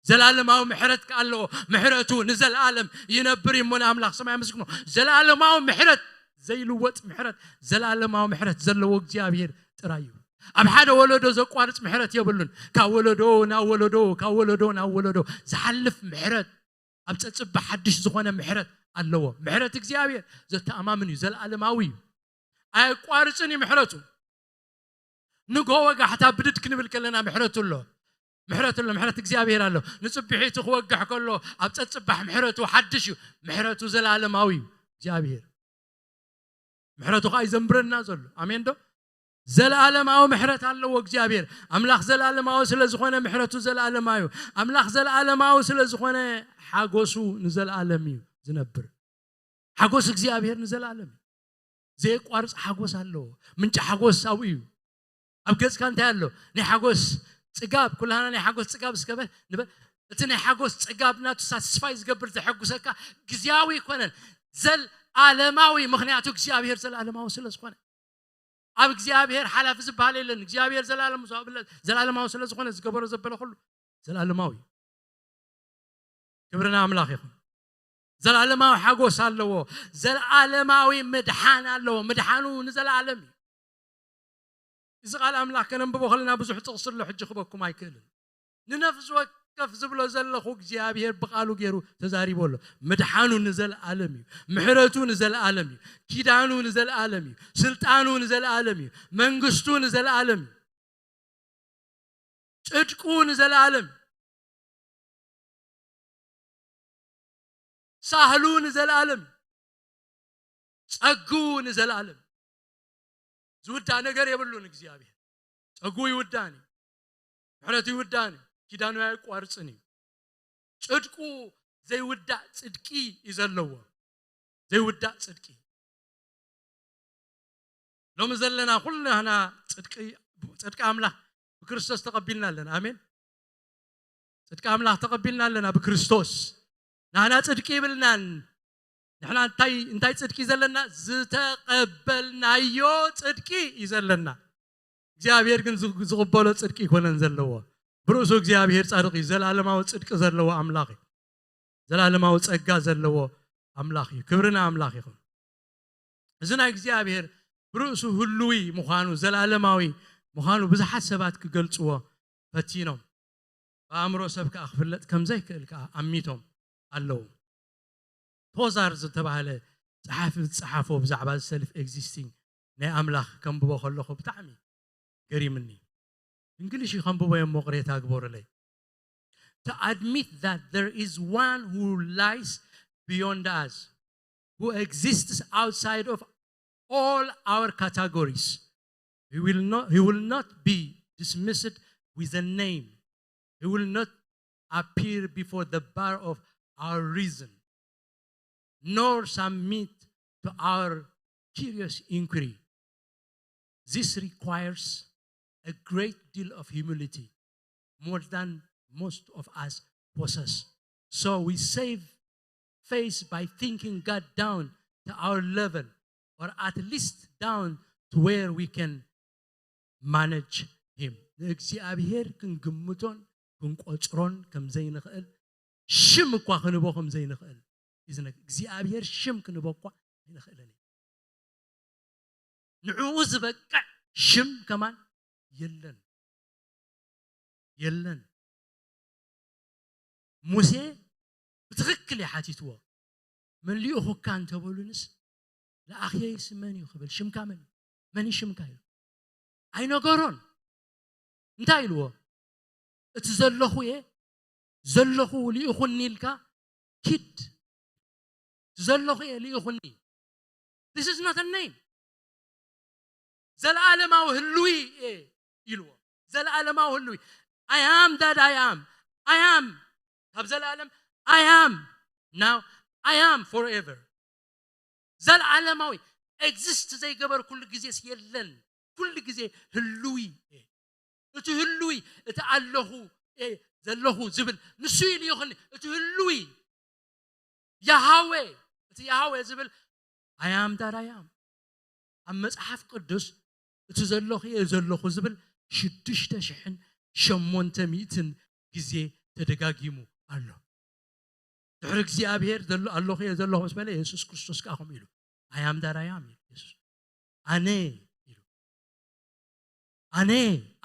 ዘለኣለማዊ ምሕረት ከኣ ኣለዎ። ምሕረቱ ንዘለኣለም ይነብር እዩ እሞ ንኣምላኽ ሰማይ ኣመስግኖ። ዘለኣለማዊ ምሕረት፣ ዘይልወጥ ምሕረት፣ ዘለኣለማዊ ምሕረት ዘለዎ እግዚኣብሔር ጥራይ እዩ። ኣብ ሓደ ወለዶ ዘቋርጽ ምሕረት የብሉን። ካብ ወለዶ ናብ ወለዶ፣ ካብ ወለዶ ናብ ወለዶ ዝሓልፍ ምሕረት፣ ኣብ ጸጽባ ሓድሽ ዝኾነ ምሕረት ኣለዎ። ምሕረት እግዚኣብሔር ዘተኣማምን እዩ፣ ዘለኣለማዊ እዩ። ኣየቋርጽን እዩ ምሕረቱ። ንጎ ወጋሕታ ብድድ ክንብል ከለና ምሕረቱ ኣሎ። ምሕረቱ ኣሎ፣ ምሕረት እግዚኣብሔር ኣሎ። ንጽብሒቱ ክወግሕ ከሎ ኣብ ጸጽባሕ ምሕረቱ ሓድሽ እዩ። ምሕረቱ ዘለኣለማዊ እዩ እግዚኣብሔር። ምሕረቱ ከኣ ይዘንብረና ዘሎ። ኣሜን ዶ? ዘለኣለማዊ ምሕረት ኣለዎ እግዚኣብሔር። ኣምላኽ ዘለኣለማዊ ስለ ዝኾነ ምሕረቱ ዘለኣለማዊ እዩ። ኣምላኽ ዘለኣለማዊ ስለ ዝኾነ ሓጎሱ ንዘለኣለም እዩ ዝነብር። ሓጎስ እግዚኣብሔር ንዘለኣለም እዩ። ዘየቋርጽ ሓጎስ ኣለዎ። ምንጪ ሓጎስ ኣብኡ እዩ። ኣብ ገጽካ እንታይ ኣሎ? ናይ ሓጎስ ጽጋብ፣ ኩላህና ናይ ሓጎስ ጽጋብ እስከ በል ንበል። እቲ ናይ ሓጎስ ጽጋብ ናቱ ሳትስፋይ ዝገብር ዘሐጉሰካ ግዜያዊ ኣይኮነን፣ ዘለኣለማዊ። ምኽንያቱ እግዚኣብሔር ዘለኣለማዊ ስለ ዝኾነ። ኣብ እግዚኣብሔር ሓላፊ ዝበሃል የለን። እግዚኣብሔር ዘለኣለም-፣ ዘለኣለማዊ ስለ ዝኾነ ዝገበሮ ዘበለ ኩሉ ዘለኣለማዊ። ክብሪ ንኣምላኽ ይኹን። ዘለኣለማዊ ሓጎስ ኣለዎ። ዘለኣለማዊ ምድሓን ኣለዎ። ምድሓኑ ንዘለኣለም እዩ። እዚ ቃል ኣምላኽ ከነንብቦ ከለና ብዙሕ ጥቕሲ ኣሎ፣ ሕጂ ክበኩም ኣይክእልን። ንነፍሲ ወከፍ ዝብሎ ዘለኹ እግዚኣብሔር ብቃሉ ገይሩ ተዛሪቦ ኣሎ። ምድሓኑ ንዘለኣለም እዩ። ምሕረቱ ንዘለኣለም እዩ። ኪዳኑ ንዘለኣለም እዩ። ስልጣኑ ንዘለኣለም እዩ። መንግስቱ ንዘለኣለም እዩ። ጽድቁ ንዘለኣለም እዩ። ሳህሉ ንዘለኣለም እዩ። ጸጉ ንዘለኣለም እዩ። ዝውዳእ ነገር የብሉን እግዚኣብሔር። ጸጉ ይውዳእን እዩ። ምሕረቱ ይውዳእን እዩ። ኪዳኑ ኣየቋርጽን እዩ። ጽድቁ ዘይውዳእ ጽድቂ እዩ ዘለዎ። ዘይውዳእ ጽድቂ። ሎሚ ዘለና ኩላህና ጽድቂ፣ ጽድቂ ኣምላኽ ብክርስቶስ ተቐቢልና ኣለና። ኣሜን። ጽድቂ ኣምላኽ ተቐቢልና ኣለና ብክርስቶስ። ንሕና ጽድቂ ይብልናን። ንሕና እንታይ፣ እንታይ ጽድቂ እዩ ዘለና? ዝተቐበልናዮ ጽድቂ እዩ ዘለና። እግዚኣብሔር ግን ዝ-፣ ዝቕበሎ ጽድቂ ይኮነን ዘለዎ። ብርእሱ እግዚኣብሔር ጻድቕ እዩ። ዘላለማዊ ጽድቂ ዘለዎ ኣምላኽ እዩ። ዘላለማዊ ጸጋ ዘለዎ ኣምላኽ እዩ። ክብሪ ንኣምላኽ ይኹን። እዚ ናይ እግዚኣብሔር ብርእሱ ህሉዊ ምዃኑ፣ ዘላለማዊ ምዃኑ ብዙሓት ሰባት ክገልጽዎ ፈቲኖም። ብኣእምሮ ሰብ ከኣ ክፍለጥ ከም ዘይክእል ከኣ ኣሚቶም ኣለዉ። ቶዛር ዝተባህለ ጸሓፊ ዝጸሓፎ ብዛዕባ እዚ ሰልፍ ኤግዚስቲንግ ናይ ኣምላኽ ከንብቦ ከለኹ ብጣዕሚ ገሪምኒ። እንግሊሽ ከንብቦ እየ እሞ ቅሬታ ግበሩለይ። To admit that there is one who lies beyond us, who exists outside of all our categories. He will not, he will not be dismissed with a name. He will not appear before the bar of our reason, nor submit to our curious inquiry. This requires a great deal of humility, more than most of us possess. So we save face by thinking God down to our level, or at least down to where we can manage him. ንእግዚኣብሔር ክንግምቶን ክንቆጽሮን ከም ዘይንኽእል፣ ሽም እኳ ክንቦ ከም ዘይንኽእል እዩ ዝነግ-፣ እግዚኣብሔር ሽም ክንቦ እኳ ኣይንኽእልን እዩ። ንዕኡ ዝበቅዕ ሽም ከማን የለን፣ የለን። ሙሴ ብትኽክል እዩ ሓቲትዎ። መን ልኢኹካ እንተበሉንስ፣ ለኣኽየይስ መን እዩ ክብል፣ ሽምካ መን እዩ? መን እዩ ሽምካ ኢሉ ኣይነገሮን። እንታይ ኢልዎ? እቲ ዘለኹ እየ፣ ዘለኹ ልኢኹኒ ኢልካ ኪድ። እቲ ዘለኹ እየ፣ ልኢኹኒ። This is not a name. ዘለዓለማዊ ህልዊ እየ ኢልዎ። ዘለዓለማዊ ህልዊ። I am that I am. I am። ካብ ዘለዓለም I am። Now I am forever። ዘለዓለማዊ ኤግዚስት ዘይገበር ኩሉ ግዜስ የለን። ኩሉ ግዜ ህልዊ እየ። እቲ ህልዊ፣ እቲ ኣለኹ እየ፣ ዘለኹ ዝብል ንሱ ኢሉ ይኹን። እቲ ህልዊ ያሃዌ፣ እቲ ያሃዌ ዝብል I am that I am። ኣብ መጽሓፍ ቅዱስ እቲ ዘለኹ እየ ዘለኹ ዝብል ሽዱሽተ ሽሕን ሸሞንተ ሚእትን ግዜ ተደጋጊሙ ኣሎ። ድሕሪ እግዚኣብሔር ዘሎ፣ ኣለኹ እየ ዘለኹ ምስ በለ፣ የሱስ ክርስቶስ ከኣ ከምኡ ኢሉ፣ I am that I am ኢሉ የሱስ። ኣነ ኢሉ። ኣነ፣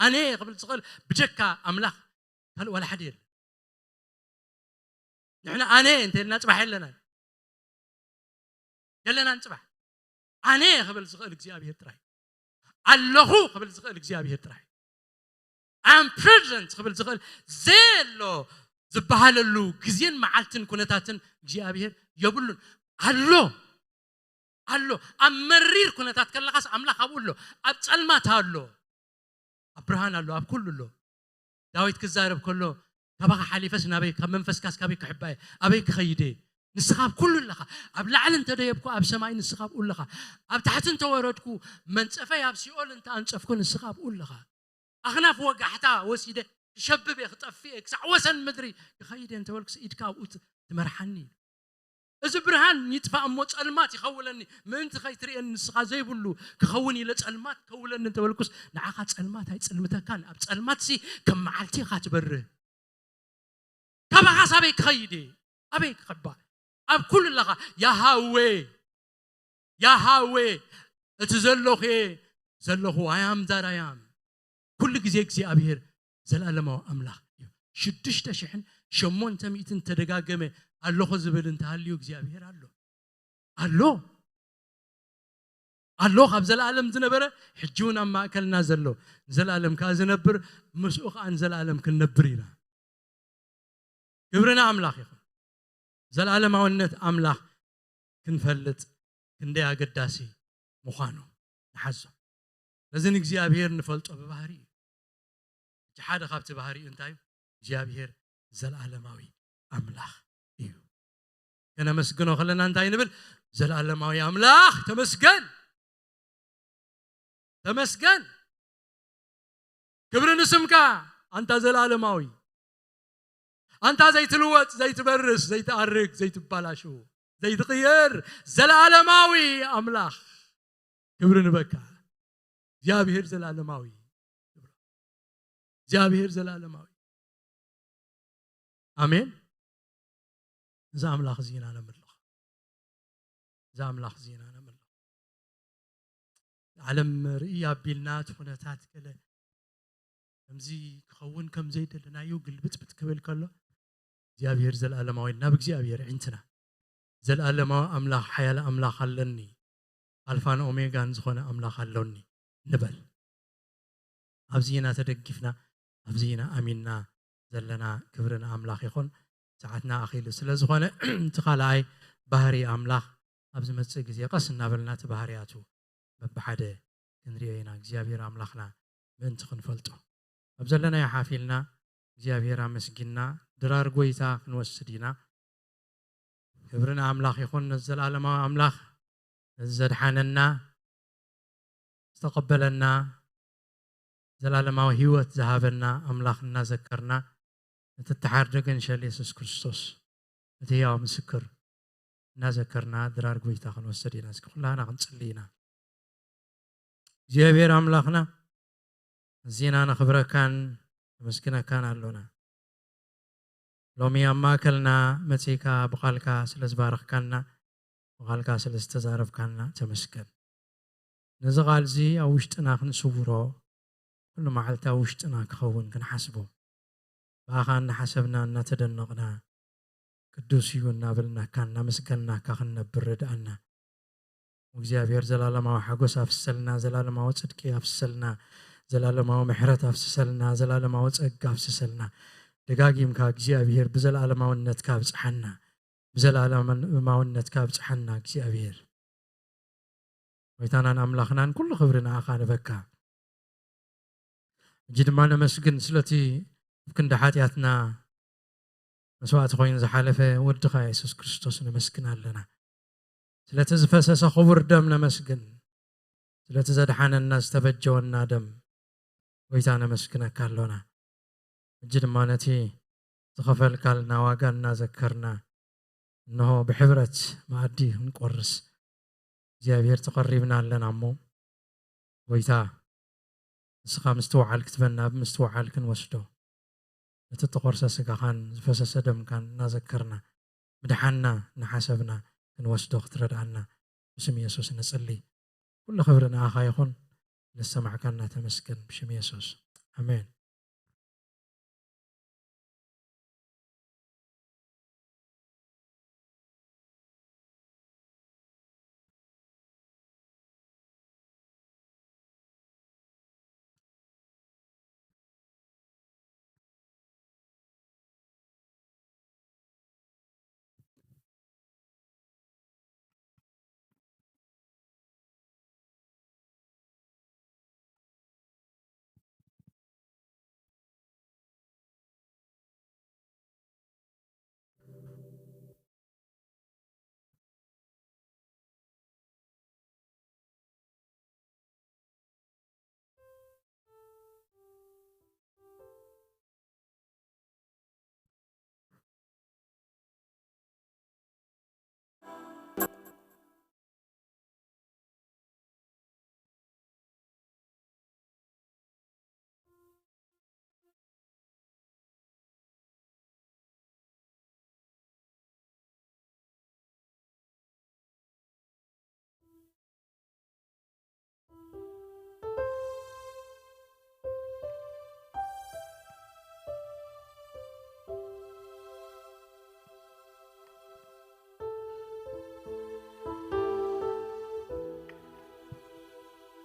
ኣነ ክብል ዝኽእል ብጀካ ኣምላኽ ካልእ ዋላ ሓደ የለን። ንሕና ኣነ እንተ ኢልና ጽባሕ የለናን፣ የለናን ጽባሕ። ኣነ ክብል ዝኽእል እግዚኣብሔር ጥራይ፣ ኣለኹ ክብል ዝኽእል እግዚኣብሔር ጥራይ፣ ኣም ፕሬዘንት ክብል ዝኽእል፣ ዘየሎ ዝበሃለሉ ግዜን መዓልትን ኩነታትን እግዚኣብሔር የብሉን። ኣሎ፣ ኣሎ። ኣብ መሪር ኩነታት ከለኻስ ኣምላኽ ኣብኡ ኣሎ። ኣብ ጸልማት ኣሎ፣ ኣብ ብርሃን ኣሎ፣ ኣብ ኩሉ ኣሎ። ዳዊት ክዛረብ ከሎ፣ ካባኻ ሓሊፈስ ናበይ፣ ካብ መንፈስካስ ካበይ ክሕባየ? ኣበይ ክኸይደ? ንስኻ ኣብ ኩሉ ኣለኻ። ኣብ ላዕሊ እንተደየብኩ፣ ኣብ ሰማይ ንስኻ ኣብኡ ኣለኻ። ኣብ ታሕቲ እንተወረድኩ፣ መንጸፈይ ኣብ ሲኦል እንተኣንጸፍኩ፣ ንስኻ ኣብኡ ኣለኻ። ኣኽናፍ ወጋሕታ ወሲደ ክሸብብ እየ፣ ክጠፍእ እየ፣ ክሳዕ ወሰን ምድሪ ክኸይድ እየ እንተበልኩስ፣ ኢድካ ኣብኡ ት-፣ ትመርሓኒ። እዚ ብርሃን ይጥፋእ እሞ ጸልማት ይኸውለኒ፣ ምእንቲ ከይትርእየኒ ንስኻ ዘይብሉ ክኸውን ኢለ ጸልማት ከውለኒ እንተበልኩስ፣ ንዓኻ ጸልማት ኣይጽልምተካን። ኣብ ጸልማትሲ ከም መዓልቲ ኢኻ ትበርህ። ካባኻስ ኣበይ ክኸይድ እየ? ኣበይ ክኸባ? ኣብ ኩሉ ኣለኻ። ያሃዌ፣ ያሃዌ፣ እቲ ዘለኹ እየ፣ ዘለኹ፣ ኣያም ዛራያም። ኩሉ ግዜ እግዚኣብሔር ዘለኣለማዊ ኣምላኽ እዩ። ሽዱሽተ ሽሕን ሸሞንተ ሚእትን ተደጋገመ፣ ኣለኹ ዝብል እንተሃልዩ እግዚኣብሔር ኣሎ። ኣሎ። ኣሎ፣ ካብ ዘለኣለም ዝነበረ፣ ሕጂ እውን ኣብ ማእከልና ዘሎ፣ ንዘለኣለም ከኣ ዝነብር፣ ምስኡ ከኣ ንዘለኣለም ክንነብር ኢና። ክብሪ ንኣምላኽ ይኹን። ዘለኣለማውነት ኣምላኽ ክንፈልጥ ክንደይ ኣገዳሲ ምዃኑ ንሓዞ። ነዚ ንእግዚኣብሔር ንፈልጦ ብባህሪ እዩ። እቲ ሓደ ካብቲ ባህሪኡ እንታይ እዩ? እግዚኣብሔር ዘለኣለማዊ ኣምላኽ እዩ። ከነመስግኖ ከለና እንታይ ንብል? ዘለኣለማዊ ኣምላኽ ተመስገን፣ ተመስገን። ክብሪ ንስምካ ኣንታ ዘለኣለማዊ፣ ኣንታ ዘይትልወጥ፣ ዘይትበርስ፣ ዘይትኣርግ፣ ዘይትባላሹ፣ ዘይትቕየር ዘለኣለማዊ ኣምላኽ፣ ክብሪ ንበካ። እግዚኣብሔር ዘለኣለማዊ፣ እግዚኣብሔር ዘለኣለማዊ። ኣሜን። እዚ ኣምላኽ እዚ ኢና ነምልኽ። እዚ ኣምላኽ እዚ ኢና ነምልኽ። ዓለም ርእይ ኣቢልና እቲ ኩነታት ገለ ከምዚ ክኸውን ከም ዘይደለናዮ ግልብጥብጥ ክብል ከሎ፣ እግዚኣብሔር ዘለኣለማዊ፣ ናብ እግዚኣብሔር ኣዒንትና፣ ዘለኣለማዊ ኣምላኽ፣ ሓያል ኣምላኽ ኣለኒ፣ ኣልፋን ኦሜጋን ዝኾነ ኣምላኽ ኣሎኒ ንበል። ኣብዚ ኢና ተደጊፍና፣ ኣብዚ ኢና ኣሚንና ዘለና። ክብሪ ንኣምላኽ ይኹን። ሰዓትና ኣኺሉ ስለ ዝኾነ፣ እቲ ካልኣይ ባህሪ ኣምላኽ ኣብ ዝመጽእ ግዜ ቀስ እናበልና እቲ ባህርያቱ በብሓደ ክንሪኦ ኢና። እግዚኣብሔር ኣምላኽና ምእንቲ ክንፈልጦ፣ ኣብ ዘለናዮ ሓፍ ኢልና እግዚኣብሔር ኣመስጊንና ድራር ጐይታ ክንወስድ ኢና። ክብሪ ንኣምላኽ ይኹን፣ ነዚ ዘለኣለማዊ ኣምላኽ፣ ነዚ ዘድሓነና፣ ዝተቐበለና፣ ዘላለማዊ ህይወት ዝሃበና ኣምላኽ እናዘከርና፣ ነቲ እተሓርደ ገንሸል የሱስ ክርስቶስ፣ እቲ ህያው ምስክር እናዘከርና ድራር ጐይታ ክንወስድ ኢና። እስኪ ኩላህና ክንጽሊ ኢና። እግዚኣብሔር ኣምላኽና፣ ኣዚና ነኽብረካን ነመስግነካን ኣሎና። ሎሚ ኣብ ማእከልና መጺእካ ብቓልካ ስለ ዝባረኽካና፣ ብቓልካ ስለ ዝተዛረብካና ተመስገን። ነዚ ቓል እዚ ኣብ ውሽጥና ክንስውሮ፣ ኩሉ መዓልቲ ኣብ ውሽጥና ክኸውን ክንሓስቦ፣ ብኣኻ እናሓሰብና እናተደነቕና፣ ቅዱስ እዩ እናበልናካ እናመስገንናካ ክንነብር ርድኣና። እግዚኣብሔር ዘላለማዊ ሓጎስ ኣፍስሰልና፣ ዘላለማዊ ጽድቂ ኣፍስሰልና፣ ዘላለማዊ ምሕረት ኣፍስሰልና፣ ዘላለማዊ ጸጋ ኣፍስሰልና። ደጋጊምካ እግዚኣብሔር ብዘላለማውነትካ ብጽሓና፣ ብዘላለማውነትካ ብጽሓና እግዚኣብሔር። ጎይታናን ኣምላኽናን ኩሉ ክብሪ ንኣኻ ንበካ። ሕጂ ድማ ነመስግን ስለቲ ኣብ ክንዲ ሓጢኣትና መስዋእቲ ኮይኑ ዝሓለፈ ወድኻ የሱስ ክርስቶስ ነመስግን ኣለና። ስለቲ ዝፈሰሰ ክቡር ደም ነመስግን። ስለቲ ዘድሓነና ዝተበጀወና ደም ጎይታ ነመስግነካ ኣሎና። ሕጂ ድማ ነቲ ዝኸፈልካልና ዋጋ እናዘከርና፣ እንሆ ብሕብረት መኣዲ ክንቆርስ እግዚኣብሔር ተቐሪብና ኣለና እሞ፣ ጎይታ ንስኻ ምስትውዓል ክትበና ብምስትውዓል ክንወስዶ፣ ነቲ እተቖርሰ ስጋኻን ዝፈሰሰ ደምካን እናዘከርና፣ ምድሓንና እናሓሰብና ክንወስዶ ክትረድኣና ብስም የሱስ ንጽሊ። ኩሉ ክብሪ ንኣኻ ይኹን። ንሰማዕካና ተመስገን ብሽም የሱስ። ኣሜን።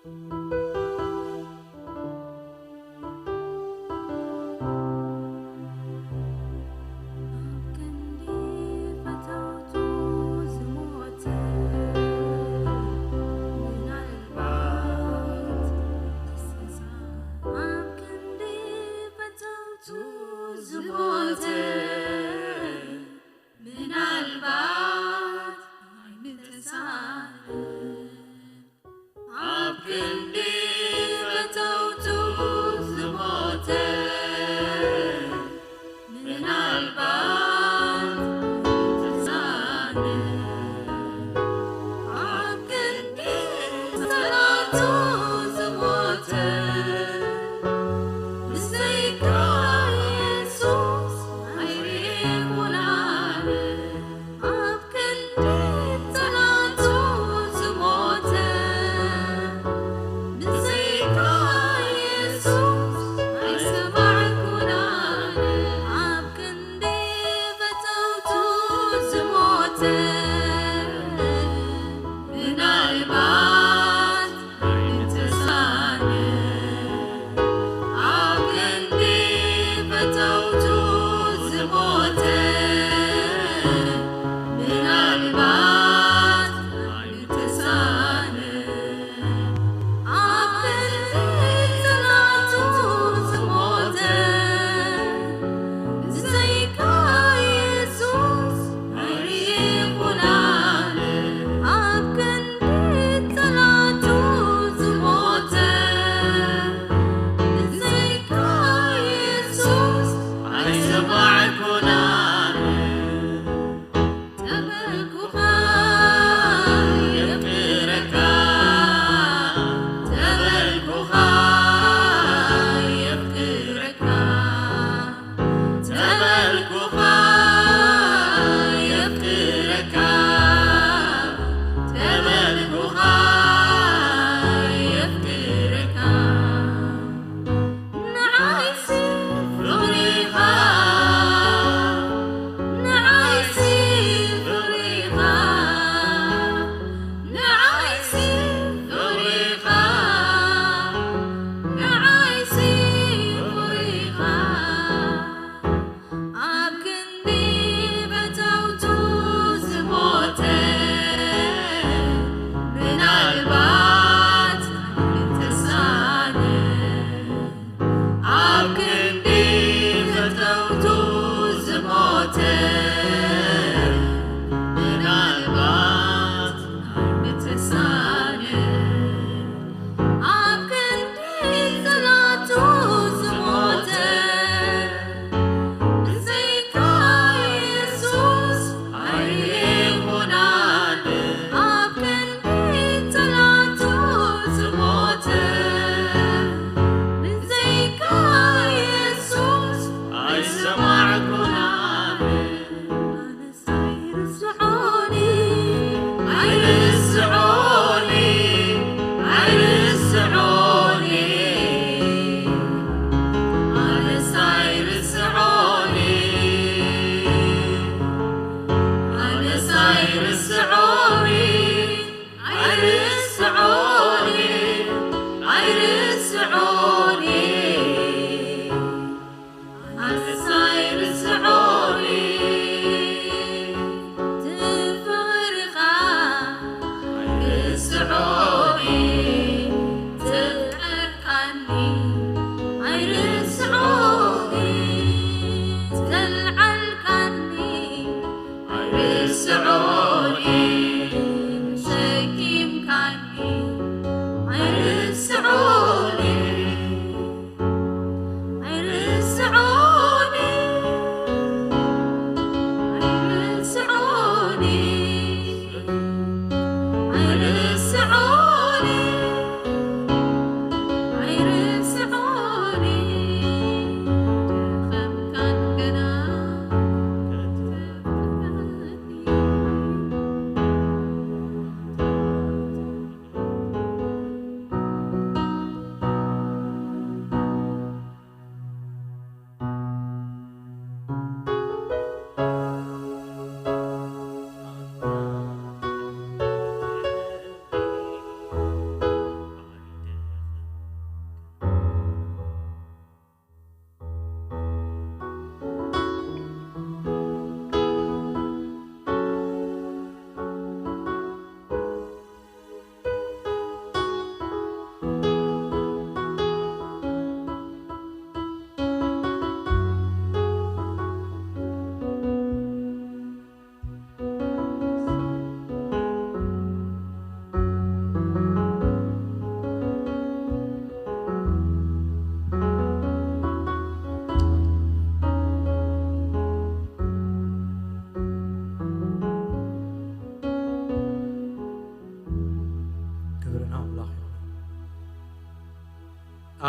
ኣብ ክንዲ ፈተውቱ ዝሞተ፣ ምናልባት ተሰሳ-፣ ኣብ ክንዲ ፈተውቱ ዝሞተ፣ ምናልባት ኣይምተሳእነ። ኣብ ክንዲ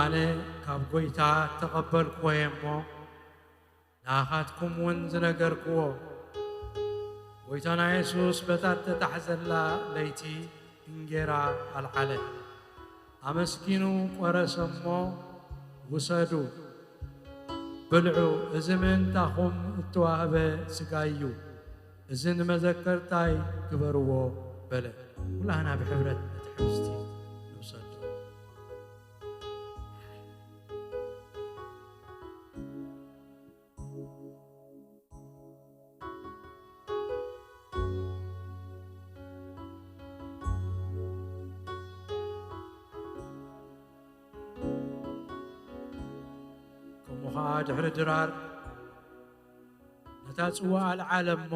ኣነ ካብ ጐይታ እተቐበልክዎ እየ እሞ፣ ንኣኻትኩም እውን ዝነገርክዎ። ጐይታና የሱስ በታ እተታሕዘላ ለይቲ እንጌራ ኣልዓለ፣ ኣመስጊኑ ቈረሰ እሞ፣ ውሰዱ፣ ብልዑ፣ እዚ ምእንታኹም እተዋህበ ሥጋይ እዩ፣ እዚ ንመዘከርታይ ግበርዎ በለ። ኩላህና ብሕብረት ነቲ ሕብስቲ ንውሰዶ። ከምኡ ኸዓ ድሕሪ ድራር ነታ ጽዋ ኣልዓለ እሞ፣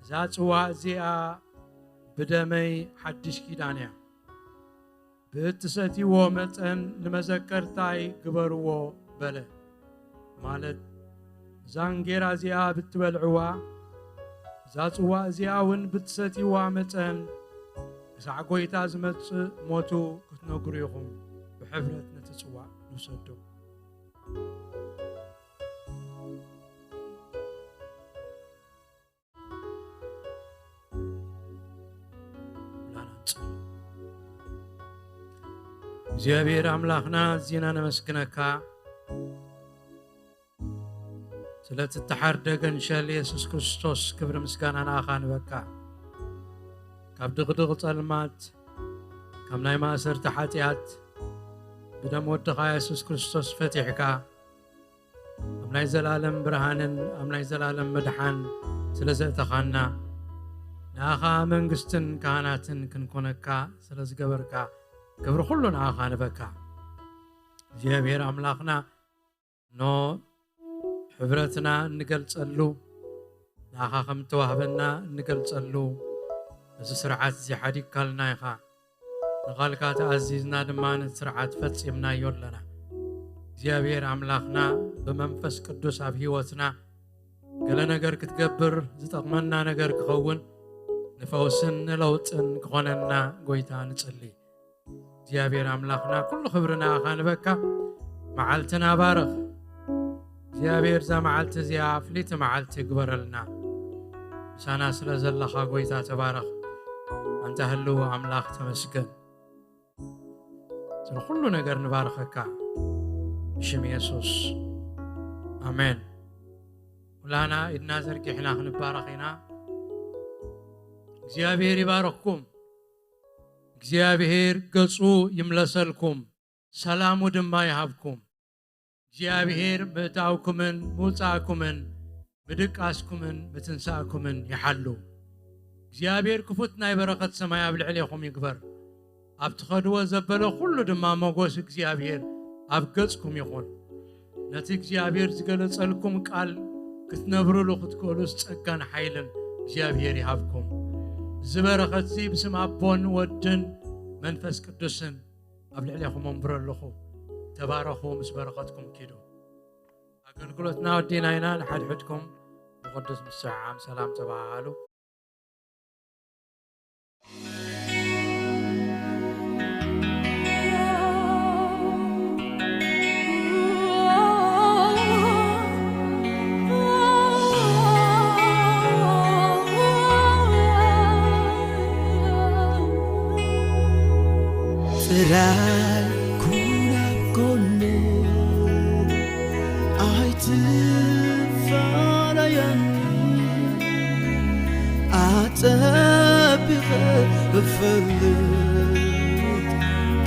እዛ ጽዋ እዚኣ ብደመይ ሓድሽ ኪዳን እያ፣ ብእትሰትይዎ መጠን ንመዘከርታይ ግበርዎ በለ። ማለት፣ እዛ እንጌራ እዚኣ ብትበልዕዋ፣ እዛ ጽዋ እዚኣ እውን ብትሰትይዋ መጠን፣ ክሳዕ ጐይታ ዝመጽእ ሞቱ ክትነግሩ ኢኹም። ብሕብረት ነቲ ጽዋእ ንውሰዶ። እግዚኣብሔር ኣምላኽና፣ ኣዚና ነመስግነካ። ስለቲ እተሓርደ ገንሸል የሱስ ክርስቶስ ክብሪ ምስጋና ንኣኻ ንበካ። ካብ ድቕድቕ ጸልማት፣ ካብ ናይ ማእሰርቲ ሓጢኣት፣ ብደም ወድኻ የሱስ ክርስቶስ ፈቲሕካ፣ ኣብ ናይ ዘላለም ብርሃንን ኣብ ናይ ዘላለም ምድሓን ስለ ዘእተኻና፣ ንኣኻ መንግስትን ካህናትን ክንኮነካ ስለ ዝገበርካ፣ ክብሪ ኩሉ ንኣኻ ንበካ። እግዚኣብሔር ኣምላኽና፣ ኖ ሕብረትና እንገልጸሉ፣ ንኣኻ ከም እተዋህበና እንገልጸሉ፣ እዚ ስርዓት እዚ ሓዲግካልና ኢኻ። ንቓልካ ተኣዚዝና ድማ ነቲ ስርዓት ፈጺምናዮ ኣለና። እግዚኣብሔር ኣምላኽና ብመንፈስ ቅዱስ ኣብ ህይወትና ገለ ነገር ክትገብር፣ ዝጠቕመና ነገር ክኸውን፣ ንፈውስን ንለውጥን ክኾነና ጐይታ ንጽሊ። እግዚኣብሔር ኣምላኽና ኩሉ ክብሪ ንኣኻ ንበካ። መዓልትና ባርኽ። እግዚኣብሔር እዛ መዓልቲ እዚኣ ፍልይቲ መዓልቲ ግበረልና። ምሳና ስለ ዘለኻ ጐይታ ተባረኽ። ኣንታ ህልው ኣምላኽ ተመስገን። ስለ ኩሉ ነገር ንባርኸካ ብሽም የሱስ። ኣሜን። ኩላና ኢድና ዘርጊሕና ክንባረኽ ኢና። እግዚኣብሔር ይባርኽኩም። እግዚኣብሔር ገጹ ይምለሰልኩም፣ ሰላሙ ድማ ይሃብኩም። እግዚኣብሔር ምእታውኩምን ምውጻእኩምን ምድቃስኩምን ምትንሳእኩምን ይሓሉ። እግዚኣብሔር ክፉት ናይ በረኸት ሰማይ ኣብ ልዕሌኹም ይግበር። ኣብ ትኸድዎ ዘበለ ኩሉ ድማ ሞጎስ እግዚኣብሔር ኣብ ገጽኩም ይኹን። ነቲ እግዚኣብሔር ዝገለጸልኩም ቃል ክትነብሩሉ ክትክእሉስ ጸጋን ሓይልን እግዚኣብሔር ይሃብኩም። እዚ በረኸትዚ ብስም ኣቦን ወድን መንፈስ ቅዱስን ኣብ ልዕሌኹም ኣንብሮ ኣለኹ። ተባረኹ፣ ምስ በረኸትኩም ኪዱ። ኣገልግሎትና ወዲና ኢና። ንሓድሕድኩም ብቅዱስ ምስዕዓም ሰላም ተባሃሃሉ። ጥራይ ኩን ኣብ ጎነይ፣ ኣይትፋለየኒ፣ ኣጸቢቐ እፈልጥ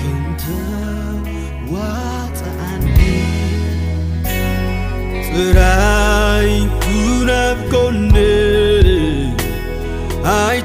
ከም ተዋጽኣኒ። ጥራይ ኩን ኣብ ጎነይ፣ ኣይ